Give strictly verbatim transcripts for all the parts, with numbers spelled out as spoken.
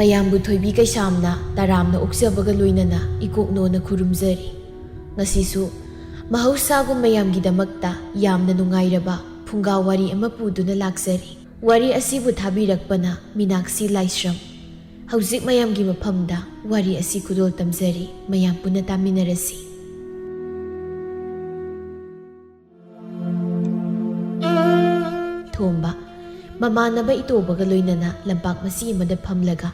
ꯃꯌꯥꯝꯕꯨ ꯊꯣꯏꯕꯤ ꯀꯩꯁꯥꯝꯅ ꯇꯔꯥꯝꯅ ꯑꯣꯛꯆꯕꯒ ꯂꯣꯏꯅꯅ ꯏꯀꯣꯛꯅꯣꯅ ꯈꯨꯔꯨꯝꯖꯔꯤ꯫ ꯉꯁꯤꯁꯨ ꯃꯍꯧꯁꯥꯒꯨꯝ ꯃꯌꯥꯝꯒꯤꯗꯃꯛꯇ ꯌꯥꯝꯅ ꯅꯨꯡꯉꯥꯏꯔꯕ ꯐꯨꯡꯒꯥ ꯋꯥꯔꯤ ꯑꯃ ꯄꯨꯗꯨꯅ ꯂꯥꯛꯆꯔꯤ꯫ ꯋꯥꯔꯤ ꯑꯁꯤꯕꯨ ꯊꯥꯕꯤꯔꯛꯄꯅ ꯃꯤꯅꯥꯛꯁꯤ ꯂꯥꯏꯁ꯭ꯔꯝ꯫ ꯍꯧꯖꯤꯛ ꯃꯌꯥꯝꯒꯤ ꯃꯐꯝꯗ ꯋꯥꯔꯤ ꯑꯁꯤ ꯈꯨꯗꯣꯜ ꯇꯝꯖꯔꯤ, ꯃꯌꯥꯝ ꯄꯨꯟꯅ ꯇꯥꯃꯤꯟꯅꯔꯁꯤ꯫ ꯊꯣꯝꯕ ꯃꯃꯥꯟꯅꯕ ꯏꯇꯣꯕꯒ ꯂꯣꯏꯅꯅ ꯂꯝꯄꯥꯛ ꯃꯆꯤ ꯑꯃꯗ ꯐꯝꯂꯒ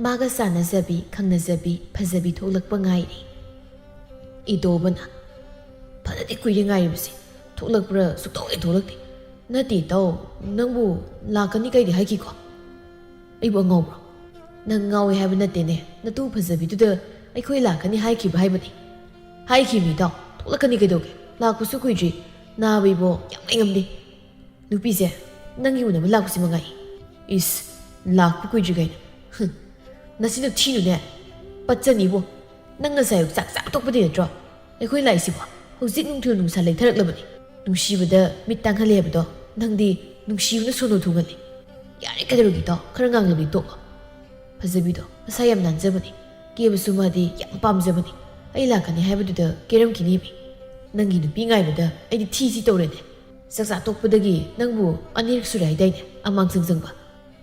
ꯃꯥꯒ ꯆꯥꯟꯅꯖꯕꯤ, ꯈꯪꯅꯖꯕꯤ, ꯐꯖꯕꯤ ꯊꯣꯛꯂꯛꯄ ꯉꯥꯏꯔꯤ꯫ ꯏꯇꯣꯕꯅ, "ꯐꯅꯗꯤ ꯀꯨꯏꯔꯦ ꯉꯥꯏꯔꯤꯕꯁꯦ, ꯊꯣꯛꯂꯛꯄ꯭ꯔꯥ ꯁꯨꯛꯊꯣꯛ ꯍꯦꯛ ꯊꯣꯛꯂꯛꯇꯦ꯫ ꯅꯠꯇꯦ ꯏꯇꯥꯎ, ꯅꯪꯕꯨ ꯂꯥꯛꯀꯅꯤ ꯀꯩꯗꯤ ꯍꯥꯏꯈꯤꯀꯣ?" "ꯑꯩꯕꯨ ꯑꯉꯥꯎꯕ꯭ꯔꯣ?" "ꯅꯪ ꯉꯥꯎꯋꯦ ꯍꯥꯏꯕ ꯅꯠꯇꯦꯅꯦ, ꯅꯇꯨ ꯐꯖꯕꯤꯗꯨꯗ ꯑꯩꯈꯣꯏ ꯂꯥꯛꯀꯅꯤ ꯍꯥꯏꯈꯤꯕ ꯍꯥꯏꯕꯅꯤ꯫" "ꯍꯥꯏꯈꯤꯕꯅꯤ ꯏꯇꯥꯎ, ꯊꯣꯛꯂꯛꯀꯅꯤ ꯀꯩꯗꯧꯒꯦ? ꯂꯥꯛꯄꯁꯨ ꯀꯨꯏꯗ꯭ꯔꯤ, ꯅꯥꯕ ꯏꯕꯣ ꯌꯥꯝ ꯉꯥꯏꯉꯝꯗꯦ꯫ ꯅꯨꯄꯤꯁꯦ ꯅꯪꯒꯤ ꯎꯅꯕ ꯂꯥꯛꯄꯁꯤ ꯃꯉꯥꯏ꯫" "ꯏꯁ, ꯂꯥꯛꯄ ꯀꯨꯏꯗ꯭ꯔꯤ ꯀꯩꯅꯣ? ꯍꯨꯝ, ꯅꯁꯤꯅ ꯊꯤꯅꯨꯅꯦ, ꯄꯠꯆꯅꯤꯕꯣ꯫ ꯅꯪ ꯉꯁꯥꯏ ꯑꯌꯨꯛ ꯆꯥꯛ ꯆꯥ ꯇꯣꯛꯄꯗꯤ ꯅꯠꯇ꯭ꯔꯣ ꯑꯩꯈꯣꯏ ꯂꯥꯛꯏꯁꯤꯕꯣ? ꯍꯧꯖꯤꯛ ꯅꯨꯡꯊꯤꯜ ꯅꯨꯡꯁꯥ ꯂꯩꯊꯔꯛꯂꯕꯅꯤ꯫ ꯅꯨꯡꯁꯤꯕꯗ ꯃꯤꯠ ꯇꯥꯡꯍꯜꯂꯦ ꯍꯥꯏꯕꯗꯣ ꯅꯪꯗꯤ ꯅꯨꯡꯁꯤꯕꯅ ꯁꯣꯅꯣ ꯊꯨꯡꯍꯜꯂꯦ꯫ ꯌꯥꯔꯦ, ꯀꯩꯗꯧꯔꯒꯦ ꯏꯇꯥꯎ? ꯈꯔ ꯉꯥꯡꯂꯕꯗꯤ ꯇꯣꯛꯑꯣ꯫" ꯐꯖꯕꯤꯗꯣ ꯃꯁꯥ ꯌꯥꯝ ꯅꯥꯟꯖꯕꯅꯤ, ꯀꯦꯕꯁꯨ ꯃꯥꯗꯤ ꯌꯥꯝ ꯄꯥꯝꯖꯕꯅꯤ꯫ ꯑꯩ ꯂꯥꯛꯀꯅꯤ ꯍꯥꯏꯕꯗꯨꯗ ꯀꯦꯔꯝꯈꯤꯅꯦꯃꯤ꯫ ꯅꯪꯒꯤ ꯅꯨꯄꯤ ꯉꯥꯏꯕꯗ ꯑꯩꯗꯤ ꯊꯤ ꯊꯤ ꯇꯧꯔꯦꯅꯦ꯫ ꯆꯥꯛ ꯆꯥ ꯇꯣꯛꯄꯗꯒꯤ ꯅꯪꯕꯨ ꯑꯅꯤꯔꯛ ꯁꯨꯔꯦ ꯍꯥꯏꯗꯥꯏꯅꯦ ꯑꯃꯥꯡ ꯆꯪ ꯆꯪꯕ?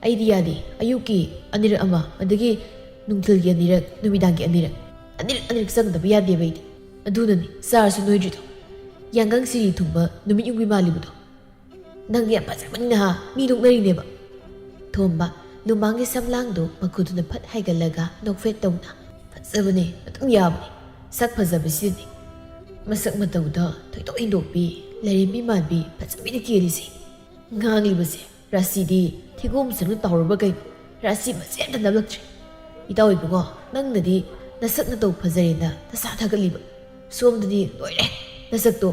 ꯑꯩꯗꯤ ꯌꯥꯗꯦ, ꯑꯌꯨꯛꯀꯤ ꯑꯅꯤꯔꯛ ꯑꯃ, ꯑꯗꯒꯤ ꯅꯨꯡꯊꯤꯜꯒꯤ ꯑꯅꯤꯔꯛ, ꯅꯨꯃꯤꯗꯥꯡꯒꯤ ꯑꯅꯤꯔꯛ, ꯑꯅꯤꯔꯛ ꯑꯅꯤꯔꯛ ꯆꯪꯗꯕ ꯌꯥꯗꯦꯕ ꯑꯩꯗꯤ꯫ ꯑꯗꯨꯅꯅꯤ ꯆꯥꯔꯁꯨ ꯅꯣꯏꯗ꯭ꯔꯤꯗꯣ꯫ ꯌꯥꯡꯒꯪ ꯁꯤꯔꯤ ꯊꯨꯡꯕ ꯅꯨꯃꯤꯠ ꯌꯨꯡꯕꯤ ꯃꯥꯜꯂꯤꯕꯗꯣ꯫ ꯅꯪꯗꯤ ꯌꯥꯝ ꯐꯖꯕꯅꯤ ꯅꯍꯥ, ꯃꯤ ꯅꯣꯛꯅꯔꯤꯅꯦꯕ꯫ ꯊꯣꯝꯕ ꯂꯨꯃꯥꯡꯒꯤ ꯁꯝꯂꯥꯡꯗꯨ ꯃꯈꯨꯠꯇꯨꯅ ꯐꯠ ꯍꯥꯏꯒꯠꯂꯒ ꯅꯣꯛꯐꯦꯠ ꯇꯧꯅ, "ꯐꯖꯕꯅꯦ, ꯑꯗꯨꯝ ꯌꯥꯕꯅꯦ꯫ ꯁꯛ ꯐꯖꯕꯁꯤꯗꯅꯦ ꯃꯁꯛ ꯃꯇꯧꯗ ꯊꯣꯏꯗꯣꯛ ꯍꯦꯟꯗꯣꯛꯄꯤ, ꯂꯥꯏꯔꯦꯝꯕꯤ ꯃꯥꯟꯕꯤ, ꯐꯖꯕꯤꯅ ꯀꯦꯜꯂꯤꯁꯦ꯫ ꯉꯥꯡꯂꯤꯕꯁꯦ ꯔꯥꯁꯤꯗꯤ ꯊꯤꯒꯣꯝ ꯆꯅꯨ ꯇꯥꯎꯔꯕ ꯀꯩꯅꯣ? ꯔꯥꯁꯤ ꯃꯆꯦ ꯑꯝꯇ ꯅꯞꯂꯛꯇ꯭ꯔꯦ꯫ ꯏꯇꯥꯎ ꯏꯕꯨꯡꯉꯣ, ꯅꯪꯅꯗꯤ ꯅꯁꯛ ꯅꯇꯧ ꯐꯖꯔꯦꯅ ꯅꯁꯥ ꯊꯥꯒꯠꯂꯤꯕ, ꯁꯣꯝꯗꯗꯤ ꯂꯣꯏꯔꯦ, ꯅꯁꯛꯇꯣ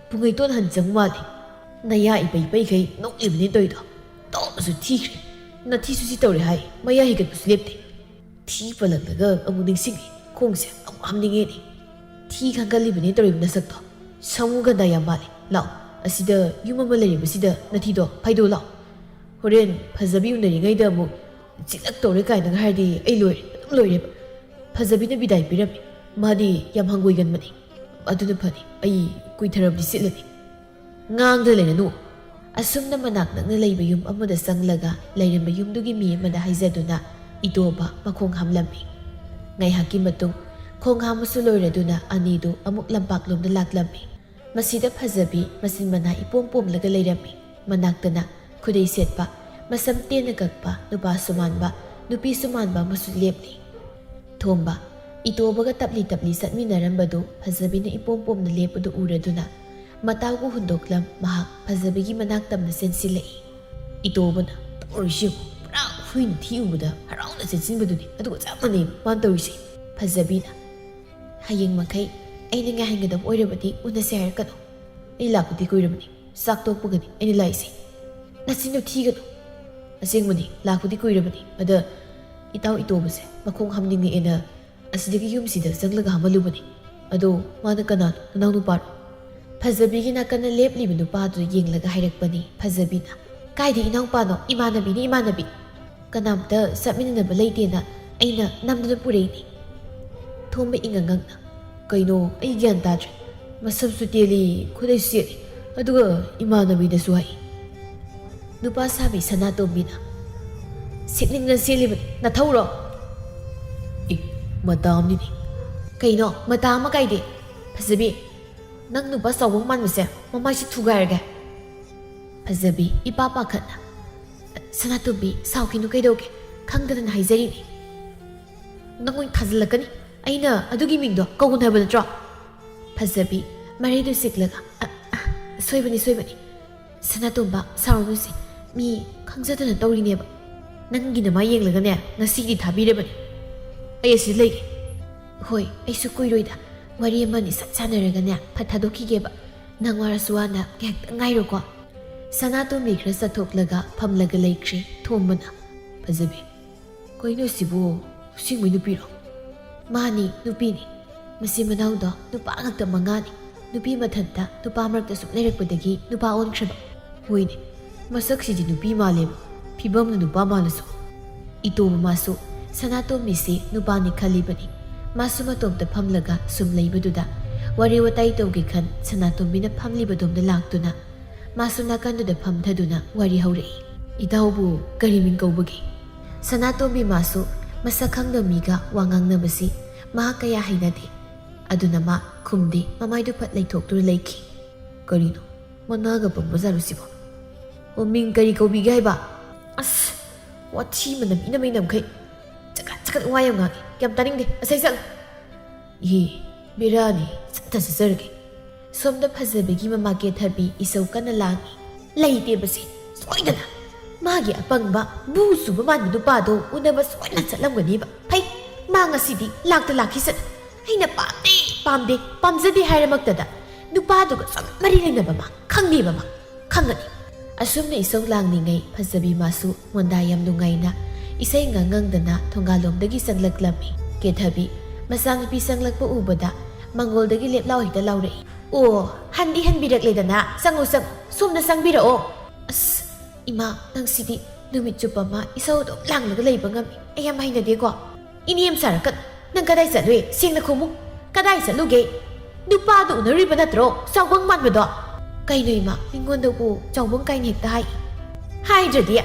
ꯄꯨꯡꯉꯩꯇꯣꯟ ꯍꯟ ꯆꯪꯕ ꯃꯥꯜꯂꯤ꯫ ꯅꯌꯥ ꯏꯄꯩ ꯄꯩꯈꯩ ꯅꯣꯛꯂꯤꯕꯅꯦ ꯇꯧꯔꯤꯗꯣ꯫ ꯇꯧꯕꯁꯨ ꯊꯤꯈ꯭ꯔꯦ, ꯅꯊꯤꯁꯨ ꯁꯤ ꯇꯧꯔꯦ ꯍꯥꯏ, ꯃꯌꯥ ꯍꯤꯒꯠꯄꯁꯨ ꯂꯦꯞꯇꯦ꯫ ꯊꯤ ꯄꯜꯂꯛꯂꯒ ꯑꯃꯨꯛ ꯅꯤꯡꯁꯤꯡꯉꯤ, ꯈꯣꯡꯁꯦ ꯑꯃꯨꯛ ꯍꯥꯝꯅꯤꯡꯉꯦꯅꯦ꯫ ꯊꯤ ꯈꯟꯒꯠꯂꯤꯕꯅꯦ ꯇꯧꯔꯤꯕ ꯅꯁꯛꯇꯣ꯫ ꯁꯥꯃꯨ ꯒꯟꯗꯥ ꯌꯥꯝ ꯃꯥꯜꯂꯦ꯫ ꯂꯥꯛꯑꯣ, ꯑꯁꯤꯗ ꯌꯨꯝ ꯑꯃ ꯂꯩꯔꯤꯕꯁꯤꯗ ꯅꯊꯤꯗꯣ ꯐꯥꯏꯗꯣꯛꯑꯣ ꯂꯥꯛꯑꯣ꯫ ꯍꯣꯔꯦꯟ ꯐꯖꯕꯤ ꯎꯅꯔꯤꯉꯩꯗ ꯑꯃꯨꯛ ꯆꯤꯛꯂꯛꯇꯧꯔꯦ ꯀꯥꯏꯅꯒ ꯍꯥꯏꯔꯗꯤ ꯑꯩ ꯂꯣꯏꯔꯦ, ꯑꯗꯨꯝ ꯂꯣꯏꯔꯦꯕ꯫ ꯐꯖꯕꯤꯅ ꯕꯤꯗꯥꯏ ꯄꯤꯔꯝꯃꯤ꯫ ꯃꯥꯗꯤ ꯌꯥꯝ ꯍꯪꯒꯣꯏꯒꯟꯕꯅꯤ꯫ ꯑꯗꯨꯅ ꯐꯅꯤ, ꯑꯩ ꯀꯨꯏꯊꯔꯕꯗꯤ ꯆꯤꯠꯂꯅꯤ꯫ ꯉꯥꯡꯗ ꯂꯩꯔꯅꯨ꯫ ꯑꯁꯨꯝꯅ ꯃꯅꯥꯛ ꯅꯛꯅ ꯂꯩꯕ ꯌꯨꯝ ꯑꯃꯗ ꯆꯪꯂꯒ ꯂꯩꯔꯝꯕ ꯌꯨꯝꯗꯨꯒꯤ ꯃꯤ ꯑꯃꯗ ꯍꯥꯏꯖꯗꯨꯅ ꯏꯇꯣꯕ ꯃꯈꯣꯡ ꯍꯥꯝꯂꯝꯃꯤ꯫ ꯉꯥꯏꯍꯥꯛꯀꯤ ꯃꯇꯨꯡ ꯈꯣꯡ ꯍꯥꯝꯕꯁꯨ ꯂꯣꯏꯔꯗꯨꯅ ꯑꯅꯤꯗꯨ ꯑꯃꯨꯛ ꯂꯝꯄꯥꯛꯂꯣꯝꯗ ꯂꯥꯛꯂꯝꯃꯤ꯫ ꯃꯁꯤꯗ ꯐꯖꯕꯤ ꯃꯆꯤꯟ ꯃꯅꯥ ꯏꯄꯣꯝ ꯄꯣꯝꯂꯒ ꯂꯩꯔꯝꯃꯤ꯫ ꯃꯅꯥꯛꯇꯅ ꯈꯨꯗꯩ ꯁꯦꯠꯄ, ꯃꯁꯝ ꯇꯦꯟꯅ ꯀꯛꯄ ꯅꯨꯄꯥꯁꯨ ꯃꯥꯟꯕ, ꯅꯨꯄꯤꯁꯨ ꯃꯥꯟꯕ ꯑꯃꯁꯨ ꯂꯦꯞꯂꯤ꯫ ꯊꯣꯝꯕ, ꯏꯇꯣꯕꯒ ꯇꯞꯂꯤ ꯇꯞꯂꯤ ꯆꯠꯃꯤꯟꯅꯔꯝꯕꯗꯨ ꯐꯖꯕꯤꯅ ꯏꯄꯣꯝ ꯄꯣꯝꯅ ꯂꯦꯞꯄꯗꯨ ꯎꯔꯗꯨꯅ ꯃꯇꯥꯎꯒ ꯍꯨꯟꯗꯣꯛꯂꯝ ꯃꯍꯥꯛ ꯐꯖꯕꯤꯒꯤ ꯃꯅꯥꯛ ꯇꯝꯅ ꯆꯦꯟꯁꯤꯜꯂꯛꯏ꯫ ꯏꯇꯣꯕꯅ ꯇꯧꯔꯤꯁꯤ ꯌꯦꯡꯉꯨ, ꯄꯨꯔꯥ ꯍꯨꯏꯅ ꯊꯤ ꯎꯕꯗ ꯍꯔꯥꯎꯅ ꯆꯦꯟꯁꯤꯟꯕꯗꯨꯅꯤ, ꯑꯗꯨꯒ ꯆꯞ ꯃꯥꯟꯅꯩ ꯃꯥꯅ ꯇꯧꯔꯤꯁꯦ꯫ ꯐꯖꯕꯤꯅ, ꯍꯌꯦꯡ ꯃꯈꯩ ꯑꯩꯅ ꯉꯥꯏꯍꯟꯒꯗꯕ ꯑꯣꯏꯔꯕꯗꯤ ꯎꯅꯁꯦ ꯍꯥꯏꯔꯛꯀꯅꯨ꯫ ꯑꯩ ꯂꯥꯛꯄꯗꯤ ꯀꯨꯏꯔꯕꯅꯤ, ꯆꯥꯛ ꯇꯣꯛꯄꯒꯅꯤ ꯑꯩꯅ ꯂꯥꯛꯏꯁꯦ꯫ ꯅꯆꯤꯟꯗꯨ ꯊꯤꯒꯅꯨ꯫ ꯑꯁꯦꯡꯕꯅꯤ, ꯂꯥꯛꯄꯗꯤ ꯀꯨꯏꯔꯕꯅꯤ꯫ ꯑꯗ ꯏꯇꯥꯎ ꯏꯇꯣꯕꯁꯦ ꯃꯈꯣꯡ ꯍꯥꯝꯅꯤꯡꯉꯛꯑꯦꯅ ꯑꯁꯤꯗꯒꯤ ꯌꯨꯝꯁꯤꯗ ꯆꯪꯂꯒ ꯍꯥꯝꯍꯜꯂꯨꯕꯅꯤ꯫ ꯑꯗꯣ ꯃꯥꯅ ꯀꯅꯥꯅꯣ? ꯅꯅꯥꯎ ꯅꯨꯄꯥꯔꯣ? ꯐꯖꯕꯤꯒꯤ ꯅꯥꯀꯟꯗ ꯂꯦꯞꯂꯤꯕ ꯅꯨꯄꯥꯗꯨ ꯌꯦꯡꯂꯒ ꯍꯥꯏꯔꯛꯄꯅꯤ ꯐꯖꯕꯤꯅ꯫ ꯀꯥꯏꯗ ꯏꯅꯥꯎꯄꯥꯅꯣ? ꯏꯃꯥꯟꯅꯕꯤꯅꯤ, ꯏꯃꯥꯟꯅꯕꯤ꯫ ꯀꯅꯥꯝꯇ ꯆꯠꯃꯤꯟꯅꯅꯕ ꯂꯩꯇꯦꯅ ꯑꯩꯅ ꯅꯝꯗꯨꯅ ꯄꯨꯔꯛꯏꯅꯤ꯫ ꯊꯣꯝꯕ ꯏꯉꯛ ꯉꯛꯅ, ꯀꯩꯅꯣ? ꯑꯩ ꯒ꯭ꯌꯥꯟ ꯇꯥꯗ꯭ꯔꯦ꯫ ꯃꯁꯝꯁꯨ ꯇꯦꯜꯂꯤ, ꯈꯨꯗꯩꯁꯨ ꯁꯦꯠꯂꯤ, ꯑꯗꯨꯒ ꯏꯃꯥꯟꯅꯕꯤꯗꯁꯨ ꯍꯥꯏ꯫ ꯅꯨꯄꯥ ꯁꯥꯕꯤ ꯁꯅꯥꯇꯣꯝꯕꯤꯅ, ꯁꯦꯠꯅꯤꯡꯗꯅ ꯁꯦꯠꯂꯤꯕꯅꯤ, ꯅꯊꯧꯔꯣ? ꯑꯦ, ꯃꯇꯥ ꯑꯃꯅꯤꯅꯦ꯫ ꯀꯩꯅꯣ ꯃꯇꯥ ꯑꯃ ꯀꯥꯏꯗꯤ? ꯐꯖꯕꯤ, ꯅꯪ ꯅꯨꯄꯥ ꯆꯥꯎꯕ ꯃꯥꯟꯕꯁꯦ ꯃꯃꯥꯏꯁꯤ ꯊꯨꯒꯥꯏꯔꯒꯦ꯫ ꯐꯖꯕꯤ ꯏꯄꯥ ꯄꯥꯈꯠꯅ, ꯁꯅꯥꯇꯣꯝꯕꯤ, ꯁꯥꯎꯈꯤꯅꯨ, ꯀꯩꯗꯧꯒꯦ? ꯈꯪꯗꯗꯅ ꯍꯥꯏꯖꯔꯤꯅꯤ꯫ ꯅꯪ ꯑꯣꯏꯅ ꯊꯥꯖꯤꯜꯂꯛꯀꯅꯤ꯫ ꯑꯩꯅ ꯑꯗꯨꯒꯤ ꯃꯤꯡꯗꯣ ꯀꯧꯒꯅꯨ ꯍꯥꯏꯕ ꯅꯠꯇ꯭ꯔꯣ? ꯐꯖꯕꯤ ꯃꯔꯩꯗꯨ ꯁꯤꯛꯂꯒ, "ꯑ, ꯑ, ꯁꯣꯏꯕꯅꯤ, ꯁꯣꯏꯕꯅꯤ꯫ ꯁꯅꯥꯇꯣꯝꯕ, ꯁꯥꯎꯔꯅꯨꯁꯦ꯫ ꯃꯤ ꯈꯪꯖꯗꯅ ꯇꯧꯔꯤꯅꯦꯕ꯫ ꯅꯪꯒꯤ ꯅꯃꯥꯏ ꯌꯦꯡꯂꯒꯅꯦ, ꯉꯁꯤꯒꯤꯗꯤ ꯊꯥꯕꯤꯔꯕꯅꯤ꯫ ꯑꯩ ꯑꯁꯤꯗ ꯂꯩꯒꯦ꯫" "ꯍꯣꯏ, ꯑꯩꯁꯨ ꯀꯨꯏꯔꯣꯏꯗ꯫ ꯋꯥꯔꯤ ꯑꯃ ꯑꯅꯤ ꯁꯠ ꯁꯥꯟꯅꯔꯒꯅꯦ, ꯐꯠ ꯊꯥꯗꯣꯛꯈꯤꯒꯦꯕ꯫ ꯅꯪ ꯋꯥꯔꯁꯨ ꯋꯥꯅ ꯉꯥꯏꯍꯥꯛꯇꯪ ꯉꯥꯏꯔꯣꯀꯣ꯫" ꯁꯅꯥꯇꯣꯝꯕꯤ ꯈꯔ ꯆꯠꯊꯣꯛꯂꯒ ꯐꯝꯂꯒ ꯂꯩꯈ꯭ꯔꯦ꯫ ꯊꯣꯝꯕꯅ, "ꯐꯖꯕꯤ, ꯀꯩꯅꯣ ꯁꯤꯕꯨ? ꯑꯁꯦꯡꯕꯩ ꯅꯨꯄꯤꯔꯣ?" "ꯃꯥꯅꯤ, ꯅꯨꯄꯤꯅꯤ꯫ ꯃꯆꯤꯟ ꯃꯅꯥꯎꯗꯣ ꯅꯨꯄꯥ ꯉꯥꯛꯇ ꯃꯉꯥꯅꯤ꯫ ꯅꯨꯄꯤ ꯃꯊꯟꯇ ꯅꯨꯄꯥ ꯃꯔꯛꯇ ꯁꯨꯝ ꯂꯩꯔꯛꯄꯗꯒꯤ ꯅꯨꯄꯥ ꯑꯣꯟꯈ꯭ꯔꯕ꯫" "ꯍꯣꯏꯅꯦ, ꯃꯁꯛꯁꯤꯗꯤ ꯅꯨꯄꯤ ꯃꯥꯜꯂꯦꯕ, ꯐꯤꯕꯝꯅ ꯅꯨꯄꯥ ꯃꯥꯜꯂꯁꯨ꯫" ꯏꯇꯣꯕꯨ ꯃꯥꯁꯨ ꯁꯅꯥꯇꯣꯝꯕꯤꯁꯤ ꯅꯨꯄꯥꯅꯤ ꯈꯜꯂꯤꯕꯅꯤ꯫ ꯃꯥꯁꯨ ꯃꯇꯣꯝꯇ ꯐꯝꯂꯒ ꯁꯨꯝ ꯂꯩꯕꯗꯨꯗ ꯋꯥꯔꯤ ꯋꯥꯇꯥꯏ ꯇꯧꯒꯦ ꯈꯟ ꯁꯅꯥꯇꯣꯝꯕꯤꯅ ꯐꯝꯂꯤꯕꯗꯣꯝꯗ ꯂꯥꯛꯇꯨꯅ ꯃꯥꯁꯨ ꯅꯥꯀꯟꯗꯨꯗ ꯐꯝꯊꯗꯨꯅ ꯋꯥꯔꯤ ꯍꯧꯔꯛꯏ꯫ "ꯏꯇꯥꯎꯕꯨ ꯀꯔꯤ ꯃꯤꯡ ꯀꯧꯕꯒꯦ?" ꯁꯅꯥꯇꯣꯝꯕꯤ ꯃꯥꯁꯨ ꯃꯁꯛ ꯈꯪꯗꯕ ꯃꯤꯒ ꯋꯥ ꯉꯥꯡꯅꯕꯁꯤ ꯃꯍꯥꯛ ꯀꯌꯥ ꯍꯩꯅꯗꯦ꯫ ꯑꯗꯨꯅ ꯃꯥ ꯈꯨꯝꯗꯦ, ꯃꯃꯥꯏꯗꯨ ꯐꯠ ꯂꯩꯊꯣꯛꯇꯨꯅ ꯂꯩꯈꯤ꯫ "ꯀꯔꯤꯅꯣ? ꯃꯅꯥꯒ ꯄꯪꯕ ꯖꯥꯠꯂꯣ ꯁꯤꯕꯣ? ꯑꯣ, ꯃꯤꯡ ꯀꯔꯤ ꯀꯧꯕꯤꯒꯦ ꯍꯥꯏꯕ?" "ꯑꯁ, ꯋꯥꯊꯤ ꯃꯅꯝ ꯏꯅꯝ ꯏꯅꯝꯈꯩ꯫ ꯆꯀꯠ ꯆꯀꯠ ꯋꯥ ꯌꯥꯝ ꯉꯥꯡꯉꯤ꯫ ꯌꯥꯝ ꯇꯥꯅꯤꯡꯗꯦ꯫ ꯑꯁꯩ ꯆꯠꯂꯨ!" "ꯏꯍꯦ, ꯕꯦꯔꯥꯅꯤ꯫ ꯆꯠꯇ ꯆꯠꯆꯔꯒꯦ꯫" ꯁꯣꯝꯗ ꯐꯖꯕꯤꯒꯤ ꯃꯃꯥ ꯀꯦꯊꯕꯤ ꯏꯁꯧ ꯀꯟꯅ ꯂꯥꯡꯉꯤ꯫ "ꯂꯩꯇꯦꯕꯁꯦ꯫ ꯁꯣꯏꯗꯅ ꯃꯥꯒꯤ ꯑꯄꯪꯕ ꯕꯨ ꯆꯨꯕ ꯃꯥꯟꯕ ꯅꯨꯄꯥꯗꯣ ꯎꯅꯕ ꯁꯣꯏꯗꯅ ꯆꯠꯂꯝꯒꯅꯤꯕ꯫ ꯐꯩ, ꯃꯥ ꯉꯁꯤꯗꯤ ꯂꯥꯛꯇ ꯂꯥꯛꯈꯤꯁꯅꯨ꯫ ꯑꯩꯅ ꯄꯥꯝꯗꯦ, ꯄꯥꯝꯗꯦ, ꯄꯥꯝꯖꯗꯦ ꯍꯥꯏꯔꯃꯛꯇꯗ ꯅꯨꯄꯥꯗꯨꯒ ꯁꯨꯝ ꯃꯔꯤ ꯂꯩꯅꯕ ꯃꯥ ꯈꯪꯗꯦꯕ ꯃꯥ꯫ ꯈꯪꯒꯅꯤ꯫" ꯑꯁꯨꯝꯅ ꯏꯁꯧ ꯂꯥꯡꯂꯤꯉꯩ ꯐꯖꯕꯤ ꯃꯥꯁꯨ ꯃꯣꯟꯗꯥ ꯌꯥꯝ ꯅꯨꯡꯉꯥꯏꯅ ꯏꯁꯩ ꯉꯥꯡꯉꯪꯗꯅ ꯊꯣꯡꯒꯥꯜꯂꯣꯝꯗꯒꯤ ꯆꯪꯂꯛꯂꯝꯃꯤ꯫ ꯀꯦꯊꯕꯤ ꯃꯆꯥꯅꯨꯄꯤ ꯆꯪꯂꯛꯄ ꯎꯕꯗ ꯃꯪꯒꯣꯜꯗꯒꯤ ꯂꯦꯞꯂꯥꯎ ꯍꯦꯛꯇ ꯂꯥꯎꯔꯛꯏ꯫ "ꯑꯣ, ꯍꯟꯗꯤ ꯍꯟꯕꯤꯔꯛꯂꯦꯗꯅ꯫ ꯆꯪꯉꯨ, ꯆꯪꯉꯨ, ꯁꯣꯝꯗ ꯆꯪꯕꯤꯔꯛꯑꯣ꯫" "ꯑꯁ, ꯏꯃꯥ, ꯅꯪꯁꯤꯗꯤ ꯅꯨꯃꯤꯠ ꯆꯨꯞꯄ ꯑꯃ ꯏꯁꯧ ꯑꯗꯨꯝ ꯂꯥꯡꯂꯒ ꯂꯩꯕ ꯉꯝꯃꯤ꯫ ꯑꯩ ꯌꯥꯝ ꯍꯩꯅꯗꯦꯀꯣ꯫" "ꯏꯅꯦꯝ ꯁꯥꯔꯛꯀꯅꯨ꯫ ꯅꯪ ꯀꯗꯥꯏ ꯆꯠꯂꯨꯏ? ꯁꯦꯡꯅ ꯈꯨꯝꯃꯨ꯫ ꯀꯗꯥꯏ ꯆꯠꯂꯨꯒꯦ? ꯅꯨꯄꯥꯗꯨ ꯎꯅꯔꯨꯏꯕ ꯅꯠꯇ꯭ꯔꯣ? ꯆꯥꯎꯕꯪ ꯃꯥꯟꯕꯗꯣ꯫" "ꯀꯩꯅꯣ ꯏꯃꯥ, ꯃꯤꯉꯣꯟꯗꯕꯨ ꯆꯥꯎꯕꯪ ꯀꯥꯏꯅ ꯍꯦꯛꯇ ꯍꯥꯏ?" "ꯍꯥꯏꯗ꯭ꯔꯗꯤ꯫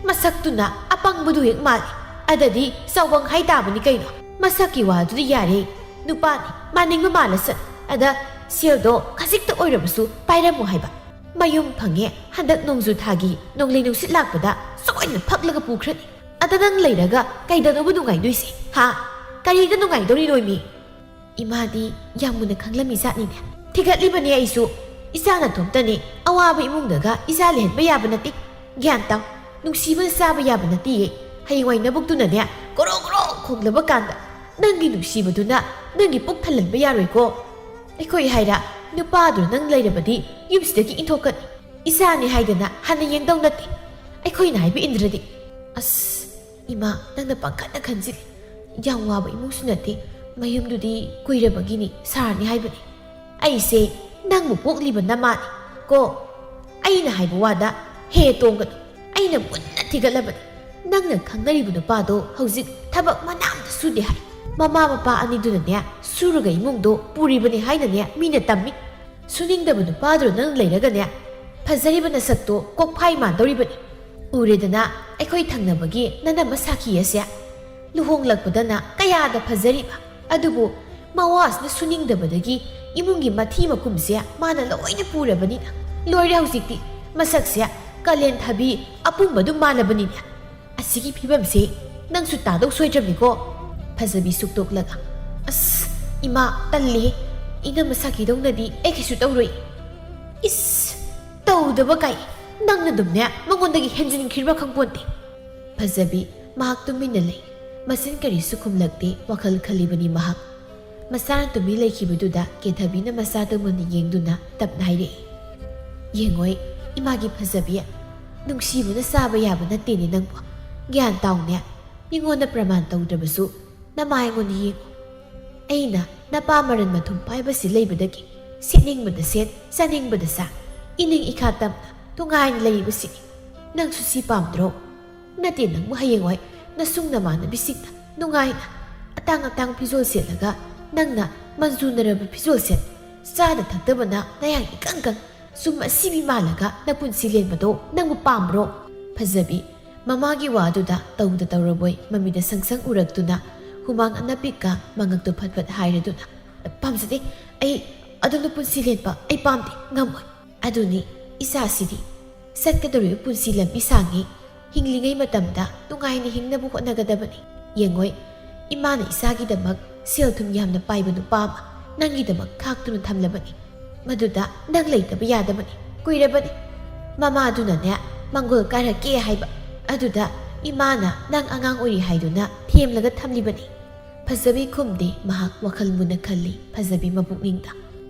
ꯃꯁꯛꯇꯨꯅ ꯑꯄꯪꯕꯗꯨ ꯍꯦꯛ ꯃꯥꯜꯂꯤ꯫ ꯑꯗꯗꯤ ꯆꯥꯎꯕꯪ ꯍꯥꯏ ꯇꯥꯕꯅꯤ ꯀꯩꯅꯣ꯫ ꯃꯁꯛꯀꯤ ꯋꯥꯗꯨꯗꯤ ꯌꯥꯔꯦ꯫ ꯅꯨꯄꯥꯅꯤ, ꯃꯥꯟꯅꯤꯡꯕ ꯃꯥꯜꯂꯁꯅꯨ꯫ ꯑꯗ ꯁꯦꯜꯗꯣ ꯈꯖꯤꯛꯇ ꯑꯣꯏꯔꯕꯁꯨ ꯄꯥꯏꯔꯝꯃꯨ ꯍꯥꯏꯕ꯫ ꯃꯌꯨꯝ ꯐꯪꯉꯦ, ꯍꯟꯗꯛ ꯅꯣꯡꯖꯨ ꯊꯥꯒꯤ ꯅꯣꯡꯂꯩ ꯅꯨꯡꯁꯤꯠ ꯂꯥꯛꯄꯗ ꯁꯣꯏꯗꯅ ꯐꯛꯂꯒ ꯄꯨꯈ꯭ꯔꯅꯤ꯫ ꯑꯗ ꯅꯪ ꯂꯩꯔꯒ ꯀꯩꯗꯅꯣꯕ ꯅꯨꯡꯉꯥꯏꯗꯣꯏꯁꯦ, ꯍꯥ? ꯀꯔꯤꯗ ꯅꯨꯡꯉꯥꯏꯗꯧꯔꯤꯅꯣ ꯏꯃꯤ?" ꯏꯃꯥꯗꯤ ꯌꯥꯝ ꯃꯨꯟꯅ ꯈꯪꯂꯝꯃꯤ ꯖꯥꯠꯅꯤꯅꯦ꯫ "ꯊꯤꯒꯠꯂꯤꯕꯅꯦ ꯑꯩꯁꯨ꯫ ꯏꯆꯥ ꯅꯇꯣꯝꯇꯅꯦ꯫ ꯑꯋꯥꯕ ꯏꯃꯨꯡꯗꯒ ꯏꯆꯥ ꯂꯩꯍꯟꯕ ꯌꯥꯕ ꯅꯠꯇꯦ꯫ ꯒ꯭ꯌꯥꯟ ꯇꯥꯎ꯫ ꯅꯨꯡꯁꯤꯕꯅ ꯆꯥꯕ ꯌꯥꯕ ꯅꯠꯇꯤꯌꯦ꯫ ꯍꯌꯦꯡꯋꯥꯏ ꯅꯕꯨꯛꯇꯨꯅꯅꯦ, ꯒꯣꯔꯣ ꯒꯣꯔꯣ ꯈꯣꯡꯂꯕ ꯀꯥꯟꯗ ꯅꯪꯒꯤ ꯅꯨꯡꯁꯤꯕꯗꯨꯅ ꯅꯪꯒꯤ ꯄꯨꯛ ꯊꯜꯍꯟꯕ ꯌꯥꯔꯣꯏꯀꯣ꯫ ꯑꯩꯈꯣꯏ ꯍꯥꯏꯔ ꯅꯨꯄꯥꯗꯨ ꯅꯪ ꯂꯩꯔꯕꯗꯤ ꯌꯨꯝꯁꯤꯗꯒꯤ ꯏꯟꯊꯣꯛꯀꯅꯤ꯫ ꯏꯆꯥꯅꯤ ꯍꯥꯏꯗꯅ ꯍꯟꯅ ꯌꯦꯡꯗꯧ ꯅꯠꯇꯦ꯫ ꯑꯩꯈꯣꯏꯅ ꯍꯥꯏꯕ ꯏꯟꯗ꯭ꯔꯗꯤ꯫" "ꯑꯁ, ꯏꯃꯥ, ꯅꯪꯅ ꯄꯪꯈꯟꯗ ꯈꯟꯖꯤꯜꯂꯤ꯫ ꯌꯥꯝ ꯋꯥꯕ ꯏꯃꯨꯡꯁꯨ ꯅꯠꯇꯦ꯫ ꯃꯌꯨꯝꯗꯨꯗꯤ ꯀꯨꯏꯔꯕꯒꯤꯅꯤ ꯁꯥꯔꯅꯤ ꯍꯥꯏꯕꯅꯤ꯫ ꯑꯩꯁꯦ ꯅꯪꯕꯨ ꯄꯣꯛꯂꯤꯕ ꯅꯃꯥꯅꯤ ꯀꯣ꯫ ꯑꯩꯅ ꯍꯥꯏꯕ ꯋꯥꯗ ꯍꯦ ꯇꯣꯡꯒꯅꯨ꯫ ꯑꯩꯅ ꯃꯨꯟꯅ ꯊꯤꯒꯠꯂꯕꯅꯤ꯫ "ꯅꯪꯅ ꯈꯪꯅꯔꯤꯕ ꯅꯨꯄꯥꯗꯣ ꯍꯧꯖꯤꯛ ꯊꯕꯛ ꯃꯅꯥ ꯑꯝꯇ ꯁꯨꯗꯦ ꯍꯥꯏ꯫ ꯃꯃꯥ ꯃꯄꯥ ꯑꯅꯤꯗꯨꯅꯅꯦ ꯁꯨꯔꯒ ꯏꯃꯨꯡꯗꯣ ꯄꯨꯔꯤꯕꯅꯤ ꯍꯥꯏꯅꯅꯦ ꯃꯤꯅ ꯇꯝꯃꯤ꯫ ꯁꯨꯅꯤꯡꯗꯕ ꯅꯨꯄꯥꯗꯨ ꯅꯪ ꯂꯩꯔꯒꯅꯦ ꯐꯖꯔꯤꯕ ꯅꯁꯛꯇꯣ ꯀꯣꯛꯐꯥꯏ ꯃꯥꯟꯗꯧꯔꯤꯕꯅꯤ꯫ ꯎꯔꯦꯗꯅ ꯑꯩꯈꯣꯏ ꯊꯪꯅꯕꯒꯤ ꯅꯅꯝꯃ ꯁꯥꯈꯤ ꯑꯁꯦ꯫ ꯂꯨꯍꯣꯡꯂꯛꯄꯗꯅ ꯀꯌꯥꯗ ꯐꯖꯔꯤꯕ꯫ ꯑꯗꯨꯕꯨ ꯃꯋꯥꯁꯤꯅ ꯁꯨꯅꯤꯡꯗꯕꯗꯒꯤ ꯏꯃꯨꯡꯒꯤ ꯃꯊꯤ ꯃꯀꯨꯝꯁꯦ ꯃꯥꯅ ꯂꯣꯏꯅ ꯄꯨꯔꯕꯅꯤꯅ ꯂꯣꯏꯔꯦ ꯍꯧꯖꯤꯛꯇꯤ꯫ ꯃꯁꯛꯁꯦ ꯀꯥꯂꯦꯟ ꯊꯕꯤ ꯑꯄꯨꯝꯕꯗꯨ ꯃꯥꯜꯂꯕꯅꯤꯅꯦ꯫ ꯑꯁꯤꯒꯤ ꯐꯤꯕꯝꯁꯦ ꯅꯪꯁꯨ ꯇꯥꯗꯧ ꯁꯣꯏꯗ꯭ꯔꯕꯅꯤꯀꯣ?" ꯐꯖꯕꯤ ꯁꯨꯛꯇꯣꯛꯂꯒ, "ꯑꯁ, ꯏꯃꯥ, ꯇꯜꯂꯦ꯫ ꯏꯅꯝꯃ ꯁꯥꯈꯤꯗꯧꯅꯗꯤ ꯑꯩ ꯀꯩꯁꯨ ꯇꯧꯔꯣꯏ꯫" "ꯏꯁ, ꯇꯧꯗꯕ ꯀꯥꯏ꯫ ꯅꯪꯅ ꯑꯗꯨꯝꯅꯦ ꯃꯉꯣꯟꯗꯒꯤ ꯍꯦꯟꯖꯤꯟꯈ꯭ꯔꯤꯕ ꯈꯪꯄꯣꯟꯇꯦ꯫" ꯐꯖꯕꯤ ꯃꯍꯥꯛ ꯇꯨꯃꯤꯟꯅ ꯂꯩ꯫ ꯃꯆꯤꯟ ꯀꯔꯤꯁꯨ ꯈꯨꯝꯂꯛꯇꯦ, ꯋꯥꯈꯜ ꯈꯜꯂꯤꯕꯅꯤ ꯃꯍꯥꯛ꯫ ꯃꯆꯥꯅ ꯇꯨꯃꯤꯟ ꯂꯩꯈꯤꯕꯗꯨꯗ ꯀꯦꯊꯕꯤꯅ ꯃꯆꯥꯗꯨ ꯃꯨꯟꯅ ꯌꯦꯡꯗꯨꯅ ꯇꯞꯅ ꯍꯥꯏꯔꯛꯏ, "ꯌꯦꯡꯉꯣꯏ, ꯏꯃꯥꯒꯤ ꯐꯖꯕꯤ, ꯅꯨꯡꯁꯤꯕꯅ ꯆꯥꯕ ꯌꯥꯕ ꯅꯠꯇꯦꯅꯦ ꯅꯪꯕꯨ꯫ ꯒ꯭ꯌꯥꯟ ꯇꯥꯎꯅꯦ, ꯃꯤꯉꯣꯟꯗ ꯄ꯭ꯔꯃꯥꯟ ꯇꯧꯗ꯭ꯔꯕꯁꯨ ꯅꯃꯥꯏꯉꯣꯟꯗ ꯌꯦꯡꯉꯨ꯫ ꯑꯩꯅ ꯅꯄꯥ ꯃꯔꯟ ꯃꯊꯨꯝ ꯄꯥꯏꯕꯁꯤ ꯂꯩꯕꯗꯒꯤ ꯁꯦꯠꯅꯤꯡꯕꯗ ꯁꯦꯠ, ꯆꯥꯅꯤꯡꯕꯗ ꯆꯥ, ꯏꯅꯤꯡ ꯏꯈꯥ ꯇꯝꯅ ꯅꯨꯡꯉꯥꯏꯅ ꯂꯩꯔꯤꯕꯁꯤꯅꯤ꯫ ꯅꯪꯁꯨ ꯁꯤ ꯄꯥꯝꯗ꯭ꯔꯣ? ꯅꯠꯇꯦ, ꯅꯪꯕꯨ ꯍꯌꯦꯡꯋꯥꯏ ꯅꯁꯨꯡ ꯅꯃꯥꯟꯅꯕꯤꯁꯤꯡꯅ ꯅꯨꯡꯉꯥꯏꯅ ꯑꯇꯥꯡ ꯑꯇꯥꯡ ꯐꯤꯖꯣꯜ ꯁꯦꯠꯂꯒ ꯅꯪꯅ ꯃꯟꯖꯨꯅꯔꯕ ꯐꯤꯖꯣꯜ ꯁꯦꯠ, ꯆꯥꯗ ꯊꯛꯇꯕꯅ ꯅꯌꯥꯡ ꯏꯀꯪ ꯀꯪ, ꯁꯨꯝ ꯑꯁꯤꯕꯤ ꯃꯥꯜꯂꯒ ꯅꯄꯨꯟꯁꯤ ꯂꯦꯟꯕꯗꯣ ꯅꯪꯕꯨ ꯄꯥꯝꯕ꯭ꯔꯣ?" ꯐꯖꯕꯤ ꯃꯃꯥꯒꯤ ꯋꯥꯗꯨꯗ ꯇꯧꯗ ꯇꯧꯔꯕꯣꯏ ꯃꯃꯤꯗ ꯁꯪ ꯁꯪ ꯎꯔꯛꯇꯨꯅ ꯍꯨꯃꯥꯡ ꯑꯅꯞꯄꯤꯀ ꯃꯉꯛꯇꯨ ꯐꯠ ꯐꯠ ꯍꯥꯏꯔꯗꯨꯅ, "ꯄꯥꯝꯖꯗꯦ, ꯑꯩ ꯑꯗꯨꯅ ꯄꯨꯟꯁꯤ ꯂꯦꯟꯕ ꯑꯩ ꯄꯥꯝꯗꯦ, ꯉꯝꯃꯣꯏ꯫ ꯑꯗꯨꯅꯤ ꯏꯆꯥꯁꯤꯗꯤ ꯆꯠꯀꯗꯧꯔꯤꯕ ꯄꯨꯟꯁꯤ ꯂꯝꯕꯤ ꯁꯥꯡꯉꯤ, ꯍꯤꯡꯂꯤꯉꯩ ꯃꯇꯝꯗ ꯅꯨꯡꯉꯥꯏꯅ ꯍꯤꯡꯅꯕ ꯍꯣꯠꯅꯒꯗꯕꯅꯤ꯫ ꯌꯦꯡꯉꯣꯏ, ꯏꯃꯥꯅ ꯏꯆꯥꯒꯤꯗꯃꯛ ꯁꯦꯜ ꯊꯨꯝ ꯌꯥꯝꯅ ꯄꯥꯏꯕ ꯅꯨꯄꯥ ꯑꯃ ꯅꯪꯒꯤꯗꯃꯛ ꯈꯥꯛꯇꯨꯅ ꯊꯝꯂꯕꯅꯤ꯫ ꯃꯗꯨꯗ ꯅꯪ ꯂꯩꯇꯕ ꯌꯥꯗꯕꯅꯤ꯫ ꯀꯨꯏꯔꯕꯅꯤ ꯃꯃꯥꯗꯨꯅꯅꯦ ꯃꯪꯒꯣꯜ ꯀꯥꯔꯛꯀꯦ ꯍꯥꯏꯕ꯫ ꯑꯗꯨꯗ ꯏꯃꯥꯅ ꯅꯪ ꯑꯉꯥꯡ ꯑꯣꯏꯔꯤ ꯍꯥꯏꯗꯨꯅ ꯊꯦꯝꯂꯒ ꯊꯝꯂꯤꯕꯅꯤ꯫" ꯐꯖꯕꯤ ꯈꯨꯝꯗꯦ, ꯃꯍꯥꯛ ꯋꯥꯈꯜ ꯃꯨꯟꯅ ꯈꯜꯂꯤ ꯐꯖꯕꯤ ꯃꯄꯨꯛꯅꯤꯡꯗ꯫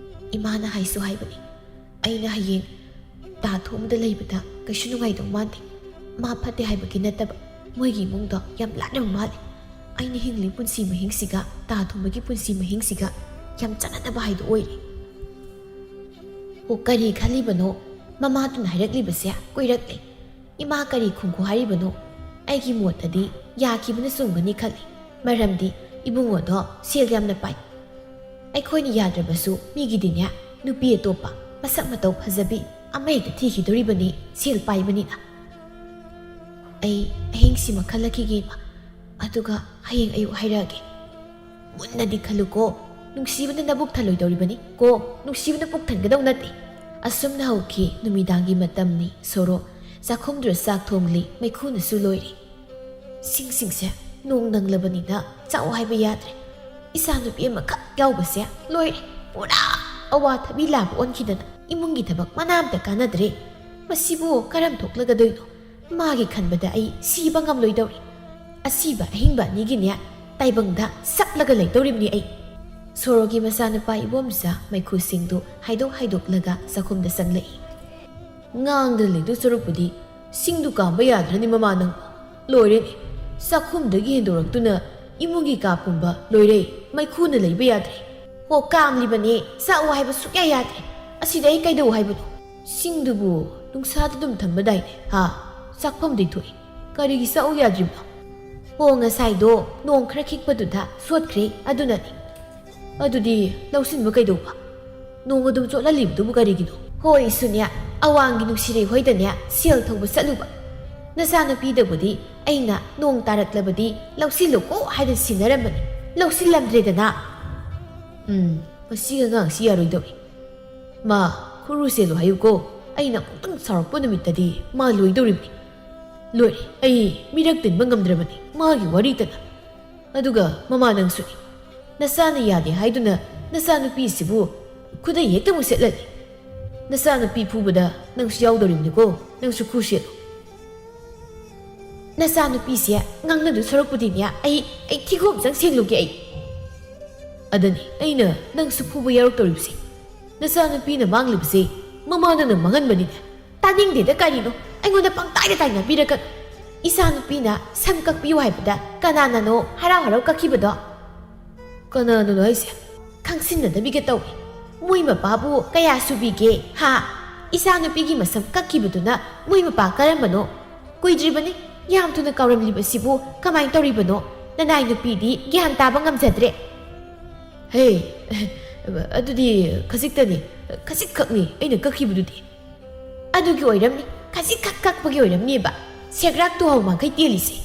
"ꯏꯃꯥꯅ ꯍꯥꯏꯁꯨ ꯍꯥꯏꯕꯅꯤ, ꯑꯩꯅ ꯍꯌꯦꯡ ꯇꯥ ꯊꯣꯡꯕꯗ ꯂꯩꯕꯗ ꯀꯩꯁꯨ ꯅꯨꯡꯉꯥꯏꯗꯧ ꯃꯥꯟꯗꯦ꯫ ꯃꯥ ꯐꯠꯇꯦ ꯍꯥꯏꯕꯒꯤ ꯅꯠꯇꯕ, ꯃꯣꯏꯒꯤ ꯏꯃꯨꯡꯗꯣ ꯌꯥꯝ ꯂꯥꯠꯅꯕ ꯃꯥꯜꯂꯦ꯫ ꯑꯩꯅ ꯍꯤꯡꯂꯤ ꯄꯨꯟꯁꯤ ꯃꯍꯤꯡꯁꯤꯒ ꯇꯥ ꯊꯣꯡꯕꯒꯤ ꯄꯨꯟꯁꯤ ꯃꯍꯤꯡꯁꯤꯒ ꯌꯥꯝ ꯆꯥꯟꯅꯗꯕ ꯍꯥꯏꯗꯣ ꯑꯣꯏꯔꯦ꯫" ꯑꯣ, ꯀꯔꯤ ꯈꯜꯂꯤꯕꯅꯣ? ꯃꯃꯥꯗꯨꯅ ꯍꯥꯏꯔꯛꯂꯤꯕꯁꯦ ꯀꯨꯏꯔꯛꯂꯦ꯫ ꯏꯃꯥ ꯀꯔꯤ ꯈꯨꯝꯈꯣ ꯍꯥꯏꯔꯤꯕꯅꯣ? ꯑꯩꯒꯤ ꯃꯣꯠꯇꯗꯤ ꯌꯥꯈꯤꯕꯅ ꯆꯨꯝꯒꯅꯤ ꯈꯜꯂꯤ꯫ ꯃꯔꯝꯗꯤ ꯏꯕꯨꯡꯉꯣꯗꯣ ꯁꯦꯜ ꯌꯥꯝꯅ ꯄꯥꯏ꯫ ꯑꯩꯈꯣꯏꯅ ꯌꯥꯗ꯭ꯔꯕꯁꯨ ꯃꯤꯒꯤꯗꯤꯅꯦ, ꯅꯨꯄꯤ ꯑꯇꯣꯞꯄ ꯃꯁꯛ ꯃꯇꯧ ꯐꯖꯕꯤ ꯑꯃ ꯍꯦꯛꯇ ꯊꯤꯈꯤꯗꯣꯔꯤꯕꯅꯤ, ꯁꯦꯜ ꯄꯥꯏꯕꯅꯤꯅ꯫ ꯑꯩ ꯑꯍꯤꯡꯁꯤꯃ ꯈꯜꯂꯛꯈꯤꯒꯦ, ꯏꯃꯥ꯫ ꯑꯗꯨꯒ ꯍꯌꯦꯡ ꯑꯌꯨꯛ ꯍꯥꯏꯔꯛꯑꯒꯦ꯫ ꯃꯨꯟꯅꯗꯤ ꯈꯜꯂꯨꯀꯣ, ꯅꯨꯡꯁꯤꯕꯅ ꯅꯕꯨꯛ ꯊꯜꯂꯣꯏꯗꯧꯔꯤꯕꯅꯤ ꯀꯣ, ꯅꯨꯡꯁꯤꯕꯅ ꯄꯨꯛ ꯊꯟꯒꯗꯧ ꯅꯠꯇꯦ꯫ ꯑꯁꯨꯝꯅ ꯍꯧꯈꯤ ꯅꯨꯃꯤꯗꯥꯡꯒꯤ ꯃꯇꯝꯅꯤ꯫ ꯁꯣꯔꯣ ꯆꯥꯛꯈꯨꯝꯗꯨꯗ ꯆꯥꯛ ꯊꯣꯡꯂꯤ, ꯃꯩꯈꯨꯅꯁꯨ ꯂꯣꯏꯔꯤ꯫ ꯁꯤꯡꯁꯤꯡꯁꯦ ꯅꯣꯡ ꯅꯪꯂꯕꯅꯤꯅ ꯆꯥꯛꯑꯣ ꯍꯥꯏꯕ ꯌꯥꯗ꯭ꯔꯦ꯫ ꯏꯆꯥ ꯅꯨꯄꯤ ꯑꯃꯈꯛ ꯌꯥꯎꯕꯁꯦ ꯂꯣꯏꯔꯦ, ꯄꯨꯔꯥ ꯑꯋꯥꯊꯕꯤ ꯂꯥꯕ ꯑꯣꯟꯈꯤꯗꯅ ꯏꯃꯨꯡꯒꯤ ꯊꯕꯛ ꯃꯅꯥ ꯑꯝꯇ ꯀꯥꯟꯅꯗ꯭ꯔꯦ꯫ ꯃꯁꯤꯕꯨ ꯀꯔꯝ ꯊꯣꯛꯂꯒꯗꯣꯏꯅꯣ? ꯃꯥꯒꯤ ꯈꯟꯕꯗ ꯑꯩ ꯁꯤꯕ ꯉꯝꯂꯣꯏꯗꯧꯔꯤ꯫ ꯑꯁꯤꯕ ꯑꯍꯤꯡꯕ ꯑꯅꯤꯒꯤꯅꯦ, ꯇꯥꯏꯕꯪꯗ ꯁꯞꯂꯒ ꯂꯩꯗꯧꯔꯤꯕꯅꯤ ꯑꯩ꯫ ꯁꯣꯔꯣꯒꯤ ꯃꯆꯥꯅꯨꯄꯥ ꯏꯕꯣꯝꯆꯥ ꯃꯩꯈꯨꯁꯤꯡꯗꯨ ꯍꯥꯏꯗꯣꯛ ꯍꯥꯏꯗꯣꯛꯂꯒ ꯆꯥꯛꯈꯨꯝꯗ ꯆꯪꯂꯛꯏ꯫ ꯉꯥꯡꯗ ꯂꯩꯗꯨ ꯁꯔꯨꯛꯄꯨꯗꯤ ꯁꯤꯡꯗꯨ ꯀꯥꯝꯕ ꯌꯥꯗ꯭ꯔꯅꯤ ꯃꯃꯥ ꯅꯪ? ꯂꯣꯏꯔꯦꯅꯦ, ꯆꯥꯛꯈꯨꯝꯗꯒꯤ ꯍꯦꯟꯗꯣꯔꯛꯇꯨꯅ ꯏꯃꯨꯡꯒꯤ ꯀꯥ ꯄꯨꯝꯕ ꯂꯣꯏꯔꯦ, ꯃꯩꯈꯨꯅ ꯂꯩꯕ ꯌꯥꯗ꯭ꯔꯦ꯫ ꯍꯣ, ꯀꯥꯝꯂꯤꯕꯅꯦ, ꯆꯥꯛꯑꯣ ꯍꯥꯏꯕ ꯁꯨꯛꯌꯥ ꯌꯥꯗ꯭ꯔꯦ꯫ ꯑꯁꯤꯗ ꯑꯩ ꯀꯩꯗꯧ ꯍꯥꯏꯕꯅꯣ? ꯁꯤꯡꯗꯨꯕꯨ ꯅꯨꯡꯁꯥꯗ ꯑꯗꯨꯝ ꯊꯝꯕꯗꯥꯏꯅꯦ, ꯍꯥ? ꯆꯥꯛꯐꯝꯗꯤ ꯊꯣꯛꯏ, ꯀꯔꯤꯒꯤ ꯆꯥꯛꯎ ꯌꯥꯗ꯭ꯔꯤꯕꯅꯣ? ꯍꯣ, ꯉꯁꯥꯏꯗꯣ ꯅꯣꯡ ꯈꯔ ꯈꯤꯛꯄꯗꯨꯗ ꯁꯣꯠꯈ꯭ꯔꯦ, ꯑꯗꯨꯅꯅꯤ꯫ ꯑꯗꯨꯗꯤ ꯂꯧꯁꯤꯟꯕ ꯀꯩꯗꯧꯕ? ꯅꯣꯡ ꯑꯗꯨꯝ ꯆꯣꯠꯍꯜꯂꯤꯕꯗꯨꯕꯨ ꯀꯔꯤꯒꯤꯅꯣ? ꯍꯣꯏ, ꯁꯨꯅ꯭ꯌꯥ, ꯑꯋꯥꯡꯒꯤ ꯅꯨꯡꯁꯤꯔꯩ ꯍꯣꯏꯗꯅꯦ ꯁꯦꯜ ꯊꯧꯕ ꯆꯠꯂꯨꯕ꯫ ꯅꯆꯥꯅꯨꯄꯤꯗꯕꯨꯗꯤ ꯑꯩꯅ ꯅꯣꯡ ꯇꯥꯔꯛꯂꯕꯗꯤ ꯂꯧꯁꯤꯜꯂꯨꯀꯣ ꯍꯥꯏꯅ ꯁꯤꯟꯅꯔꯝꯕꯅꯤ, ꯂꯧꯁꯤꯜꯂꯝꯗ꯭ꯔꯦꯗꯅ꯫ ꯎꯝ, ꯃꯁꯤꯒꯤ ꯑꯉꯥꯡꯁꯤ ꯌꯥꯔꯣꯏꯗꯧꯔꯤ꯫ ꯃꯥ, ꯈꯨꯔꯨ ꯁꯦꯜꯂꯨ ꯍꯥꯏꯌꯨꯀꯣ, ꯑꯩꯅ ꯑꯃꯨꯛꯇꯪ ꯁꯥꯎꯔꯛꯄ ꯅꯨꯃꯤꯠꯇꯗꯤ ꯃꯥ ꯂꯣꯏꯗꯧꯔꯤꯕꯅꯤ꯫ ꯂꯣꯏꯔꯦ, ꯑꯩ ꯃꯤꯔꯛ ꯇꯤꯟꯕ ꯉꯝꯗ꯭ꯔꯕꯅꯤ ꯃꯥꯒꯤ ꯋꯥꯔꯤꯇꯅ꯫ ꯑꯗꯨꯒ ꯃꯃꯥ ꯅꯪꯁꯨꯅꯤ, ꯅꯆꯥꯅ ꯌꯥꯗꯦ ꯍꯥꯏꯗꯨꯅ ꯅꯆꯥꯅꯨꯄꯤꯁꯤꯕꯨ ꯈꯨꯗꯩ ꯍꯦꯛꯇ ꯃꯨꯁꯦꯠꯂꯅꯤ꯫ ꯅꯆꯥꯅꯨꯄꯤ ꯐꯨꯕꯗ ꯅꯪꯁꯨ ꯌꯥꯎꯗꯧꯔꯤꯕꯅꯤꯀꯣ, ꯅꯪꯁꯨ ꯈꯨ ꯁꯦꯠꯂꯨ꯫ ꯅꯆꯥꯅꯨꯄꯤꯁꯦ ꯉꯥꯡꯅꯗꯨ ꯁꯔꯨꯛꯄꯨꯗꯤꯅꯦ, ꯑꯩ, ꯑꯩ ꯊꯤꯒꯣꯝ ꯆꯪ ꯁꯦꯡꯂꯨꯒꯦ ꯑꯩ꯫ ꯑꯗꯅꯤ ꯑꯩꯅ ꯅꯪꯁꯨ ꯐꯨꯕ ꯌꯥꯎꯔꯛꯇꯧꯔꯤꯕꯁꯦ꯫ ꯅꯆꯥꯅꯨꯄꯤꯅ ꯃꯥꯡꯂꯤꯕꯁꯦ ꯃꯃꯥ ꯅꯪꯅ ꯃꯥꯡꯍꯟꯕꯅꯤꯅꯦ꯫ ꯇꯥꯅꯤꯡꯗꯦꯗ ꯀꯔꯤꯅꯣ, ꯑꯩꯉꯣꯟꯗ ꯄꯪꯇꯥꯏꯗ ꯇꯥꯏꯅꯕꯤꯔꯛꯀꯅꯨ꯫ ꯏꯆꯥꯅꯨꯄꯤꯅ ꯁꯝ ꯀꯛꯄꯤꯌꯨ ꯍꯥꯏꯕꯗ ꯀꯅꯥꯅꯅꯣ ꯍꯔꯥꯎ ꯍꯔꯥꯎ ꯀꯛꯈꯤꯕꯗꯣ? ꯀꯅꯥꯅꯅꯣ ꯍꯥꯏꯁꯦ? ꯈꯪꯁꯤꯟꯅꯗꯕꯤꯒ ꯇꯧꯏ꯫ ꯃꯣꯏ ꯃꯄꯥꯕꯨ ꯀꯌꯥ ꯁꯨꯕꯤꯒꯦ, ꯍꯥ? ꯏꯆꯥꯅꯨꯄꯤꯒꯤ ꯃꯁꯝ ꯀꯛꯈꯤꯕꯗꯨꯅ ꯃꯣꯏ ꯃꯄꯥ ꯀꯔꯝꯕꯅꯣ? ꯀꯨꯏꯗ꯭ꯔꯤꯕꯅꯤ꯫ ꯌꯥꯝ ꯊꯨꯅ ꯀꯥꯎꯔꯝꯂꯤꯕꯁꯤꯕꯨ ꯀꯃꯥꯏꯅ ꯇꯧꯔꯤꯕꯅꯣ? ꯅꯅꯥꯏ ꯅꯨꯄꯤꯗꯤ ꯒ꯭ꯌꯥꯟ ꯇꯥꯕ ꯉꯝꯖꯗ꯭ꯔꯦ꯫ ꯍꯦ, ꯑꯗꯨꯗꯤ ꯈꯖꯤꯛꯇꯅꯤ, ꯈꯖꯤꯛꯈꯛꯅꯤ ꯑꯩꯅ ꯀꯛꯈꯤꯕꯗꯨꯗꯤ꯫ ꯑꯗꯨꯒꯤ ꯑꯣꯏꯔꯝꯅꯤ, ꯈꯖꯤꯛꯈꯛ ꯀꯛꯄꯒꯤ ꯑꯣꯏꯔꯝꯅꯤꯕ ꯁꯦꯒ꯭ꯔꯥꯛ ꯇꯨꯍꯥꯎ ꯃꯥꯡꯈꯩ ꯇꯦꯜꯂꯤꯁꯦ꯫